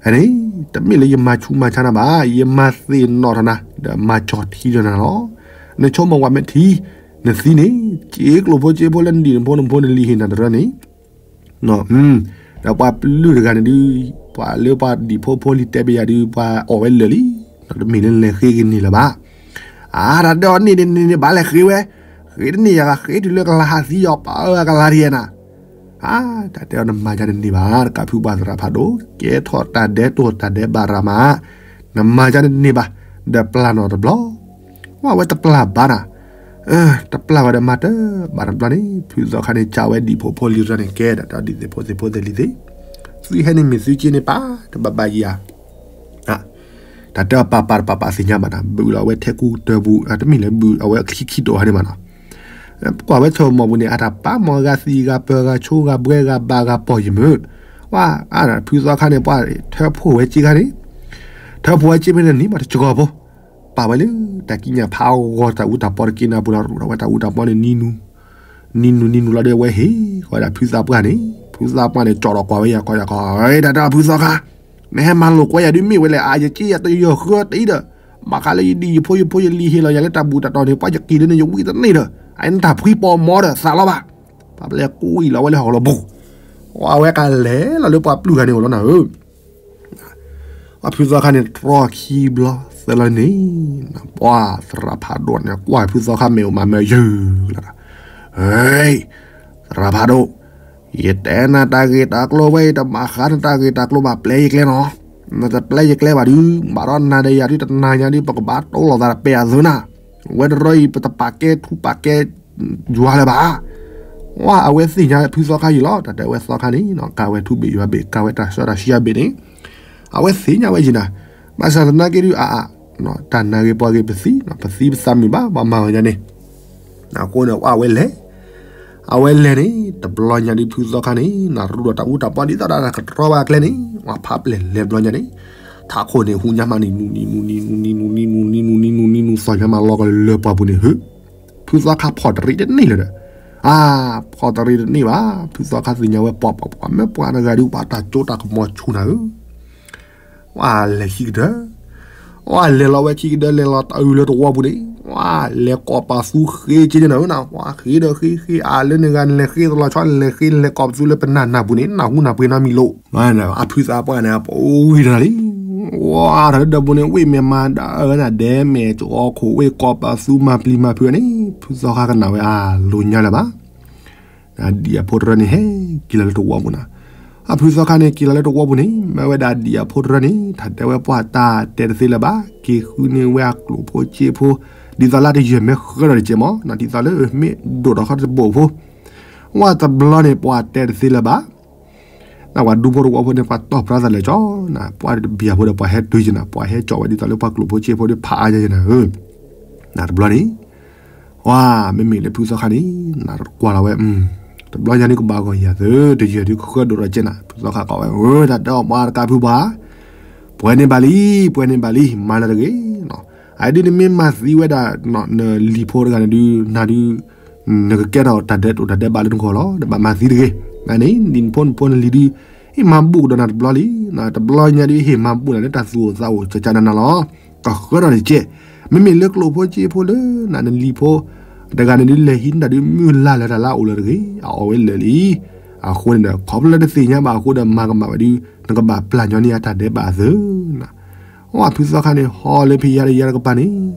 ၢ, န့ၣ်, တမ့ၢ်လၢယမၤဆူးမၤဆါနၤဘၣ်, ယမၤသ့ၣ်နီၣ်ထီၣ်နၤ ဒီးမၤကၠီၣ်ထံဒီးနၤလီၤ. နဆိကမိၣ်ဝဲမ့ၢ်ထံ, နသံန့ၣ်, စ့ကျိၣ်ဖိစ့ဖိလၢနဒံၣ်နဖိနဖိနလံၤဟ့ၣ်နၤတရၢန့ၣ်, ဒီးပှၤပျုၢ်တဂၤန့ၣ်ဒုး, ပှၤလၢပှၤဒံၣ်ဖိဖိလံၤတဲဘၣ်ယၤဒုး ပှၤအီၣ်ဝဲလၢာ်လံ, တမ့ၢ်လၢနလဲၤဃ့က့ၤန့ၢ်လၢၤဘၣ်. အါ တၢ်တဲအီၤန့ၣ်န့ၣ်န့ၣ် ဘၣ်လဲၤဃ့ဝဲ, ဃ့တန့ၢ်ယၤ ဃ့တုၤလၢကလၤဟးသံယီၤ ပှၤအၢအကလါဒ်ယဲနၤ အါ တၢ်တဲအီၤနမၤယၤတန့ၢ်ဘၣ်, တကးဖုပှၢ်သရၣ်ဖးဒိၣ်, ကဲထီၣ်တၢ်ဒဲးတိၢ်တၢ်ဒဲးဘၣ်ရၤမး, နမၤယၤတန့ၢ်ဘၣ်, ဒီးပျၢ်နီၣ်တဘျီ, ဝဲဝဲတပျၢ်ဘၣ်နၤ, တပျၢ်ဝဲဒီးမၤတၢ်ဘၣ်တဘျီန့ၣ် ဖုသီခါန့ၣ် ကးဝဲဒံၣ်ဖိဖိလံၤတရၢန့ၣ် ကဲဒၣ်ဒီးဒံၣ်သ့ၣ်ဖိသ့ၣ်ဖိသ့ၣ်လံၤသ့ၣ်, သုဟဲန့ၣ်မ့ၢ်သုက့န့ၣ်ပာ်တဘၣ်ဘၣ်ယၤ တၢ်တဲအီၤပာ်ပာ်တပာ်ပာ်သ့ၣ်ညါဘၣ်နၤ, ဘုးလီၤဝဲထဲကူတၢၢ်ပူၤ တမ့ၢ်လၢဘုးအဝဲခံခံတီၤဟဲန့ၣ်ဘၣ်နၤ, ကွၢ်ဝဲထၢၣ်မီၢ်ပူၤန့ၣ် အတၢ်ပာ်မီၢ်ဂၤသံဂၤပၢၤဂၤဆိဂၤဘှဲဂၤဘၣ်ဂၤပီၢ်ယမုၢ်, ဝဲအါ ဖုသီခါန့ၣ် ပှၤထၢဖှိၣ်ဝဲက့ခါန့ၣ်, ထၢဖှိၣ်ဝဲက့ဖဲန့ၣ်နံၤမးတစှီၤဖိ, ပာ်ဝဲလၢတၢ်ကံးညာ်ဖးအဂီၢ် တၢ်အူတၢ်ပီတက့ၢ်န့ၣ်အပူၤဒီး ရူးဒီးဝဲတၢ်အူတၢ်ပီန့ၣ် နံၤနူၤ နံၤနူၤနံၤနူၤလီၤဒီး အဝဲဟ့ၣ်ဃီဝဲဒၣ်ဖုသးပှၢ်န့ၣ်, ဖုသးပှၢ်န့ၣ် ကၠီၣ်ဒီးကွၢ်ဝဲယၤ ကွၢ်ယၤကွၢ်, တၢ်တၢ်ဖုသီခါ, နဟဲမၤလိာ်ကွဲယၤဒုးမ့ၢ်ဝဲလဲၣ်, အါ ယက့ယတယၢၢ်ဃၢတအံၤဒီး, ဘၣ်ဃးလၢယဒ်ယဖိယဖိယလံၤဟ့ၣ်လီၤယၤလၢတၢ်ဘူၣ်တၢ်တီၢ်န့ၣ် ပှၤယက့ၤလၢန့ၣ် ယဝံၣ်တန့ၢ်ဒီး အနတၢ်ဖှံပိာ်မီဒီးသးလီၤဘၣ်, ပှၤပျဲကူအံၤလီၤဝဲလၢဟီၣ်ကလီၤပူၤ, အဝဲကလဲၤလီၤလၢပှၤပျုၢ်ဂၤန့ၣ်အိၣ်လီၤနၤဧၢ အဖုသီခါန့ၣ် တြီခံဘျီသၢလီၤန့ၣ်, ပှၤသရၣ်ဖးဒိၣ်န့ၣ် ကွၢ်ဖုသီခါမ့ၢ်အိၣ်မၤမၢယုၢ်လီၤ, ဟ့, သရၣ်ဖးဒိၣ်, ယတဲနၤတၢ်ဂ့ၢ်တၢ်ကျိၤဝဲအံၤ တဘၣ်ဃးနတၢ်ဂ့ၢ်တၢ်ကျိၤဘၣ် ပျဲယကျဲနီၤ, နတပျဲယကျဲဘၣ်ဒုး ဘၣ်ဒီးနၤဒီးယၤဒုး တနၤညါဒုး ပကဘၣ်တိလိာ်သးတပဲာ်အသိးနၤ, ဝဲတရီအံၤ ပတပာ်ကဲထူပာ်ကဲ ယွၤလၢၤဘၣ်, ဝဲအဝဲသ့ၣ်ညါဖုသီခါယံာ်လီၤ, တၢ်တဲဝဲသီခါန့ၣ် ကၤဝဲထူဘ့ၣ်ယွၤဘ့ၣ် ကၤဝဲတၢ်စီတၢ်ဆှံအဘ့ၣ်န့ၣ်, အဝဲသ့ၣ်ညါဝဲယံာ်နၤ, ဘၣ်ဆၣ်သနာ်က့ဒုးအါအါ, တၢ်နၤဂ့ၤပှၤဂ့ၤပသံ, ပသံပသးမုာ်ဘၣ် ပှၤမၤအီၤညါန့ၣ်, အဃိန့ၣ် အဝဲလဲၤ အဝဲလဲၤန့ၣ် တဘျီညါဒုးဖုသီခါန့ၣ် နရူဒီးတၢ်အူတၢ်ပီဒ်သိးဒီးတၢ်ကတြီဘၣ်အကျဲန့ၣ် ဝဲဖးပျဲၢ်လဲၤဘျီညါန့ၣ်, ထးခိၣ်န့ၣ် ဟူညါမးနံၤနူၤနံၤနူၤနံၤနူၤနံၤနူၤနံၤနူၤနံၤနူၤနံၤနူၤနံၤနူၤ သီၣ်ညါမးလီၤကလၢပှၢ်ပူၤန့ၣ် ဟ့ၣ်, ဖုသီခါဖီၣ်တရံးတန့ၢ်လၢၤဒီး, အါ, ဖီၣ်တရံးတန့ၢ်ဘၣ်, ဖုသီခါသ့ၣ်ညါဝဲပှၤပှၤပှၤမ့ၢ်ပှၤတဂၤဒုး ပှၤတၢ်ကၠိတၢ်ကမီၤဆူၣ်နၤဧၢ ဝဲလဲၤခံကတၢၢ်, ဝဲလဲၤလီၤဝဲခံကတၢၢ် လဲၤလီၤတအုးလၢတဝီပူၤန့ၣ်, ဝဲလဲၤကိးပသူဃ့က့န့ၣ်နၤဧၢ, ဝဲဃ့ဒီးဃ့ဃ့အါလၢန့ၣ်ဂၤ နလဲၤဃ့တလီၤဆီ နလဲၤဃ့နလဲၤကိးပသူလၢပနၢ်နၢ်ပူၤန့ၣ် နၢ်ဟူနၢ်ပှ့ၤနီတမံၤလိာ်, အဖုသီပှၢ်န့ၣ် ပအိၣ်ဂံၢ်တဂၤလံ, ဝဲတၢ်လၢဒၢးပူၤန့ၣ် ဝ့ၢ်မဲာ်မၤဒၣ်အၢနၤဒဲးမဲာ်ကီခိၣ်ဝ့ၢ်ကိးပသူမၤပျံၤမၤဖုးန့ၣ် ဖုသီခါကနၣ်ဝဲအါလိာ်ညါလၢၤဘၣ် အဒံၣ်အဖိတရၢန့ၣ် ဟဲက့ၤလီၤလၢတဝီပူၤနၤ, အဖုသီခါန့ၣ် က့ၤလီၤလၢတဝီပူၤန့ၣ် မ့ၢ်ဝဲဒၣ်အဒံၣ်အဖိတရၢန့ၣ် တၢ်တဲဝဲပှၤတၢ်တဲတသ့လၢၤဘၣ်, က့ၤဃုန့ၢ်ဝဲအကျိၣ်ဖိစ့ဖိ, ဒ်သိးလၢတယၢၢ်မ့ၢ်ဃၢဒီးတကဲမး, ဒ်သိးလၢမ့ၢ်ဒိၣ်ထီၣ်ခီတဘိၣ်ဖိ, ဝဲတဘျီန့ၣ် ပှၤတဲတသ့လၢၤဘၣ် နဝဲဒူဖိတဝီဖိန့ၣ် ပှၤတီၢ်ပြၢသးလဲၤကၠီနၤ, ပှၤတဘံၣ်အဖိဒီးပှၤဟဲတုၤက့ၤနၤ, ပှၤဟဲကၠီဝဲဒ်သိးလၢပှၤကျိၣ်ဖိစ့ဖိဒီးဖးအါယဲယဲနၤဧၢ, နတဘျီန့ၣ်, ဝဲမ့မ့ၢ်လၢဖုသီခါန့ၣ် နကွၢ်လီၤဝဲ, တဘျီညါဒုးကဘၣ်ဂီၤယၤသု, တယၢၢ်ဒုးကဃၢဒိၣ်ထီၣ်ကဲနၤ, ဖုသီခါကိးဝဲ, တၢ်တဲအီၤပှၤတကးဖုပှၤ, ပှဲၤန့ၢ်ဘၣ်လံ, ပှဲၤန့ၢ်ဘၣ်လံ, မၤလၢတဂ့ၤ အဒုးနမ့ၢ်မၤသံဝဲဒၣ် နလံၤဖိတဂၤန့ၣ်ဒုး နၤဒုး နကကဲထီၣ်တၢ်ဒဲးတိာ်တၢ်ဒဲးဘးလၢနဂီၢ်လီၤ, နဘၣ်မၤသံတဂ့ၤ, နန့ၣ် နဖိနဖိနလံၤဒုး, ဟ့ၣ်မၤဘူၣ်ကဒီးနၤတဘျီလံ, တဘျီညါဒုးဟ့ၣ်မၤဘူၣ်နၤလၢတၢ်သူၣ်အိၣ်သးအိၣ်ကကနၤနၤလီၤ, ကဃၢထီၣ်တကဲ, မ့မ့ၢ်လၢကျိၣ်ဖိစ့ဖိလၢ နနလံၤဖိ တဂၤန့ၣ်ဒုးလဲၤဟံးနတၢ်ဒုး မုၢ်လၢ်လၢတၢ်လၢအအိၣ်လၢတဂ့ၤ, အအီၣ်ဝဲလၢာ်လံ, အဃိန့ၣ်ဒီး ခီဖျိလၢတသ့ၣ်ညါဘၣ်အဃိဒီး မၤကမၣ်ဝဲဒုး နကဘၣ်ပျၢ်ညီနုၢ်အတၢ်ဒဲးဘးအသၢနၤ အဖုသီခါန့ၣ် ဟီလၢဖံးယၤတယၤတကပၤန့ၣ်,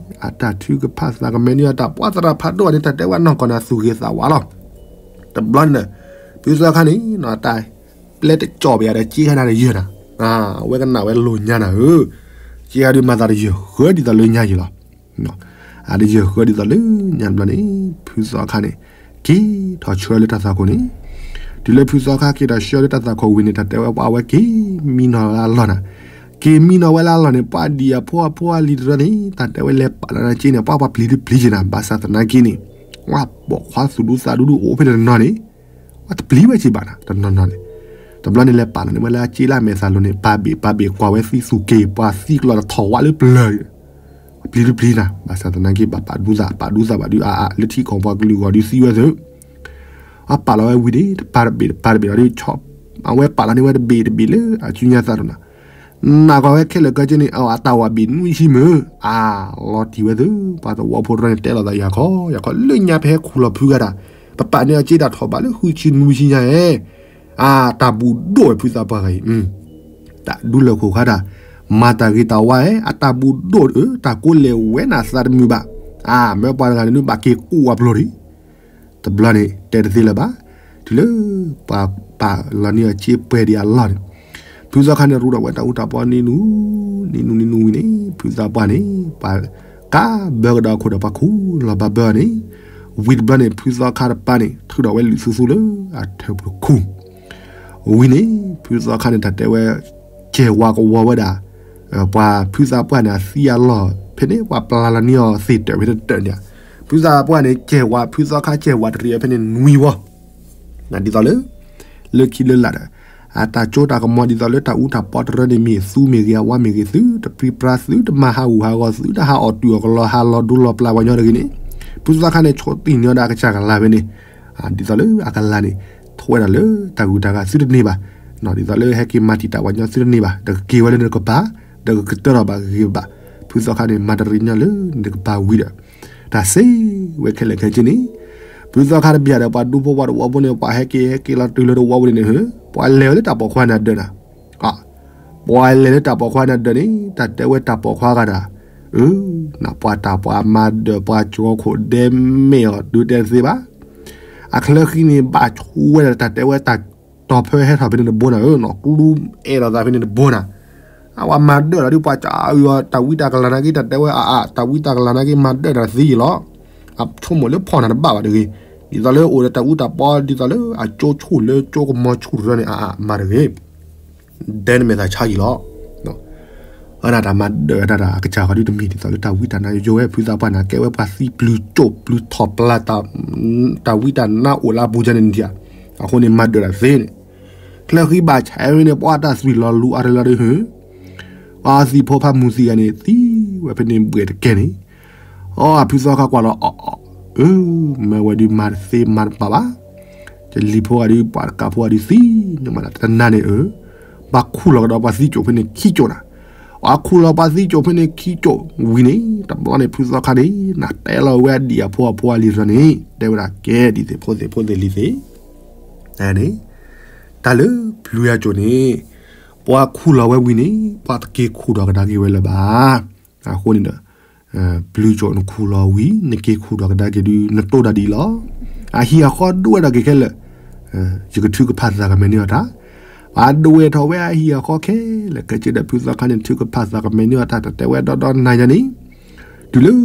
အတၢ်ထုကဖၣ်သးကမဲာ်န့ၢ်အတၢ်ပှၤသရၣ်ဖးဒိၣ်န့ၣ် တၢ်တဲဝဲနီၢ်ကီၢ်န့ၣ် သူၣ်ဂ့ၤသးဝါလီၤ, တဘျီန့ၣ်, ဖုသီခါန့ၣ် တၢ်ပျဲတကၠီၣ်ပယၤဒီးက့ခါနၤတယၢၢ်နၤ, ဝဲကနၣ်ဝဲလိာ်ညါနၤဧၢ, က့ခါဒုးမၤသးတယၢၢ်ဃၢဒ်သိးလၢညါယံၤလီၤ အတယၢၢ်ဃၢဒ်သိးလၢညါတဘျီန့ၣ်, ဖုသီခါန့ၣ် က့ၤထီၣ်ဆှၢလၢတၢ်သွၣ်ခိၣ်န့ၣ်, တုၤလၢဖုသီခါက့ၤထီၣ်ဆှၢလၢတၢ်သွၣ်ခိၣ်ဝံၤန့ၣ် တၢ်တဲဝဲပှၤအဝဲက့ၤမံနီၤဝဲလၢအလီၢ်နၤ, က့ၤမံနီၤဝဲလၢအလီၢ်န့ၣ် ပှၤဒံၣ်အဖိအဖိအလံၤတရၢန့ၣ် တၢ်တဲဝဲလဲၤပာ်လီၤနၤက့န့ၣ် ပှၤပှၤပျံၤတပျံၤက့ၤနၤ ဘၣ်ဆၣ်သနာ်က့န့ၣ်, ပှၤပိာ်ခွါသူၣ်ဒူသးဒူဒူအိၣ်ဖဲန့ၣ်တနီၤန့ၣ် ပှၤတပျံၤဝဲက့ၤဘၣ်နၤ တနီၤနီၤန့ၣ်, တဘျီန့ၣ်လဲၤပာ်လီၤန့ၢ်ဝဲလၢအစ့လၢအမဲာ်သးလိၤန့ၣ် ပာ်ဘ့ၣ်ပာ်ဘ့ၣ်ကွၢ်ဝဲသံသူၣ်က့ၤ ပှၤသံကျီၤတထီၣ်ဝးလၢပျၢၤ ပျံၤတပျံၤနၤ ဘၣ်ဆၣ်သနာ်က့ ဘၣ်ပာ်ဒူသး ပာ်ဒူသးဘၣ်ဒုးအါအါ လၢထံကီၢ်ပှၤကလုာ်ဂီၢ်ဒုးသံဝဲသ့ၣ်, အပာ်လီၤဝဲဝံၤဒီး တပၤတဘ့ၣ်တပၤတဘ့ၣ်ဒီး အဝဲပာ်လီၤန့ၢ်ဝဲတဘ့ၣ်တဘ့ၣ်လၢအစုညါသးဒီးနၤ, နၢ်ကီၢ်ဝဲခဲလၢာ်ကၢက့န့ၣ် အတၢ်ဝၤဘ့ၣ်နွံဆံမုၢ် အါ လီၤတံၢ်ဝဲသ့ၣ်, ပှၤသဝီဖိတရၢန့ၣ် တဲလိာ်သးယၤခီ ယၤခီ လၢညါပဟဲခူၣ်လီၤဖုဂၤဒၣ်, ပပာ်န့ၢ်အစ့တၢ်ထီၣ်ဘးလၢဃုဆံနွံဆံညါဧဲ အတၢ်ဘူၣ်ဒိၣ်ဝဲဖုသးပှၢ်ဂၤအံၤ, တၢ်ဒူလၢာ်ခိၣ်ခါတၢ်, မၤတၢ်ဂ့ၤတၢ်ဝါဧဲ အတၢ်ဘူၣ်ဒိၣ်ဧၢ တၢ်ကိးလဲၤဝဲနၤသးတမုာ်ဘၣ်, အမ့ၢ်ပှၤတဂၤန့ၣ်ဒုးဘၣ်က့ၤကူၣ်ဝဲပျီၤဒံး, တဘျီန့ၣ် တဲတသ့လၢၤဘၣ်, တုၤလၢ ပှၤပာ်လီၤန့ၢ်အစ့ပှဲၤဒံးအလီၢ်န့ၣ်, ဖုသီခါန့ၣ် ရူဒီးဝဲတၢ်အူတၢ်ပီနံၤနူၤ, နံၤနူၤနံၤနူၤဝံၤန့ၣ် ဖုသးပှၢ်န့ၣ် ပှၤကါဘၢကဒီးအခိၣ်ဒီးပှၤခူၣ်လီၤဘၣ်ဘၢအီၤန့ၣ်, ဝံၤတဘျီန့ၣ် ဖုသီခါတပၤန့ၣ် ထုးထီၣ်ဝဲလုၢ်သူသူလၢအထၢၣ်ပူၤတခူၣ် ဝံၤန့ၣ် ဖုသီခါန့ၣ် တၢ်တဲဝဲ ကဲၢ်ဝါကဝီၤဝဲဒၣ်, ပှၤဖုသးပှၢ်န့ၣ် အသံအလီၢ်ဖဲန့ၣ် ပှၤပျၢ်လီၤန့ၢ်အီၤသ့ၣ်တၢၣ်ဖဲန့ၣ်တၢၣ်န့ၣ်, ဖုသးပှၢ်န့ၣ် ကဲၢ်ဝါ ဖုသီခါကဲၢ်ဝါတရံးအီၤဖဲန့ၣ်နွံဝီ, ဒ်သိးလၢ လၢခံလၢလာ်ဒီး အတၢ်စိတၢ်ကမီၤဒ်သိးလၢတၢ်အူတၢ်ပီတရၢန့ၣ်မ့ၢ်သူမ့ၢ်ဂ့ၤ အဝါမ့ၢ်ဂ့ၤ သုတပြံပြါ သုတမၤဟးဂူာ်ဟးဂီၤ သုတဟးအီၣ်တုာ်အီၣ်ကလီ ဟးလီၤဒူလီၤပျၢ်ပှၤညီတဂ့ၤန့ၣ်, ဖုသီခါန့ၣ် ဆိးသံၣ်န့ၢ်အီၤဒီးအကစၢ်ကလၤဖဲန့ၣ်, ဒ်သိးလၢအကလၤန့ၣ် ထီၣ်ဝဲဒၣ်လၢတၢ်ဂုၤတၢ်ဂၤသုတန့ၢ်ဘၣ်, ဒ်သိးလၢဟဲက့ၤမၤတံာ်တာ်ပှၤညီသုတန့ၢ်ဘၣ်, ဒီးကက့ၤဝဲလၢနကပၤ, ဒီးကကတၢၢ်ထီၣ်ဘၣ်ဂ့ၤဘၣ်, ဖုသီခါန့ၣ် မၤတရံးညီလၢနကပၤဝံၤဒီး တၢ်စ့ဝဲခဲလၢာ်ခဲဆ့န့ၣ်, ဖုသီခါတဘျီဒီး ပှၤဒူဖိပှၤတဝီဖိန့ၣ် ပှၤဟဲက့ၤဟဲက့ၤလီၤတုၤလၢတဝီပူၤန့ၣ်န့ၣ် ပှၤလဲၤဝဲလၢတၢ်ပိာ်ခွါနၤဒၢးနၤ, ပှၤလဲၤလၢတၢ်ပိာ်ခွါနၤဒၢးန့ၣ် တၢ်တဲဝဲတၢ်ပိာ်ခွါဂၤဒၣ်, အၢ, ပှၤတၢ်ပှၤမၤဒၢးပှၤကၠီခိၣ်ဒဲမဲာ်အီၤဒုးတဲတသ့ဘၣ်, အချၢဃံန့ၣ် ဘၣ်ဆူဝဲဒၣ်တၢ်တဲဝဲတၢ်တီၤဖၢဟဲထီၣ်ဖဲန့ၣ်တဘိနၤဧၢ, ကျူအဲၣ်ဒိးသးဖဲန့ၣ်တဘိနၤ, အဝဲမၤဒၢးလီၤဒုး ပှၤကၢအုၣ်အီၤ တၢ်ဝံတၢ်ကလၤနာ်က့ တၢ်တဲဝဲအါအါ တၢ်ဝံတၢ်ကလၤနာ်က့ မၤဒၢးတၢ်သ့ယံၤလီၤ, အဆိကမိၣ်လၢဖီၣ်နၤတဘၣ်ဘၣ်တဂ့ၤ, ဒ်သိးလၢအိၣ်ဒီးတၢ်အူတၢ်ပီ ဒ်သိးလၢအကၠိဆူၣ်လၢကၠိကမီၤဆူၣ်တရၢန့ၣ် အါအါမၤတဂ့ၤ ဒဲနမဲာ်သၣ်ဆါယံၤလီၤ. အတၢ်မၤဒၢးတၢ်တၢ်အကစၢ်ဃီဒုတမ့ၢ်ဒ်သိးလၢတၢ်ဝံတၢ်နါယိယိဝဲ ဖုသးပှၢ်န့ၣ် ကဲဝဲပှၤသံပျုၤကၠိၣ်ပျုၤထီၣ်ပျၢ် တၢ်ဝံတၢ်နါအိၣ်လၢအပူၤကန့ၣ်ဒံးဧါ, အဃိန့ၣ်မၤဒၢးတၢ်သ့န့ၣ်, ချၢဃံဘၣ်ဆဲးဝဲန့ၣ် ပှၤတၢ်သွံၣ်လီၤလူၤအါတလီၤဒုးဟၢ ပှၤသံၣ်ဖိဖးမုၢ်သံၣ်ဂၤန့ၣ် သံဝဲဖဲန့ၣ်ဘှဲၣ်တကဲန့ၣ်, အီ ဖုသီခါကွၢ်လီၤအီၣ်အီၣ်, အၢ မၤဝဲဒုးမၤတသ့မၤတပာ်ဘၣ်, ကလံၤဖိဂၤဒုး ပှၤတကးဖိဂၤဒုးသံ, နမၤတၢ်တနၤန့ၣ်အၢ, ပှၤခူၣ်လီၤကဒီးပှၤသံကၠိၣ်ဖဲန့ၣ်ခံကၠိၣ်နၤ, ပှၤခူၣ်လီၤပှၤသံကၠိၣ်ဖဲန့ၣ်ခံကၠိၣ်ဝံၤန့ၣ် တဘျီန့ၣ် ဖုသီခါန့ၣ် နတဲလီၤဝဲအဒံၣ်အဖိအဖိအလံၤတရၢန့ၣ် တဲဝဲဒၣ်ကဲဒ်သ့ၣ်ဖိသ့ၣ်ဖိသ့ၣ်လံၤသ့ၣ် န့ၣ်, တၢ်လၢပျုၤယၤကၠိၣ်န့ၣ် ပှၤခူၣ်လီၤဝဲဝံၤန့ၣ် ပှၤတက့ၤခူၣ်ဒီးကဒါက့ၤဝဲလၢၤဘၣ်. အဃိန့ၣ်ဒီး ပျုၤကၠိၣ်နခူၣ်လီၤဝံၤ နက့ၤခူၣ်ဒီးကဒါက့ၤဒုး နတိၢ်ဒၣ်ဒ်အံၤလီၤ. အဟံၣ်အဃီဒိၣ်ဝဲဒၣ်က့ၤခဲလၢာ်, ယကထုကဖၣ်သးကမဲာ်န့ၢ်အီၤတၢ်, ပှၤဒွဲၣ်ထီၣ်ဝဲအဟံၣ်အဃီခဲလၢာ် ကဲက့ၤဒီးဖုသီခါန့ၣ် ထုကဖၣ်သးကမဲာ်န့ၢ်အီၤတၢ် တတဲဝဲဒီဒီနၤညါန့ၣ် တုၤလၢ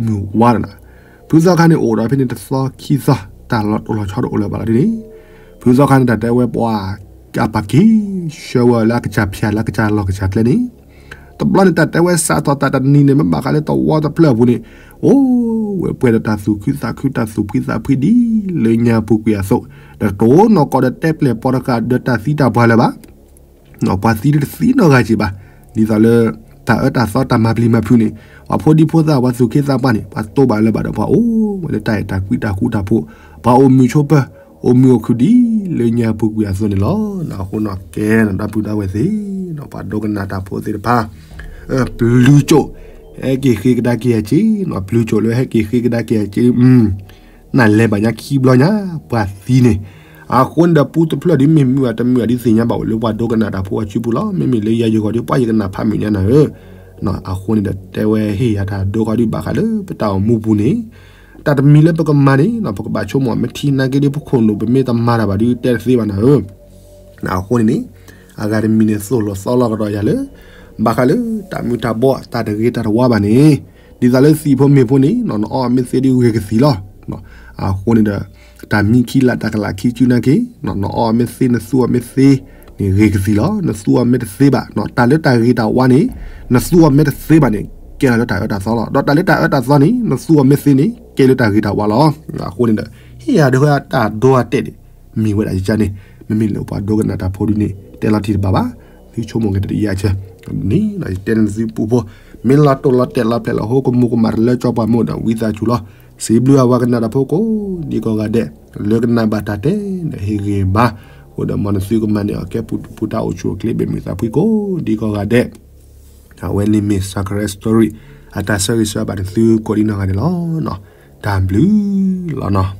မုၢ်ဝါဒီးနၤ, ဖုသီခါန့ၣ် အိၣ်ဒီးဖဲန့ၣ်တသီခံသီ တၢ်လီၤတိၢ်လီၤဆီတအိၣ်လၢၤဘၣ်လီၤဒ်န့ၣ်, ဖုသီခါန့ၣ် တၢ်တဲဝဲပှၤ ကပာ်က့ၤဆှၢဝဲလၢအကစၢ်ဖၠၣ်လၢအကစၢ်လီၢ်ကစၢ်ကျဲန့ၣ်, တဘျီန့ၣ် တၢ်တဲဝဲစးထီၣ်သးတနံၤန့ၣ် မ့ၢ်ဘၣ်ဃးလၢတဝီတဖျၢၣ်အပူၤန့ၣ်, အိၣ်ဝဲပှဲၤဒီးတၢ်သူၣ်ခုသးခု တၢ်သူၣ်ဖှံသးဖှံဒ်လၢညါပူၤကွံာ်အသိး, ဒီးတအိၣ်နီၢ်ကီၢ်ဒီးတဲပျဲၢ်ပီတဃာ်ဒီးတၢ်သံတၢ်ပှၢ်လၢၤဘၣ် ပှၤသံဒုတသံနီတဂၤက့ၤဘၣ်, ဒ်သိးလၢ တၢ်အၢတၢ်သီတၢ်မၤပျံၤမၤဖုးန့ၣ် ပှၤဖိဒံဖိသၣ်ပှၤသူၣ်က့သးပှၢ်န့ၣ် ပှၤတိၢ်ဘၣ်လၢၤဘၣ်ဒီးပှၤအိၣ်ဝဲလၢတၢ်အဲၣ်တၢ်ကွံတၢ်ဃူတၢ်ဖိး, ပှၤအိၣ်မုာ်ဆိးပၢၤ အိၣ်မုာ်အိၣ်ခုၣ်ဒ်လၢညါပူၤကွံာ်အသိးန့ၣ်လီၤ. အဃိန့ၣ်ကဲဒီပုၢ်ဒီဝဲၢ်သ့ၣ်, ပှၤဒိကနၣ်တၢ်ဖိသ့ၣ်တဖၣ်, ပျုၤကၠိၣ် ဟဲက့ၤဃ့ကဒါက့ၤအစ့, ပျုၤကၠိၣ်လၢဟဲက့ၤဃ့ကဒါက့ၤအစ့ နလဲၤဘၣ်ညါခံဘျီညါ ပှၤသံန့ၣ်, အဃိန့ၣ်ဒီးပူတဖျၢၣ်ဒ်မ့ၢ်မုာ်အတမုာ်အဒ် သ့ၣ်ညါဘၣ်အိၣ်လၢပှၤဒိကနၣ်တၢ်ဖိအစုပူၤလီၤ. မ့မ့ၢ်လၢယၤယဂီၢ်ဒီး ပှၤယကနၣ်ဖးမုာ်ညါနၤဧၢ, အဃိန့ၣ်ဒီးတဲဝဲဟ့ၣ်ယၤတၢ်ဒိဃီဒုးဘၣ်ဃးလၢပတၢ်အိၣ်မူပူၤန့ၣ်, တၢ်တမံၤလၢပကမၤန့ၣ် ပကဘၣ်ဆိကမိၣ်မ့ၢ်ထံနာ်က့ဒ်ပခိၣ်နူာ် ပမ့ၢ်တမၤတၢ်ဘၣ်ဒုးတဲတသ့ဘၣ်နၤဧၢ, အဃိန့ၣ်န့ၣ်, အဂၤတမံၤန့ၣ်သိၣ်လိသီလီၤကဒီးယၤလၢ ဘၣ်ဃးလၢတၢ်မုၢ်တၢ်ဘီ တၢ်တဂ့ၤတၢ်တဝါဘၣ်န့ၣ်, ဒ်သိးလၢသံၣ်ဖိမ့ၢ်ဖိန့ၣ် နအီၣ်မ့ၢ်သ့ဒုးဂ့ၤကသံၣ်လီၤ. အဃိန့ၣ်ဒီး တၢ်မံခံလးတၢ်ကလးခံစုနာ်က့ နအီၣ်မ့ၢ်သ့ နသူအီၣ်မ့ၢ်သ့န့ၣ် ဂ့ၤကသံၣ်လီၤ. နသူအီၣ်မ့ၢ်တသ့ဘၣ် တၢ်လၢတၢ်ဂ့ၤတၢ်ဝါန့ၣ် နသူအီၣ်မ့ၢ်တသ့ဘၣ်န့ၣ် ကဲထီၣ်လၢတၢ်အၢတၢ်သီလီၤ. ဒီးတၢ်လၢတၢ်အၢတၢ်သီန့ၣ် နသူအီၣ်မ့ၢ်သ့န့ၣ် ကဲလၢတၢ်ဂ့ၤတၢ်ဝါလီၤ. အဃိန့ၣ်ဒီး ဟ့ၣ်ယၤဒုးတၢ်ဒိအတဲာ်န့ၣ် မ့ၢ်ဝဲဒၣ်ယကန့ၣ်, မ့မ့ၢ်လၢပှၤဒိကနၣ်တၢ်ဖိဒုးန့ၣ် တဲလီၤတံၢ်တဘၣ်ဘၣ်, သုဆိကမိၣ်က့ၤတယၤဆၢ, န့ၣ်ယတဲနသုပူဖိ, မ့ၢ်လီၤတိၢ်လီၤတဲာ်လီၤဖျဲးလီၤဟိ ကမူၤကမၣ်တလၢကၠီပှၤမိၢ်ဒီး ဝံသးစူၤလီၤ. စံးဘျုးအဝဲကနၣ်တၢ်ဖိကိးဒံကိးဂၤဒဲး, လၢကနၣ်ဘၣ်တၢ်တဲန့ၣ်ဟ့ၣ်ဂ့ၤဘၣ်, အဃိဒီးမ်နသုကမၤန့ၢ်အီၤကဲပူၤတပူၤတၢ်အိၣ်ဆူၣ်အိၣ်ချ့ဘၣ်မုာ်သးဖှံကိးဒံကိးဂၤဒဲး, အဝဲန့ၣ်မ့ၢ် Sacred Story အတၢ်ဆၢဂ့ၤဆၢဝါဘၣ်နသုကိးဒံနီၢ်ဂၤဒဲးလီၤ. တၢ်ဘျုးလီၤနီၤ.